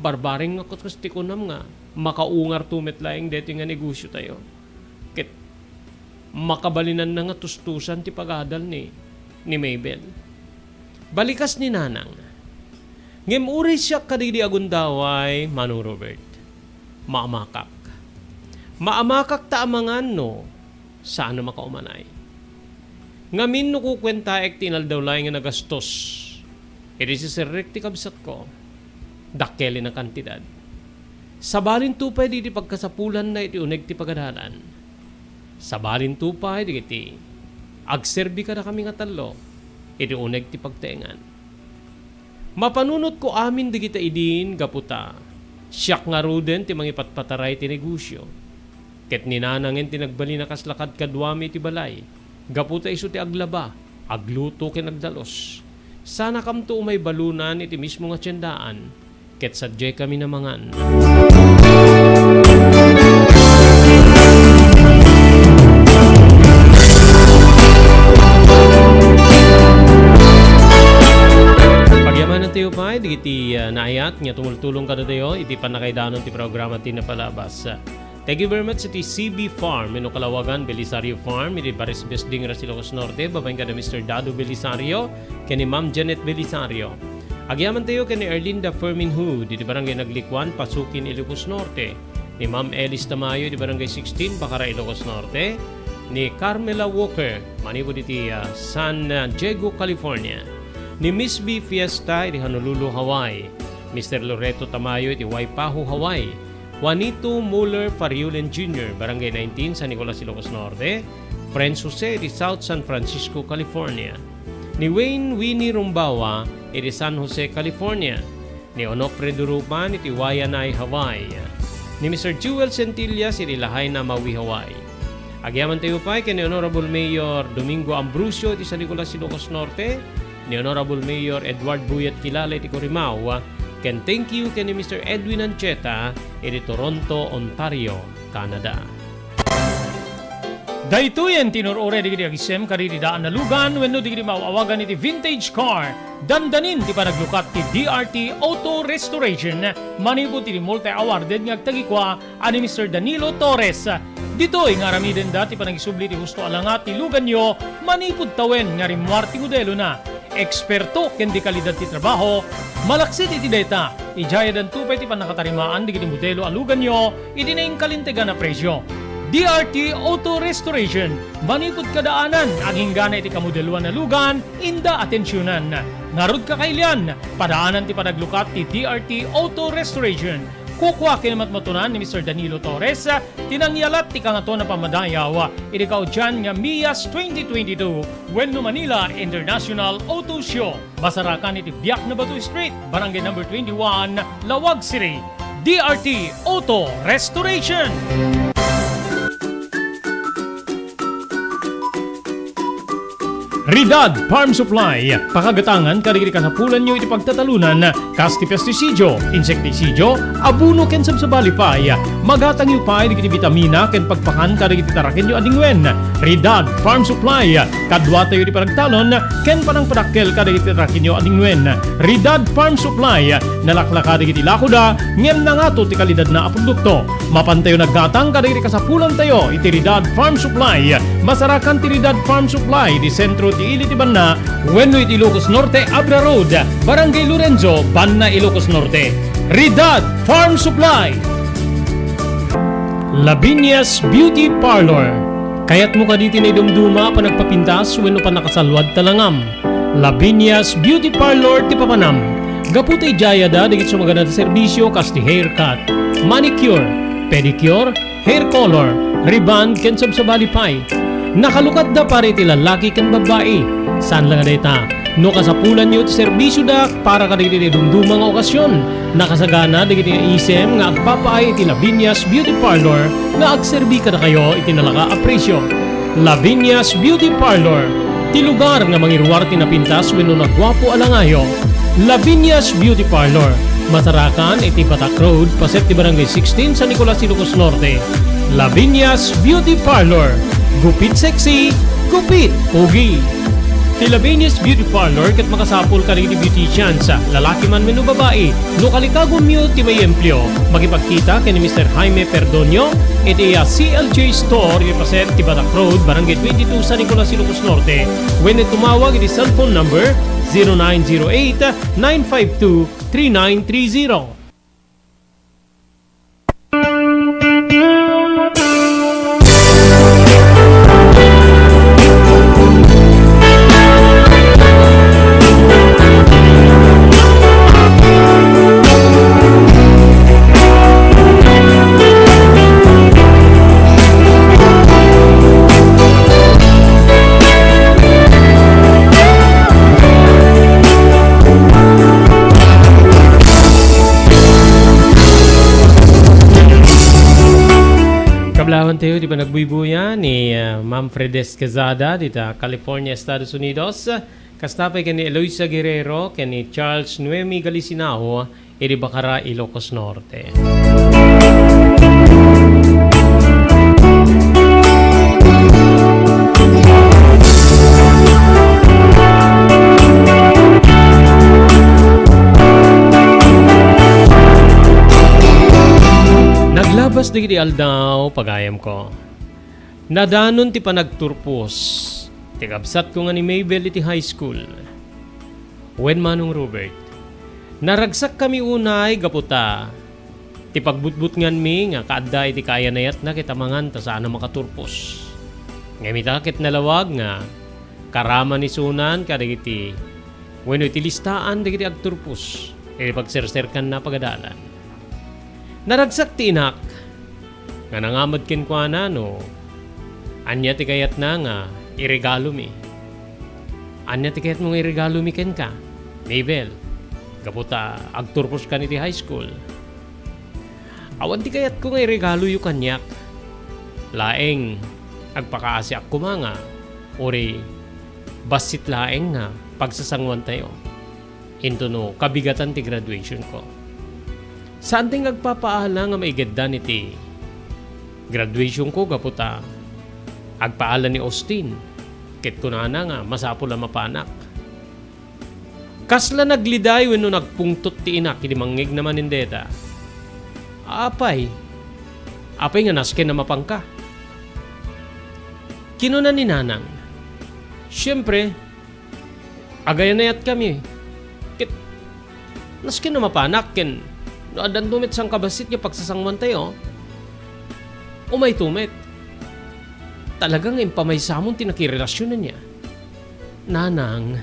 Barbareng nga ket kas ti kunam nga makaungarto met laeng daytoy nga negosiotayo. Ket makabalinanna nga tustusan ti pagadal ni, ni Mabel. Balikas ni nanang. Ngem uray siak kadagidi agundaway, Mano Robert, maamakak. Maamakak ta amangan no saan a makaumanay. Ngamin no kukuentaek ti inaldaw laeng nga nagastos iti siserrek ti kabsatko, dakkel a kantidad. Sabalinto pay dagiti pagkasapulanna iti uneg ti pagadalan. Sabalinto pay dagiti agserbi kadakami nga tallo iti uneg ti pagtaengan. Mapanunotko amin dagita idin gapu ta siak ngaruden ti mangipatpataray ti negosio. Ket ni nanangen ti nagbalin a kasla kadkaduami iti balay gapu ta isu ti aglaba, agluto ken agdalus. Sanakamto umay balunan iti mismo nga tiendaan ket sadiay kami namangan. Pagyamanantayo pay dagiti, ah, naayat nga tumultulong kadatayo iti pannakaidanon ti programa ti napalabas. Thank you very much iti C B Farm wenno Kalawagan Belisario Farm iti Bares Besding, Ilocos Norte, babaen kada Mister Dado Belisario ken ni Ma'am Janet Belisario. Agyamantayo ken ni Erlinda Fermin Hood iti Barangay Naglikuan, Pasukin, Ilocos Norte, ni Ma'am Elis Tamayo iti Barangay sixteen, Bacara, Ilocos Norte, ni Carmela Walker manipud iti, ah, San Diego, California, ni Miss B Fiesta iti Honolulu, Hawaii, Mister Loreto Tamayo iti Waipahu, Hawaii, Juanito Muller Fariulen Junior, Barangay nineteen, San Nicolas, Ilocos Norte, Friends Jose iti South San Francisco, California, ni Wayne Winnie Rumbawa iti San Jose, California, ni Onofre Durupan iti Waianae, Hawaii, ni Mister Jewel Centillas iti Lahaina, Maui, Hawaii. Agyamantayo pay ken ni Honorable Mayor Domingo Ambrosio iti San Nicolas, Ilocos Norte, ni Honorable Mayor Edward Buyat Kilala iti Corimao, ken thank you ken ni Mister Edwin Ancheta iti Toronto, Ontario, Canada. Daytoyen ti inur-uray dagiti agisem kadagiti daan a lugan wenno dagiti maaw-awagan iti vintage car. Dandanin ti panaglukat ti D R T Auto Restoration manipud iti multi-awarded nga agtagikua a ni Mister Danilo Torres. Ditoy nga aramidenda ti panagisubli ti husto a langat ti luganyo manipud tawen nga rimmuar ti modelona. Eksperto ken dekalidad ti trabaho. Malaksid iti dayta, idiayadanto pay ti pannakatarimaan dagiti modelo a luganyo iti nainkalintegan a presio. D R T Auto Restoration, manipud kadaanan, aginggana iti kamodeloan a lugan, inda atensionan. Ngarud, kakailian, padaanan ti panaglukat ti D R T Auto Restoration. Kukua ken matmatunan ni Mister Danilo Torres ti nangyalat ti Kangatoan a Pammadayaw iti kaudian nga MIAS twenty twenty-two wenno Manila International Auto Show. Masarakan iti Biak na Bato Street, Barangay Number twenty-one, Laoag City. D R T Auto Restoration. Ridad Farm Supply, pakagatangan kadagiti kasapulanyo iti pagtatalonan, kas ti pestisidio, insektisidio, abono ken sabsabali pay. Magatangyo pay dagiti bitamina ken pagpakan kadagiti tarakenyo a dingwen. Ridad Farm Supply, kaduatayo ti panagtalon ken panangpadakkel kadagiti tarakenyo a dingwen. Ridad Farm Supply, nalaklaka dagiti lakoda, ngem nangato ti kalidadna a produkto. Mapantayo naggatang kadagiti kasapulantayo iti Ridad Farm Supply. Masarakan ti Ridad Farm Supply iti sentro ti ili ti banna wenno iti Ilocos Norte, Abra Road, Barangay Lorenzo, Banna, Ilocos Norte. Ridad Farm Supply. Lavinia's Beauty Parlor. Kayatmo kadi ti naidumduma a panagpapintas wenno pannakasalluad ta langam? Lavinia's Beauty Parlor ti papanam. Gapu ta idiay adda dagiti sumaganada a serbisio kas ti haircut, manicure, pedicure, hair color, rebond, ken sabsabali pay. Nakalukatda para iti lallaki ken babbai. Saan la nga dayta, no kasapulanyo ti serbisioda para kadagiti naidumduma nga okasion, nakasagana dagiti nga isem nga agpapaay iti Lavinia's Beauty Parlor nga agserbi kadakayo iti nalaka a presio. Lavinia's Beauty Parlor, ti lugar nga mangiruar ti napintas wenno naguapo a langayo. Lavinia's Beauty Parlor, masarakan iti Batak Road, paset ti Barangay sixteen, San Nicolas, Ilocos Norte. Lavinia's Beauty Parlor, gupit sexy, gupit pogi. Ti Lavinia's Beauty Parlor ket makasapul kadagiti beauticians, lalaki man wenno babai. No kalikagumyo ti maiempleo, makipagkita ken ni Mister Jaime Perdonio iti, ah, C L J Store iti paset ti Batak Road, Barangay twenty-two, San Nicolas, Ilocos Norte, wenno tumawag iti cellphone number zero nine zero eight, nine five two, three nine three zero. Kablawan tayo, di ba, nagbuybuya ni, ah, Ma'am Fredes Quezada dita California, Estados Unidos. Kasta pay ken ni Eloisa Guerrero ken ni Charles Noemi Galicinao, idi Bacara, Ilocos Norte. Naglabas dagiti aldaw, pagayamko. Nadanon ti panagturpos ti kabsatko nga ni Mabel iti high school. Wen, Manong Robert, naragsakkami unay gapu ta ti pagbutbutnganmi nga kaadda iti kaayanayatna ket amangan ta saan a makaturpos. Ngem ita ket nalawag nga karaman isunan kadagiti wenno iti listaan dagiti agturpos iti pagserserkanna pagadalan. Naragsak ti inak nga nangamed kenkuana no ania ti kayatna nga iregalomi. Ania ti kayatmo nga iregalomi kenka, Mabel, gapu ta agturposkan iti high school? Awan ti kayatko nga iregaloyo kaniak. Laeng, agpakaasiak koma nga, uri, bassit laeng nga pagsasanguantayo. Intono kabigatan ti graduation ko. Saan ti nga agpapaala nga maigeddan iti graduation ko gapu ta agpaala ni Austin ket kunana nga masapul a mapanak. Kasla nagliday wenno nagpungtot ti inak idi mangngegna manen deta. Apay, apay nga nasken a mapanka? Kinuna ni Nanang, siempre, agayanayatkami. Ket nasken a mapanak ken no addanto met sangkabassit nga pagsasanguantayo, umayto met. Talaga nga impamaysamon ti nakirelasyonan niya. Nanang,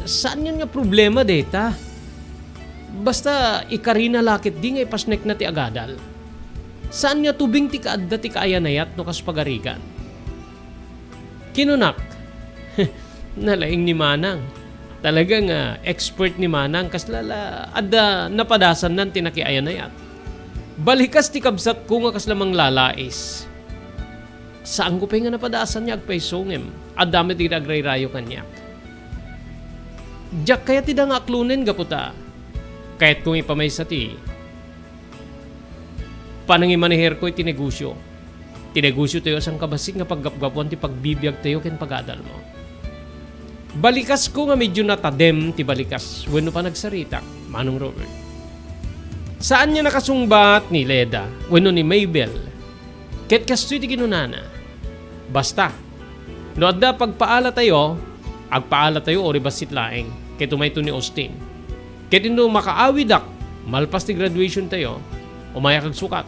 saan nga problema deta. Basta ikarina la ketdi nga ipasnekna ti agadal. Saan nga tubing ti kaadda ti kaayanayat no kas pagarigan. Kinunak, nalaing ni Manang. Talaga nga expert ni Manang, kasla la adda napadasannan ti nakiayanayat. Balikas ti kabsatko nga kasla manglalais. Saanko pay nga napadasan nga agpayso ngem adda met dagiti agrayrayo kaniak. Diak kayat ti da nga aklonen gapu ta kayatko nga ipamaysa ti panangimaneherko iti negosio. Ti negosiotayo a sangkabassit nga paggapgapuan ti pagbibiagtayo ken pagadalmo. Balikasko nga medyo natadem ti balikas wenno panagsaritak, Manong Robert. Saan nga nakasungbat ni Leda wenno ni Mabel. Ket kastoy ti kinunana, "Basta, no adda pagpaalatayo, agpaalatayo uray bassit laeng, ket umayto ni Austin. Ket inno makaawidak, malpas ti graduation tayo, umayak agsukat,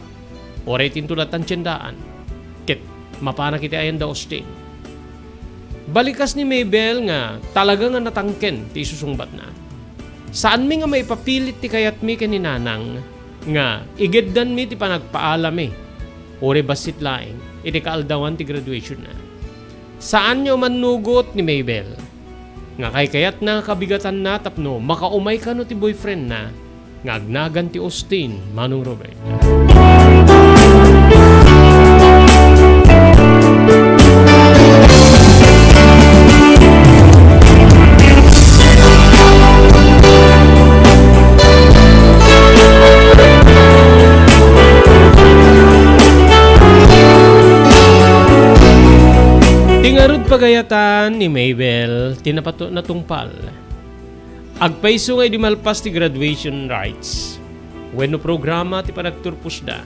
uray ti intolattan tiendaan, ket mapanak iti ayan da Austin." Balikas ni Mabel nga talaga nga natangken ti isusungbatna. Saanmi nga maipapilit ti kayatmi ken ni Nanang nga igeddanmi ti panagpaalami, uray bassit laeng, iti kaaldawan ti graduationna. Saan nga umannugot ni Mabel nga kaykayatna nga kabigatanna tapno makaumay kano ti boyfriendna nga agnagan ti Austin, Manong Robert. Ti ngarud pagayatan ni Mabel ti napato-, natungpal. Agpayso nga idi malpas ti graduation rites wenno programa ti panagturposda,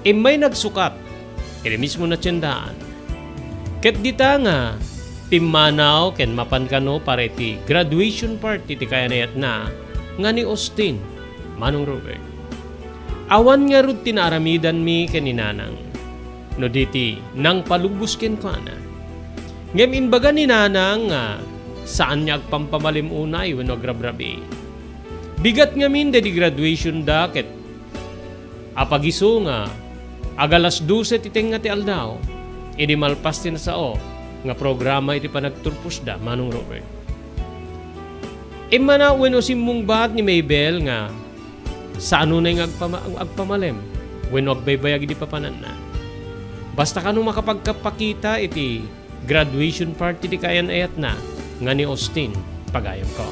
immay nagsukat iti mismo a tiendaan. Ket dita nga pimmanaw ken mapan kano para iti graduation party ti kayan-ayatna nga ni Austin, Manong Robert. Awan ngarud ti naaramidanmi ken ni Nanang no di ti nangpalubos kenkuana. Ngem imbaga ni Nanang nga saan nga agpampamalim unay wenno agrabrabii. Bigat ngamin daydi graduationda ket apagiso nga agalas dose ti tengnga ti aldaw idi malpas ti nasao nga programa iti panagturposda, Manong Robert. Immanaw wenno simmungbat ni Mabel nga saan unay nga agpama-, agpamalem wenno agbaybayag idi papananna. Basta kano makapagpakita iti graduation party ti kayan-ayatna nga ni Austin, pagayamko.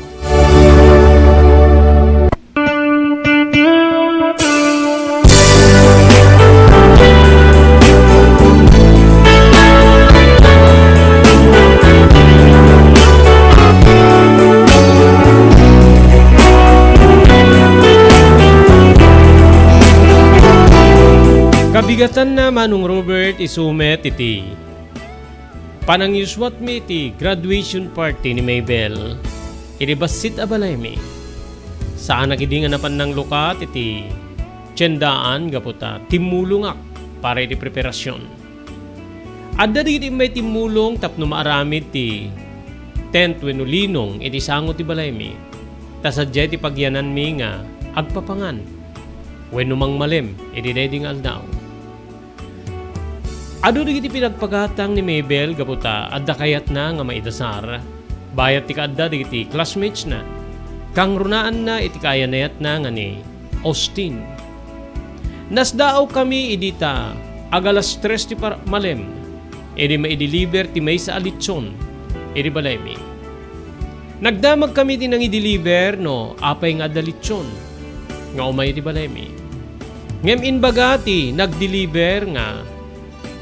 Kabigatanna, Manong Robert, isu met iti panangyuswatmi iti graduation party ni Mabel iti bassit a balaymi. Saanak idi nga napan nanglukat iti tiendaan gapu ta timmulongak para iti preparasion. Adda dagiti immay timmulong tapno maaramid ti tent wenno linong iti sango ti balaymi, ta sadiay ti pagyananmi nga agpapangan wenno mangmalem iti daydi nga aldaw. Adu dagiti pinagpagatang ni Mabel gapu ta adda kayatna nga maidasar, bayat ti kaadda dagiti classmates-na. Kangrunaanna iti kayan-ayatna nga ni Austin. Nasdaawkami idi ta agalas tres ti par-, malem, idi maideliver ti maysa a litson iti balaymi. Nagdamagkami ti nangideliver no apay nga adda litson nga umay iti balaymi. Ngem imbaga ti nagdeliver nga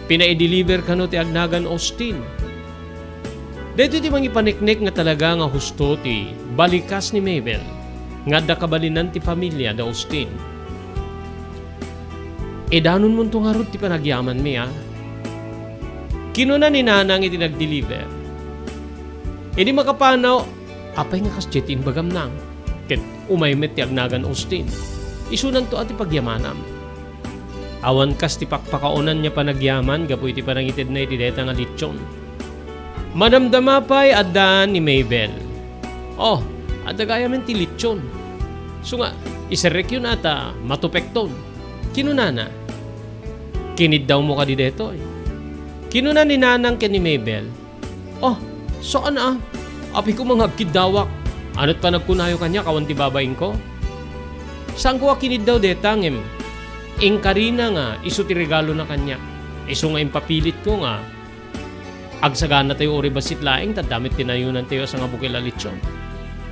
pinaideliver kano ti agnagan Austin. Daytoy ti mangipaneknek nga talaga nga husto ti balikas ni Mabel nga adda kabalinan ti familia da Austin. Idanonmonto ngarud ti panagyamanmi, a? Kinuna ni Nanang iti nagdeliver. Idi makapanaw, "Apay nga kasdiay ti imbagam, Nang? Ket umay met ti agnagan Austin. Isunanto a ti pagyamanam." Awan kas ti pakpakaonanna a panagyaman gapu iti panangitedna iti dayta nga litson. Madamdama pay adda ni Mabel. "Oh, adda gayamen ti litson. Isu nga, iserrekyon a ta matupekton," kinunana. "Kiniddawmo kadi daytoy?" Kinuna ni Nanang ken ni Mabel. "Oh, saan a. Apay koma nga agkiddawak. Ano't panagkunayo kaniak awan ti babainko? Saanko a kiniddaw dayta ngem inkarina nga isu ti regalona kaniak. Isu nga impapilitko nga agsaganatayo uray bassit laeng ta adda met ti nayonantayo a sangabukel a litson.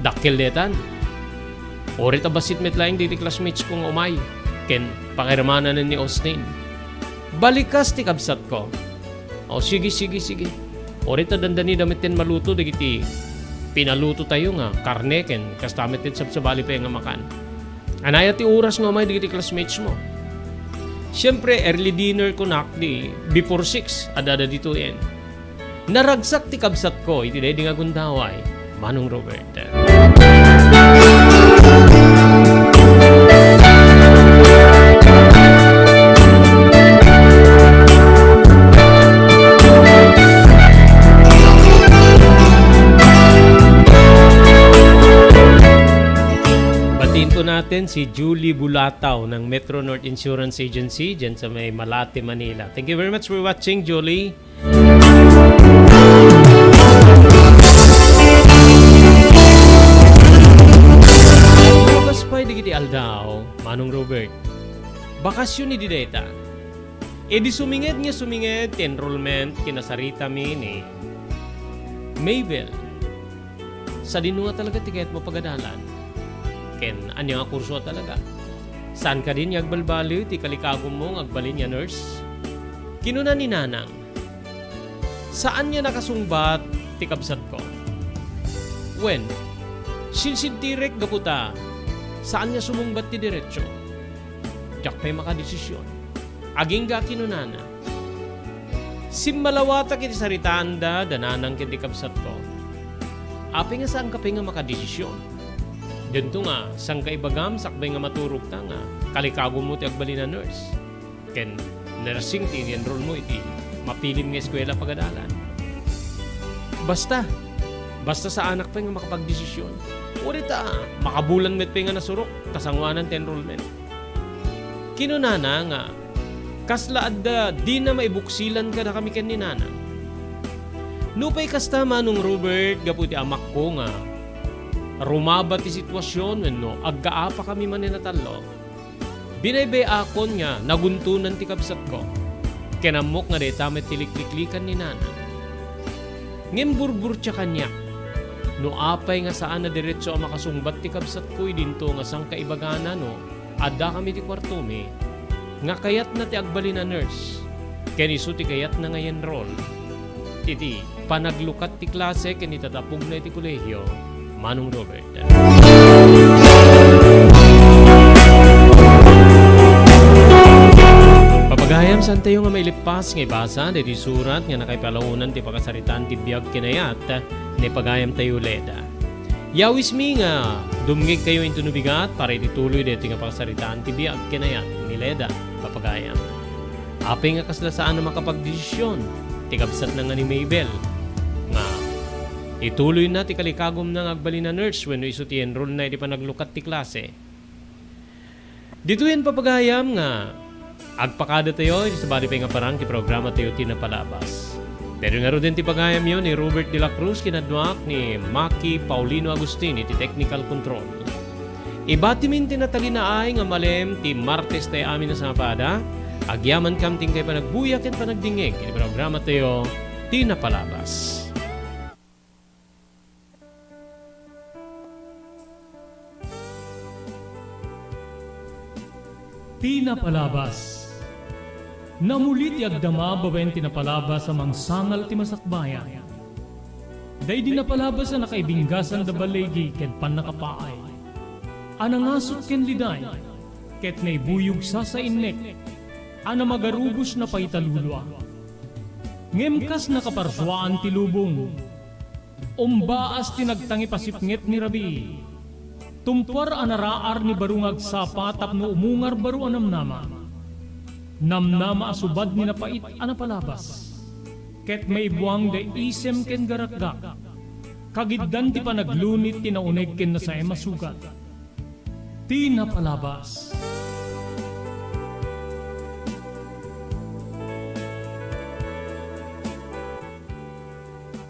Dakkel detan. Uray ta bassit met laeng dagiti classmates ko nga umay ken pakiramanan ni Austin. Balikas ti kabsatko. O, sige, sige, sige. Uray ta dandanida met ti maluto dagiti pinalutotayo nga karne ken kasta met ti sabsabali pay nga makan. Ania ti oras nga umay dagiti classmates mo? Siempre, early dinner kunak di before six, adda ditoyen. Naragsak ti kabsatko iti daydi nga gundaway, Manong Robert. Batiin po natin si Julie Bulataw ng Metro North Insurance Agency dyan sa may Malate, Manila. Thank you very much for watching, Julie. Lukas pay dagiti aldaw, Manong Robert. Bakasyon idi dayta. Idi suminged nga suminged ti enrollment, kinasaritami ni Mabel. Sadino nga talaga ti kayatmo pagadalan? Ken ania nga kurso a talaga? Saan kadi nga agbalbaliw ti kalikagummo nga agbalin nga nurse? Kinuna ni Nanang, "Saan nga nakasungbat ti kabsatko. Wen, sinsintirek gapu ta saan nga sumungbat ti diretso. Diak pay makadesisyon." Agingga kinunana, "Simmalawatak iti saritaanda da Nanang ken di kabsatko. Apay nga saanka pay nga makadesisyon? Dento nga, saan ka ibagam sakbay nga maturogta nga kalikagummo ti agbalin a nurse? Ken nursing ti in-enroll mo iti mapilim nga eskuela pagadalan. Basta, basta saanak pay nga makapagdesisyon. Uray ta, makabulan met pay nga nasurok, ta sanguanan ti enrollment." Kinunana nga, "Kasla adda dina maibuksilan kadakami ken ni Nanang?" Nupay kasta, Manong Robert, gapu iti amakko nga rumaba ti sitwasion wenno agkaapakami manen a tallo, binaybay-akon nga naguntonan ti kabsatko. Ken ammok nga dayta met ti likliklikan ni Nanang. Ngem burburtia kaniak no apay nga saan a diretso a makasungbat ti kabsatko idinto nga saan ka ibagana no addakami ti kuartomi, nga kayatna ti agbalin a nurse, ken isu ti kayatna nga i-enroll iti panaglukat ti klase ken itatapogna iti kolehio, Manong Robert. Papagayam, saantayo nga mailippas nga ibasa daytoy surat nga nakaipalaonan ti pakasaritaan ti biag ken ayat ni pagayamtayo Leda. Yawismi nga dumngegkayo intono bigat para iti tuloy daytoy nga pakasaritaan ti biag ken ayat ni Leda, papagayam. Apay nga kasla saan a makapagdesisyon ti kabsatna nga ni Mabel nga ituloyna ti kalikagumna nga agbalin a nurse wenno isu ti enrollna iti panaglukat ti klase? Ditoyen, papagayam, nga agpakadatayo iti sabali pay nga parang ti programatayo ti napalabas. Daytoy ngaruden ti pagayamyo ni Robert de la Cruz ken adda ni Maki Paulino Agustin iti technical control. Ibatimin ti natalinaay nga malem ti Martes tayo amin a sangapada. Agyamankam ti inkay panagbuya ken panagdingngeg iti programatayo ti napalabas. Ti napalabas. Namuli ti agdama babaen ti napalabas a mangsangal ti masakbayan. Daydi napalabas a nakaibinggasan da baligi ken pannakapaay, a nangasut ken liday, ket naibuyog sasainnek a namagarubos na paitalulua. Ngem kas nakaparsuaan ti lubong, umbaas ti nagtangipasipnget ni rabii. Tumpuar a naraar ni baro nga agsapa tapno umungar baro a namnama. Namnama a subad ni napait a napalabas. Ket maibuang da isem ken garakgak. Kagiddan ti panaglunit ti nauneg ken nasaem a sugat. Ti napalabas.